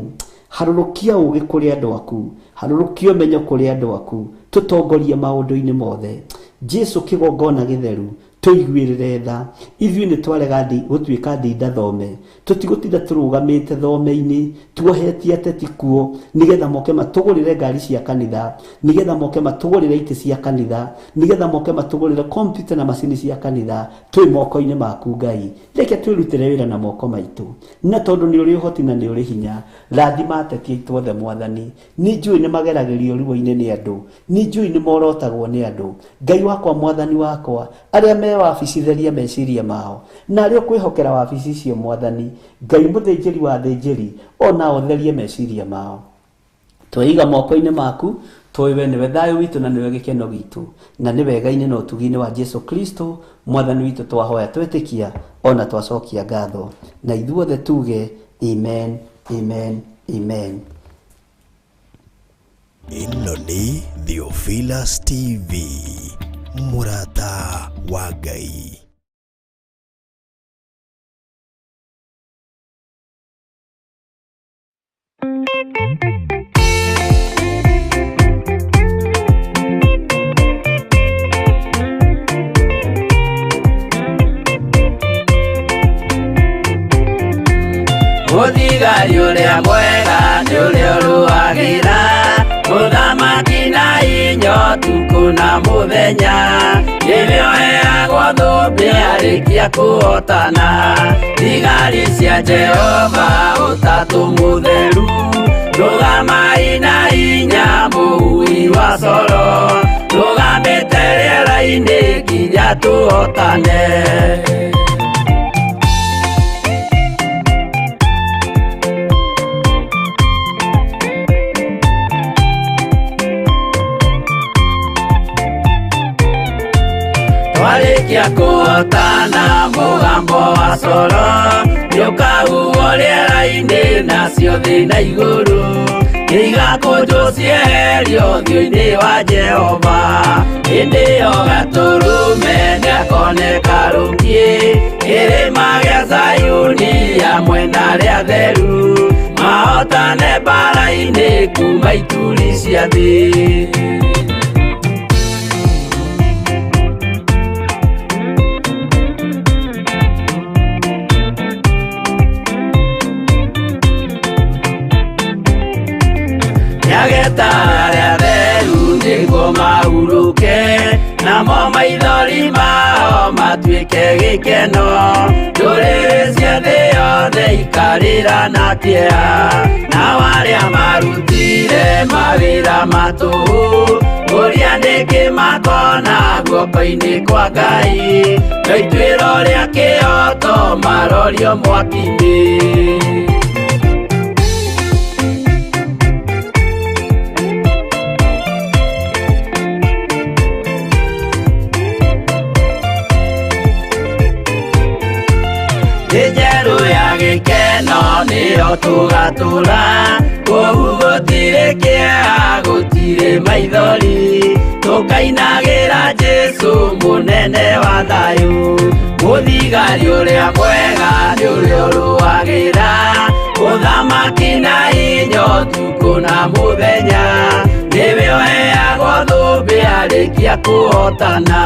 harũrũkia ũũgĩ kũrĩ andũ aku, harũrũkia ũmenyo kũrĩ andũ aku, tũtongorie maũndũ-inĩ mothe. Jesu kĩgongona gĩtheru, tũiguĩrĩre tha. Ithuĩ nĩ twarega gũtuĩka ndinda thome, tũtigũtinda tũrũgamĩte thome-inĩ tuohetie ateti kuo nĩgetha moke matũgũrĩre ngari cia kanitha, nĩgetha moke matũgũrĩre itĩ cia kanitha, nĩgetha moke matũgũrĩre kompyuta na macini cia kanitha. Twĩ moko-inĩ maku Ngai, reke twĩrutĩre wĩra na moko maitũ. Na tondũ nĩ ũrĩ ũhoti na nĩ ũrĩ hinya, rathima ateti aitũ othe Mwathani. Nĩ njũĩ nĩ mageragĩrio ruo-inĩ nĩ andũ, nĩ njũĩ nĩ morotagwo nĩ andũ. Ngai wakwa, Mwathani wakwa, arĩa me wabici theria meciria mao, na arĩa ũkwĩhokera wabici icio Mwathani, Ngai mũthĩnjĩri wa thĩnjĩri, ona therie meciria mao. Tweiga moko-inĩ maku, tũĩ we nĩwe thayũ witũ na nĩwe gĩkeno gitũ, na nĩ wega-inĩ na ũtugi-inĩ wa Jesu Kristo Mwathani witũ twahoya twetĩkia ona twacokia ngatho. Na ithuothe tuge amen, amen, amen. Ĩno nĩ Theophilus TV, mũrata wa Ngai. Mũthigari ũrĩa mwega nĩ ũrĩa ũrũagĩra mũthamaki na inya ũtukũ na mũthenya, nĩwe ũheagwo thũmbĩ arĩkia kũhotana. Thigari cia Jehova ũtatũ mũtheru, rũgamai na inya mũhui wa coro, rũgamĩte rĩera-inĩ nginya tũhotane. Twarĩkia kũhotana mũgambo wa coro, nĩũkahuhwo rĩera-inĩ nacio thĩ na igũrũ, nĩigakũnjwo cieherio ũthiũ-inĩ wa Jehova. Hĩndĩ ĩyo Gatũrũme nĩakoneka rũngiĩ, kĩrĩma gĩa Zayuni hamwe na arĩa atheru, mahotane mbaara-inĩ kuma ituri cia thĩ. Nĩageta arĩa atheru nĩguo mahurũke, namo maithori mao matuĩke gĩkeno. Ndũrĩrĩ cia thĩ yothe ikarĩra na kĩeha, nao arĩa marutire mawĩra ma tũhũ, ũrĩa nĩkĩ makona guoko-inĩ kwa Ngai, no ituĩro rĩa kĩhooto marorio mwaki-inĩ. Njerũ ya gĩkeno nĩyo tũgatũra, kũu gũtirĩ kĩeha, gũtirĩ maithori, tũkainagĩra Jesũ mũnene wa thayũ. Mũthigari ũrĩa mwega nĩ ũrĩa ũrũagĩra ũthamaki na inya ũtukũ na mũthenya, nĩwe Twarĩkia kũhotana.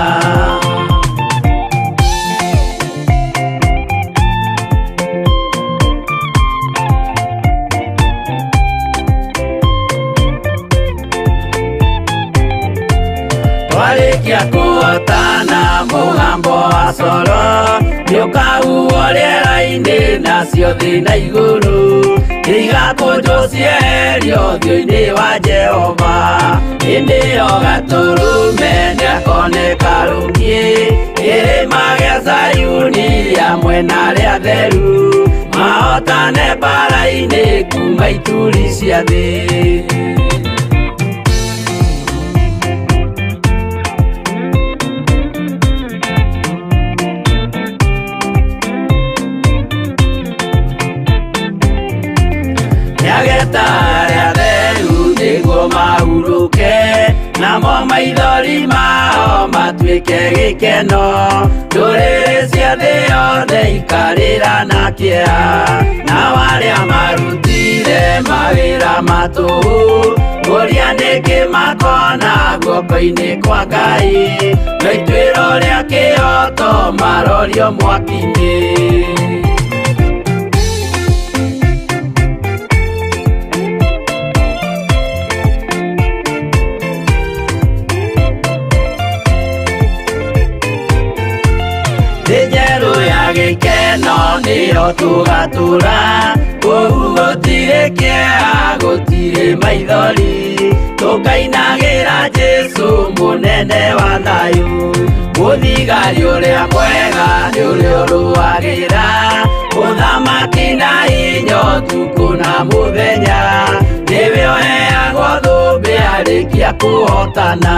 Twarĩkia kũhotana mũgambo wa coro nĩũkahuhwo rĩera-inĩ nacio thĩ na igũrũ nĩigakũnjwo cieherio ũthiũ-inĩ wa Jehova. Hĩndĩ ĩyo Gatũrũme nĩakoneka rũngĩ kĩrĩma gĩa Zayuni hamwe na arĩa atheru mahotane mbara-inĩ kuma ituri cia thĩ. Nĩageta arĩa atheru nĩguo mahurũke namo maithori mao matuĩke gĩkeno. Ndũrĩrĩ cia thĩ yothe ikarĩra na kĩeha nao arĩa marutire mawĩra ma tũhũ ngũria nĩkĩ makona guoko-inĩ kwa Ngai no ituĩro rĩa kĩhooto marorio mwaki-inĩ. Thĩ njerũ ya gĩkeno nĩyo tũgatũra kũu gũtirĩ kĩeha gũtirĩ maithori tũkainagĩra Jesũ mũnene wa thayũ. Mũthigari ũrĩa mwega nĩ ũrĩa ũrũagĩra ũthamaki na hinya ũtukũ na mũthenya nĩwe ũheagwo thũmbĩ arĩkia kũhotana.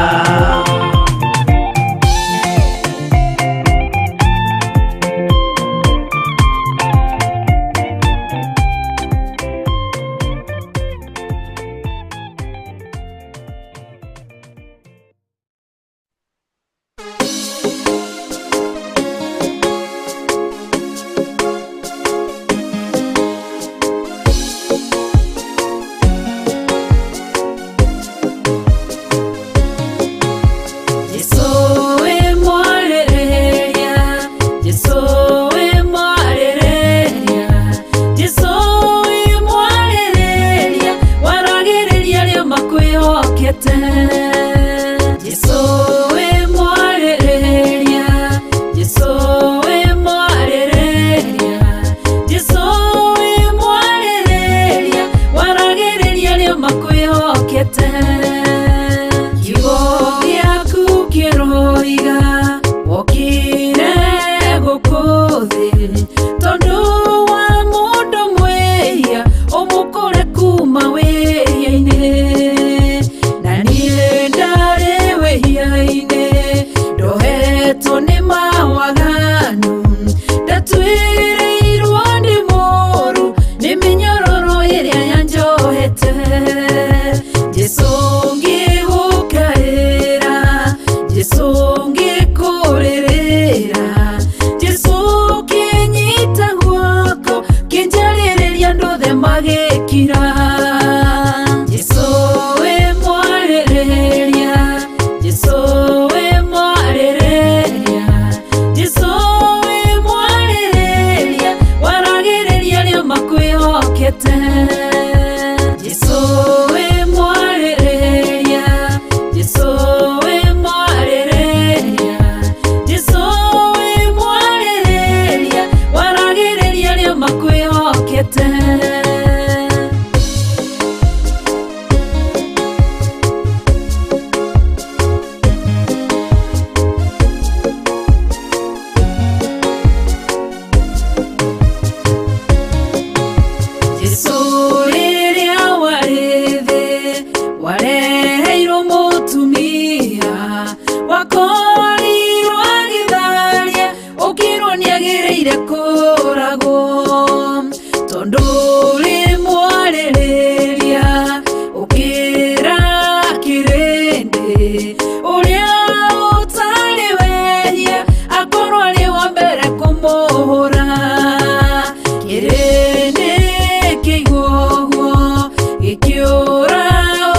Gĩkĩũra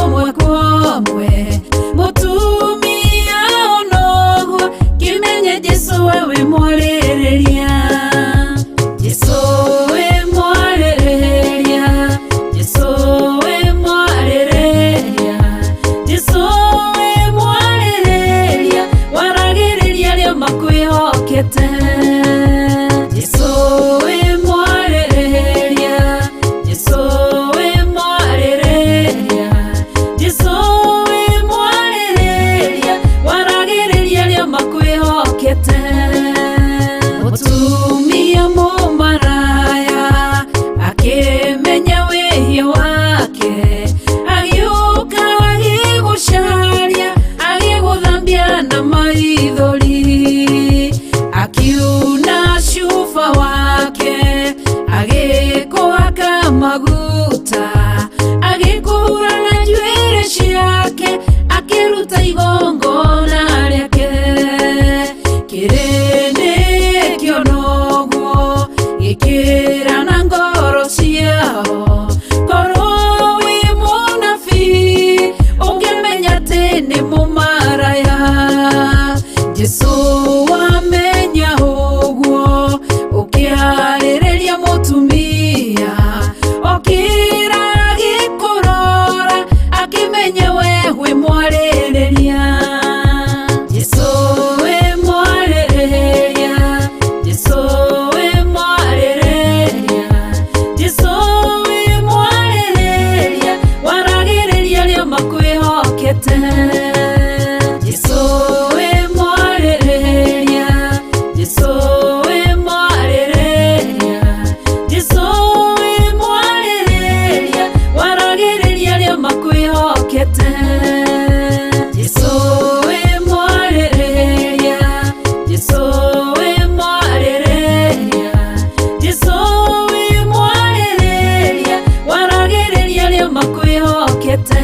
ũmwe kwa ũmwe, mũtumia Maguta agĩkũhura na njuĩrĩ ciake akĩruta igongona rĩake kĩrĩndĩ kĩonoguo gĩkĩra na ngoro ciao korwo wĩ mũnabii ũngĩmenya atĩ nĩ mũmaraya Jesũ wamenya ũguo ũkĩarĩrĩria mũtumia okĩra agĩkũrora akĩmenya we wĩ mwarĩrĩria Jesũ wĩ mwarĩrĩria Jesũ wĩ mwarĩrĩria Jesũ wĩ mwarĩrĩria waragĩrĩria arĩa makwĩhokete Jesũ wĩ mwarĩrĩria Jesũ wĩ mwarĩrĩria Jesũ wĩ mwarĩrĩria waragĩrĩria arĩa makwĩhokete Jesũ wĩ mwarĩrĩria Jesũ wĩ mwarĩrĩria Jesũ wĩ mwarĩrĩria waragĩrĩria arĩa makwĩhokete.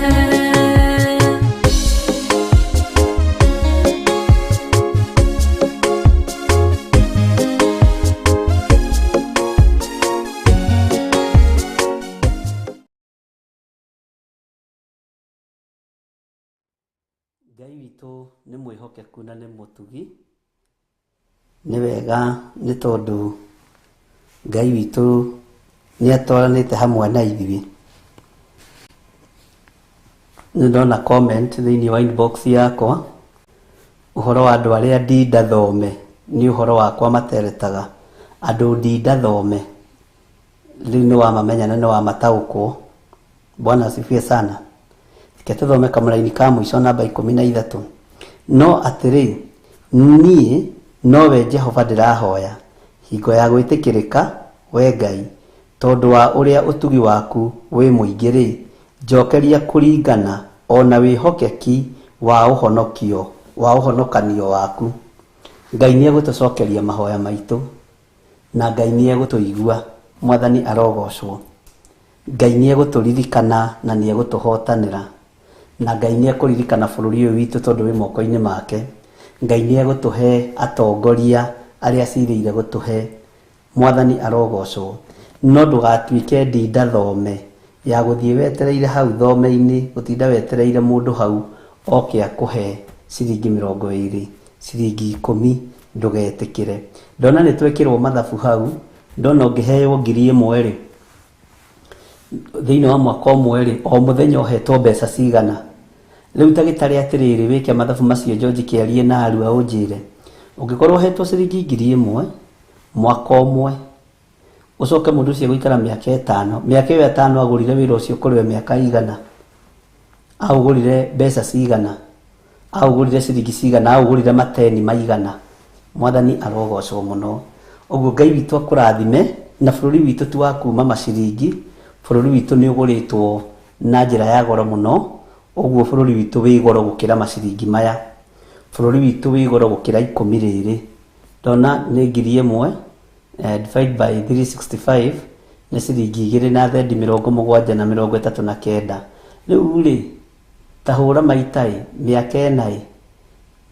Ngai witũ nĩ mwĩhokeku na nĩ mũtugi. Nĩ wega nĩ tondũ Ngai witũ nĩ atwaranĩte hamwe na ithuĩ. Nĩ ndona comment thĩinĩ wa inbox yakwa ũhoro wa andũ arĩa ndinda thome nĩ ũhoro wakwa materetaga andũ ndinda thome rĩu nĩ wamamenya na nĩ wamataũkwo. Bwana asifiwe sana. Reke tũthome kamũraini ka mũico namba 13. No atĩrĩ, niĩ nowe Jehova ndĩrahoya hingo ya gwĩtĩkĩrĩka, we Ngai, tondũ wa ũrĩa ũtugi waku wĩ mũingĩ-rĩ, njokeria kũringana o na wĩhokeki wa ũhonokio wa ũhonokanio waku. Ngai nĩ egũtũcokeria mahoya maitũ na Ngai nĩ egũtũigua. Mwathani arogocwo. Ngai nĩ egũtũririkana na nĩ egũtũhotanĩra na Ngai nĩ ekũririkana bũrũri ũyũ witũ tondũ wĩ moko-inĩ make. Ngai nĩ egũtũhe atongoria arĩa acirĩire gũtũhe. Mwathani arogocwo. No ndũgatuĩke ndinda thome ya gũthiĩ wetereire hau thome-inĩ, gũtinda wetereire mũndũ hau oke akũhe ciringi 20, ciringi 10, ndũgetĩkĩre. Ndona nĩ twekĩrwo mathabu hau, ndona ũngĩheo 1000 rĩ, thĩinĩ wa mwaka ũmwe rĩ, o mũthenya ũhetwo mbeca cigana. Rĩu ta gĩtarĩ atĩrĩrĩ, wĩke mathabu macio George kĩarie na arua ũnjĩre. Ũngĩkorwo ũhetwo ciringi 1000 mwaka ũmwe, ũcoke mũndũ ũcio gũikara mĩaka 5, mĩaka ĩyo 5 agũrire wĩra ũcio kũrĩ we mĩaka igana, aũgũrire mbeca cigana, aũgũrire ciringi cigana, aũgũrire mateni maigana. Mwathani arogocwo mũno. Ũguo Ngai witũ akũrathime, na bũrũri witũ ti wa kuma maciringi, bũrũri witũ nĩ ũgũrĩtwo na njĩra ya goro mũno, ũguo bũrũri witũ wĩ goro gũkĩra maciringi maya. Bũrũri witũ wĩ goro gũkĩra 10 rĩrĩ. Ndona nĩ 1000 divide by 365 nĩ ciringi 2 na thendi 70 na 39. Rĩu rĩ, ta hũra maita ĩ, mĩaka 4 ĩ,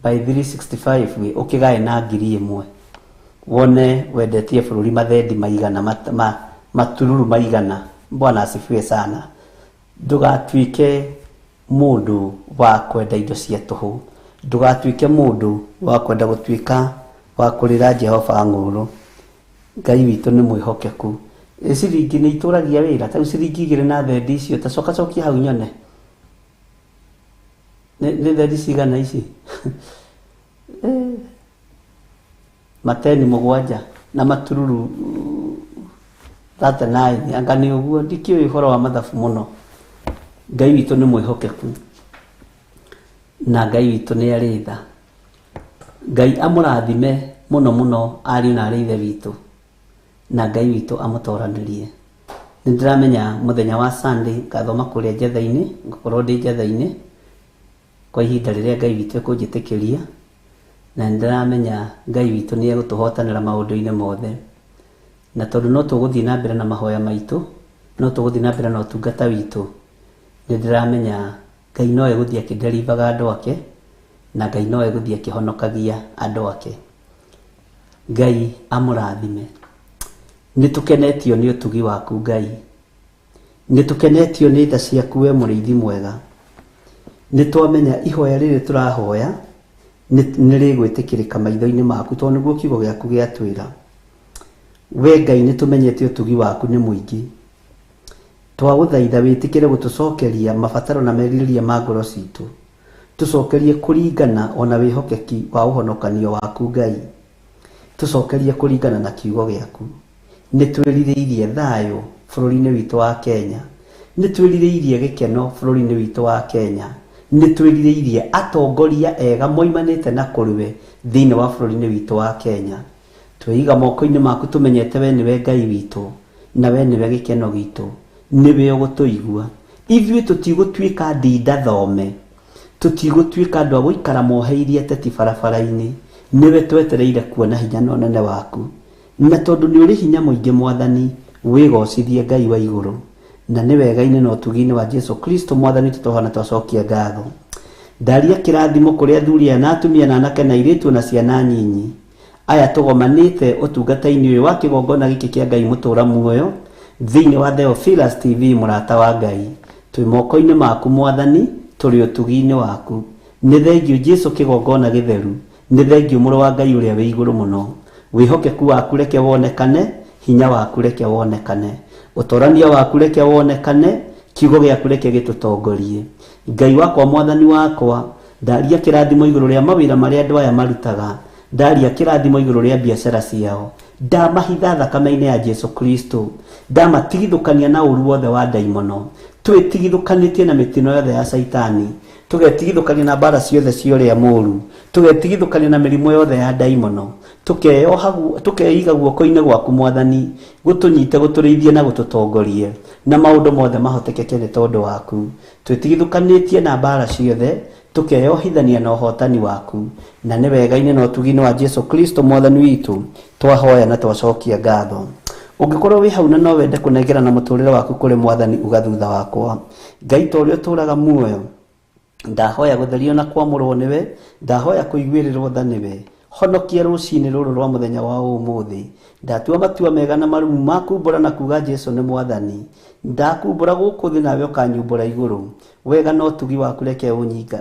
by 365 ĩ, ũkĩgae na 1000 wone wendetie bũrũri mathendi maigana, matururu maigana. Bwana asifiwe sana. Ndũgatuĩke mũndũ wa kwenda indo cia tũhũ, ndũgatuĩke mũndũ wa kwenda gũtuĩka wa kũrĩra Jehova ng'ũrũ. Ngai witũ nĩ mwĩhokeku. Ciringi nĩ itũragia wĩra, ta rĩu ciringi 2 na thendi icio, ta coka cokia hau nyone. Nĩ thendi cigana ici? Mateni 7 na matururu 39, anga nĩ ũguo, ndikĩũĩ ũhoro wa mathabu mũno. Ngai witũ nĩ mwĩhokeku na Ngai witũ nĩ arĩ tha. Ngai amũrathime mũno mũno ariũ na arĩ ithe witũ, na Ngai witũ amũtoranĩrie. Nĩ ndĩramenya mũthenya wa Sunday ngathoma kũrĩa njetha-inĩ, ngũkorwo ndĩ njetha-inĩ kwa ihinda rĩrĩa Ngai witũ ekũnjĩtĩkĩria, na nĩ ndĩramenya Ngai witũ nĩ egũtũhotanĩra maũndũ-inĩ mothe. Na tondũ no tũgũthiĩ na mbere na mahoya maitũ, No tũgũthiĩ na mbere na ũtungata witũ. Nĩ ndĩramenya Ngai no egũthiĩ akĩnderivaga andũ ake, na Ngai no egũthiĩ akĩhonokagia andũ ake. Ngai amũrathime. Nĩ tũkenetio nĩ ũtugi waku Ngai. Nĩ tũkenetio nĩ tha ciaku we mũrĩithi mwega. Nĩ twamenya ihoya rĩrĩ tũrahoya nĩ rĩgwĩtĩkĩrĩka maitho-inĩ maku, tondũ nĩguo kiugo gĩaku gĩatwĩra. We Ngai nĩ tũmenyete ũtugi waku nĩ mũingĩ. Twagũthaitha wĩtĩkĩre gũtũcokeria mabataro na merirĩria ma ngoro citũ. Tũcokerie kũringana ona wĩhokeki wa ũhonokanio waku Ngai. Tũcokerie kũringana na kiugo gĩaku. Nĩ twĩrirĩirie thayũ bũrũri-inĩ witũ wa Kenya. Nĩ twĩrirĩirie gĩkeno bũrũri-inĩ witũ wa Kenya. Nĩ twĩrirĩirie atongoria ega moimanĩte na kũrĩ we thĩinĩ wa bũrũri-inĩ witũ wa Kenya. Twĩiga moko-inĩ maku tũmenyete we nĩwe Ngai witũ na we nĩwe gĩkeno gitũ. Nĩwe ũgũtũigua. Ithuĩ tũtigũtuĩka ndinda thome. Tũtigũtuĩka andũ a gũikara moheirie ateti barabara-inĩ. Nĩwe twetereire kuona hinya na ũnene waku. Na tondũ nĩ ũrĩ hinya mũingĩ Mwathani, wĩgocithie Ngai wa igũrũ. Na nĩ wega-inĩ na ũtugi-inĩ wa Jesu Kristo Mwathani tũtohana twacokia ngatho. Ndaria kĩrathimo kũrĩ athuri aya na atumia na anake na airĩtu na ciana nyinyi. Aya tũgomanĩte ũtungata-inĩ ũyũ wa kĩgongona gĩkĩ kĩa Ngai mũtũra muoyo thĩinĩ wa Theophilus TV mũrata wa Ngai. Twĩ moko-inĩ maku Mwathani, tũrĩ ũtugi-inĩ waku. Nĩ thengiũ Jesu kĩgongona gĩtheru. Nĩ thengiũ mũrũ wa Ngai ũrĩa wĩ igũrũ mũno. Wĩhokeku waku reke wonekane, hinya waku reke wonekane, ũtorania waku reke wonekane, kiugo gĩaku reke gĩtũtongorie. Ngai wakwa Mwathani wakwa, ndaria kĩrathimo igũrũ rĩa mawĩra marĩa andũ aya marutaga. Ndaria kĩrathimo igũrũ rĩa biacara ciao. Ndamahitha thakame-inĩ ya Jesu Kristo. Ndamatigithũkania na ũru wothe wa ndaimono. Twĩtigithũkanĩtie na mĩtino yothe ya Caitani. Tũgetigithũkania na mbara ciothe cia ũrĩa mũũru. Tũgetigithũkania na mĩrimũ yothe ya ndaimono. Tũkeiga guoko-inĩ gwaku Mwathani, gũtũnyite, gũtũrĩithie na gũtũtongorie, na maũndũ mothe mahotekeke nĩ tondũ waku. Twĩtigithũkanĩtie na mbara ciothe, tũkeyohithania na ũhotani waku. Na nĩ wega-inĩ na ũtugi-inĩ wa Jesu Kristo Mwathani witũ, twahoya na twacokia ngatho. Ũngĩkorwo wĩ hau na no wende kũnengerana mũtũrĩre waku kũrĩ Mwathani, uga thutha wakwa. Ngai ta ũrĩa ũtũũraga muoyo, ndahoya gũtherio na kwamũrwo nĩwe, ndahoya kũiguĩrĩrwo tha nĩwe. Honokia rũcinĩ rũrũ rwa mũthenya wa ũmũthĩ. Ndatua matua mega na marumu ma kumbũra na kuga Jesu nĩ Mwathani. Ndakumbũra gũkũ thĩ nawe ũkanyumbũra igũrũ. Wega na ũtugi waku reke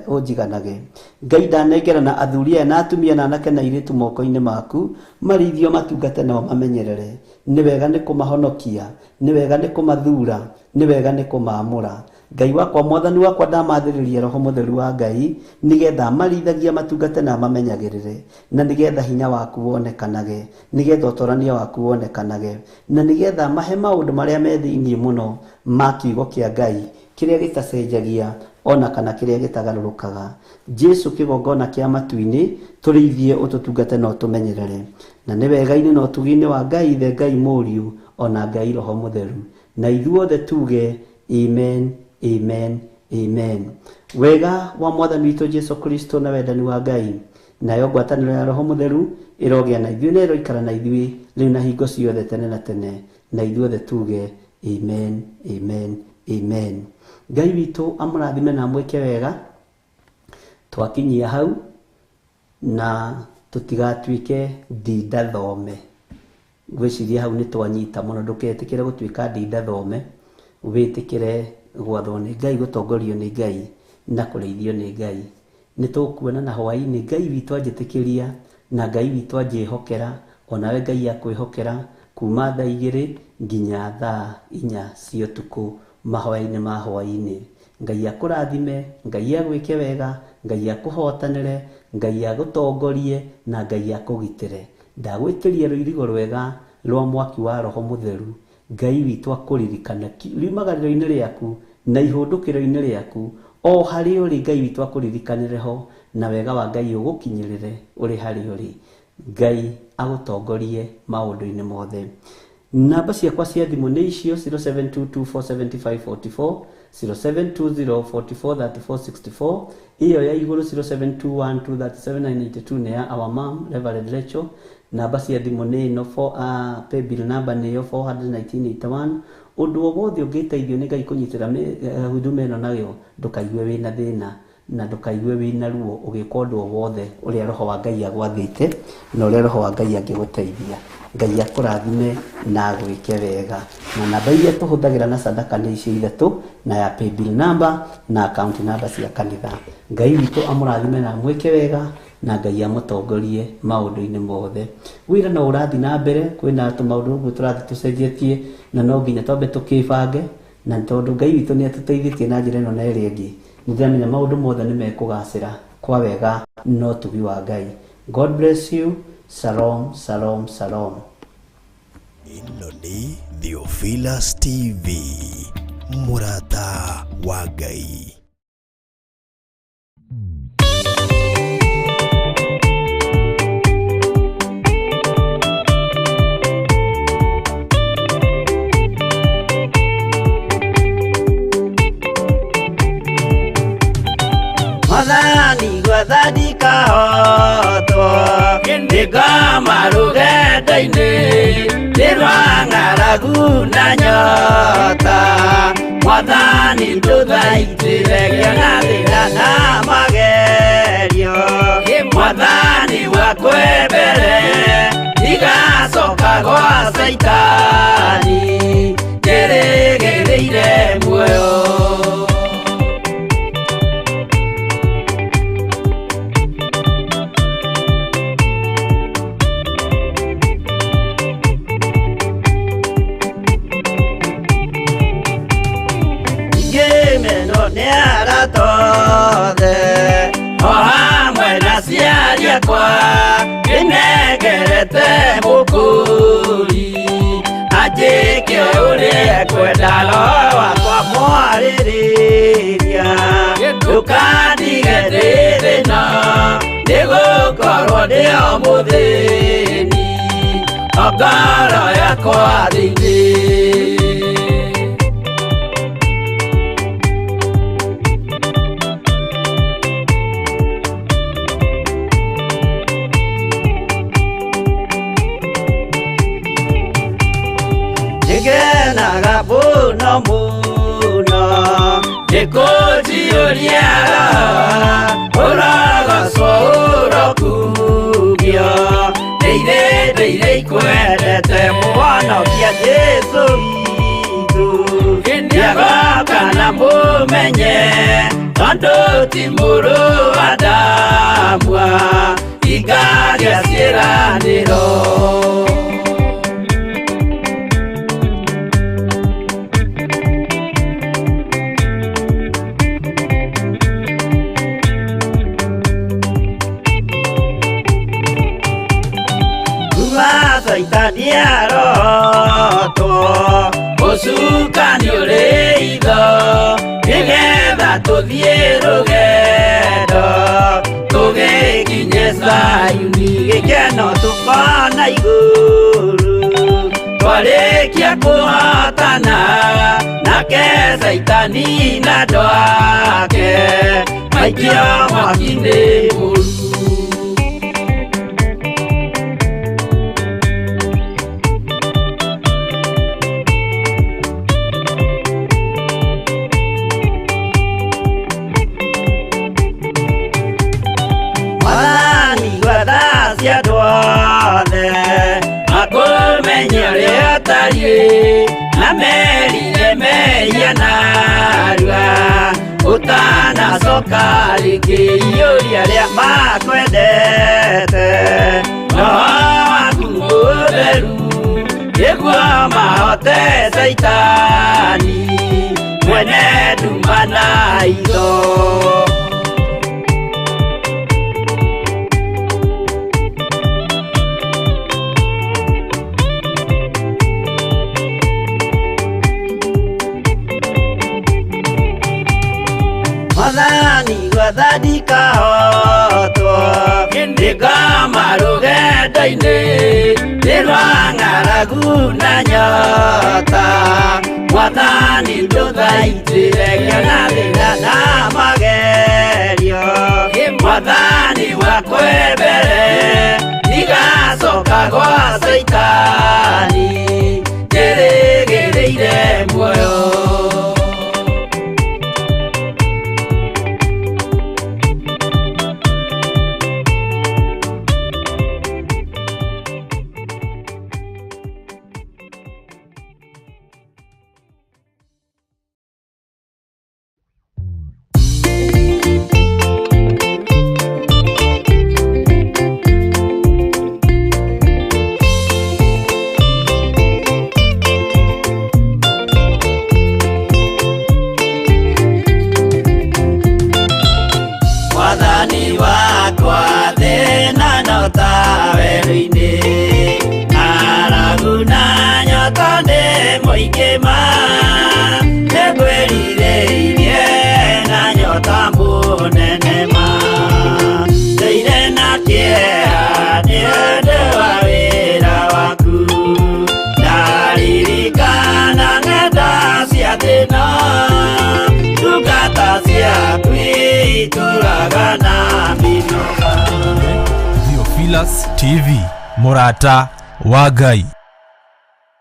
ũnjiganage. Ngai ndanengerana athuri aya na atumia na anake na airĩtu moko-inĩ maku, marĩithio matungate nao mamenyerere. Nĩ wega nĩ kũmahonokia, nĩ wega nĩ kũmathura, nĩ wega nĩ kũmaamũra. Ngai wakwa Mwathani wakwa ndamathĩrĩria Roho Mũtheru wa Ngai, nĩgetha marĩithagia matungate na mamenyagĩrĩre, na nĩgetha hinya waku wonekanage, nĩgetha ũtorania waku wonekanage, na nĩgetha mahe maũndũ marĩa me thĩinĩ mũno ma kiugo kĩa Ngai, kĩrĩa gĩtacenjagia ona kana kĩrĩa gĩtagarũrũkaga. Jesu kĩgongona kĩa matu-inĩ, tũrĩithie ũtũtungate na ũtũmenyerere. Na nĩ wega-inĩ na ũtugi-inĩ wa Ngai Ithe, Ngai Mũriũ, ona Ngai Roho Mũtheru. Na ithuothe tuge amen, amen, amen. Wega wa Mwathani witũ Jesu Kristo na wendani wa Ngai, nayo ngwatanĩro ya Roho Mũtheru ĩrogĩa na ithuĩ na ĩroikara na ithuĩ rĩu na hingo ciothe tene na tene. Na ithuothe tuge amen, amen, amen. Ngai witũ amũrathime na amwĩke wega. Twakinyia hau na tũtigatuĩke ndinda thome. Ngwĩciria hau nĩ twanyita mũno. Ndũketĩkĩre gũtuĩka ndinda thome, wĩtĩkĩre gwathwo nĩ Ngai, gũtongorio nĩ Ngai na kũrĩithio nĩ Ngai. Nĩ tũkuona na hwaĩ-inĩ. Ngai witũ anjĩtĩkĩria na Ngai witũ anjĩhokera, onawe Ngai akwĩhokera kuma thaa 2 nginya thaa 4 cia ũtukũ mahoya-inĩ ma hwaĩ-inĩ. Ngai akũrathime, Ngai agwĩke wega, Ngai akũhotanĩre, Ngai agũtongorie na Ngai akũgitĩre. Ndagwĩtĩria rũirigo rwega rwa mwaki wa Roho Mũtheru. Ngai witũ akũririkane riumagarĩro-inĩ rĩaku na ihũndũkĩro-inĩ rĩaku, o harĩa ũrĩ Ngai witũ akũririkanĩre ho, na wega wa Ngai ũgũkinyĩrĩre ũrĩ harĩa ũrĩ. Ngai agũtongorie maũndũ-inĩ mothe. Namba ciakwa cia thimũ nĩ icio 0722470544, 0720443464, ĩyo ya igũrũ 0721237982 nĩ ya our mom Reverend Rachel. Namba cia thimũ nĩ ĩno, paybill number nĩyo 41981. Ũndũ o wothe ũngĩteithio nĩ Ngai kũnyitĩra huduma ĩno nayo, ndũkaigue wĩna thĩna na ndũkaigue wĩna ruo ũgĩka ũndũ o wothe ũrĩa Roho wa Ngai agwathĩte na ũrĩa Roho wa Ngai angĩgũteithia. Ngai akũrathime na agwĩke wega. Na namba iria tũhũthagĩra na sadaka nĩ icio ithatũ, na ya paybill number na account number cia kanitha. Ngai witũ amũrathime na amwĩke wega na Ngai amũtongorie maũndũ-inĩ mothe. Wĩra no ũrathiĩ na mbere, kwĩna tũmaũndũ ũguo tũrathiĩ tũcenjetie na no nginya twambe tũkĩbange, na tondũ Ngai witũ nĩ atũteithĩtie na njĩra ĩno na ĩrĩa ĩngĩ, nĩ ndĩramenya maũndũ mothe nĩ mekũgacĩra kwa wega no tugi wa Ngai. God bless you. Shalom, shalom, shalom. Ĩno nĩ Theophilus TV, mũrata wa Ngai. Mwathani gwathani kahotwo nĩngoma rũgendo-inĩ nĩ rwa ng'aragu na nyota. Mwathani ndũthaitĩre ngĩona thĩna na magerio. Mwathani wakwe mbere ndigacoka gwa Caitani njĩrĩgĩrĩire muoyo. Ngĩmenwo nĩ arata othe o hamwe na aciari akwa, ndĩnengerete mũkũri anjĩke ũrĩa ekwenda. Roho wakwa mwarĩrĩria ndũkandige ndĩ thĩna, nĩgũkorwo ndĩ o mũthĩni o ngoro yakwa thĩinĩ. Nĩngenaga mũno mũno nĩkũnjiyũria roho, ũrogocwo ũrokumio. Ndĩire ndĩire ikwendete mũhonokia Jesũ witũ, nĩagoka na mũmenye tondũ ti mũrũ wa Adamu ingagĩa ciĩranĩro. Kuma Caitani arotwo ũcukani ũrĩ itho, nĩgetha tũthiĩ rũgendo tũgĩkinye Zayuni, gĩkeno tũkona igũrũ twarĩkia kũhotana nake Caitani na andũ ake maikio mwaki-inĩ mũru. Mwathani gwatha cia andũ othe makũmenye ũrĩa ũtariĩ, na merire mehia narua ũtanacoka rĩngĩ. Iyũria arĩa makwendete Roho waku mũtheru, nĩguo mahote Caitani mwene nduma na itho. Mwathani gwathani kahotwo nĩngoma rũgendo-inĩ nĩ rwa ng'aragu na nyota. Mwathani ndũthaitĩre ngĩona thĩna na magerio. Mwathani wakwe mbere ndigacoka gwa Caitani njĩrĩgĩrĩire Nĩatũheire muoyo. Mwathani wakwa thĩna no ta werũ-inĩ, ng'aragu na nyota nĩ mũingĩ ma, nĩngwĩrirĩirie na nyota mũnene ma, ndũire na kĩeha nĩ ũndũ wa wĩra waku, ndaririkana ng'enda cia thĩna, ndungata ciaku itũraga na mĩnoga. Theophilus TV, mũrata wa Ngai.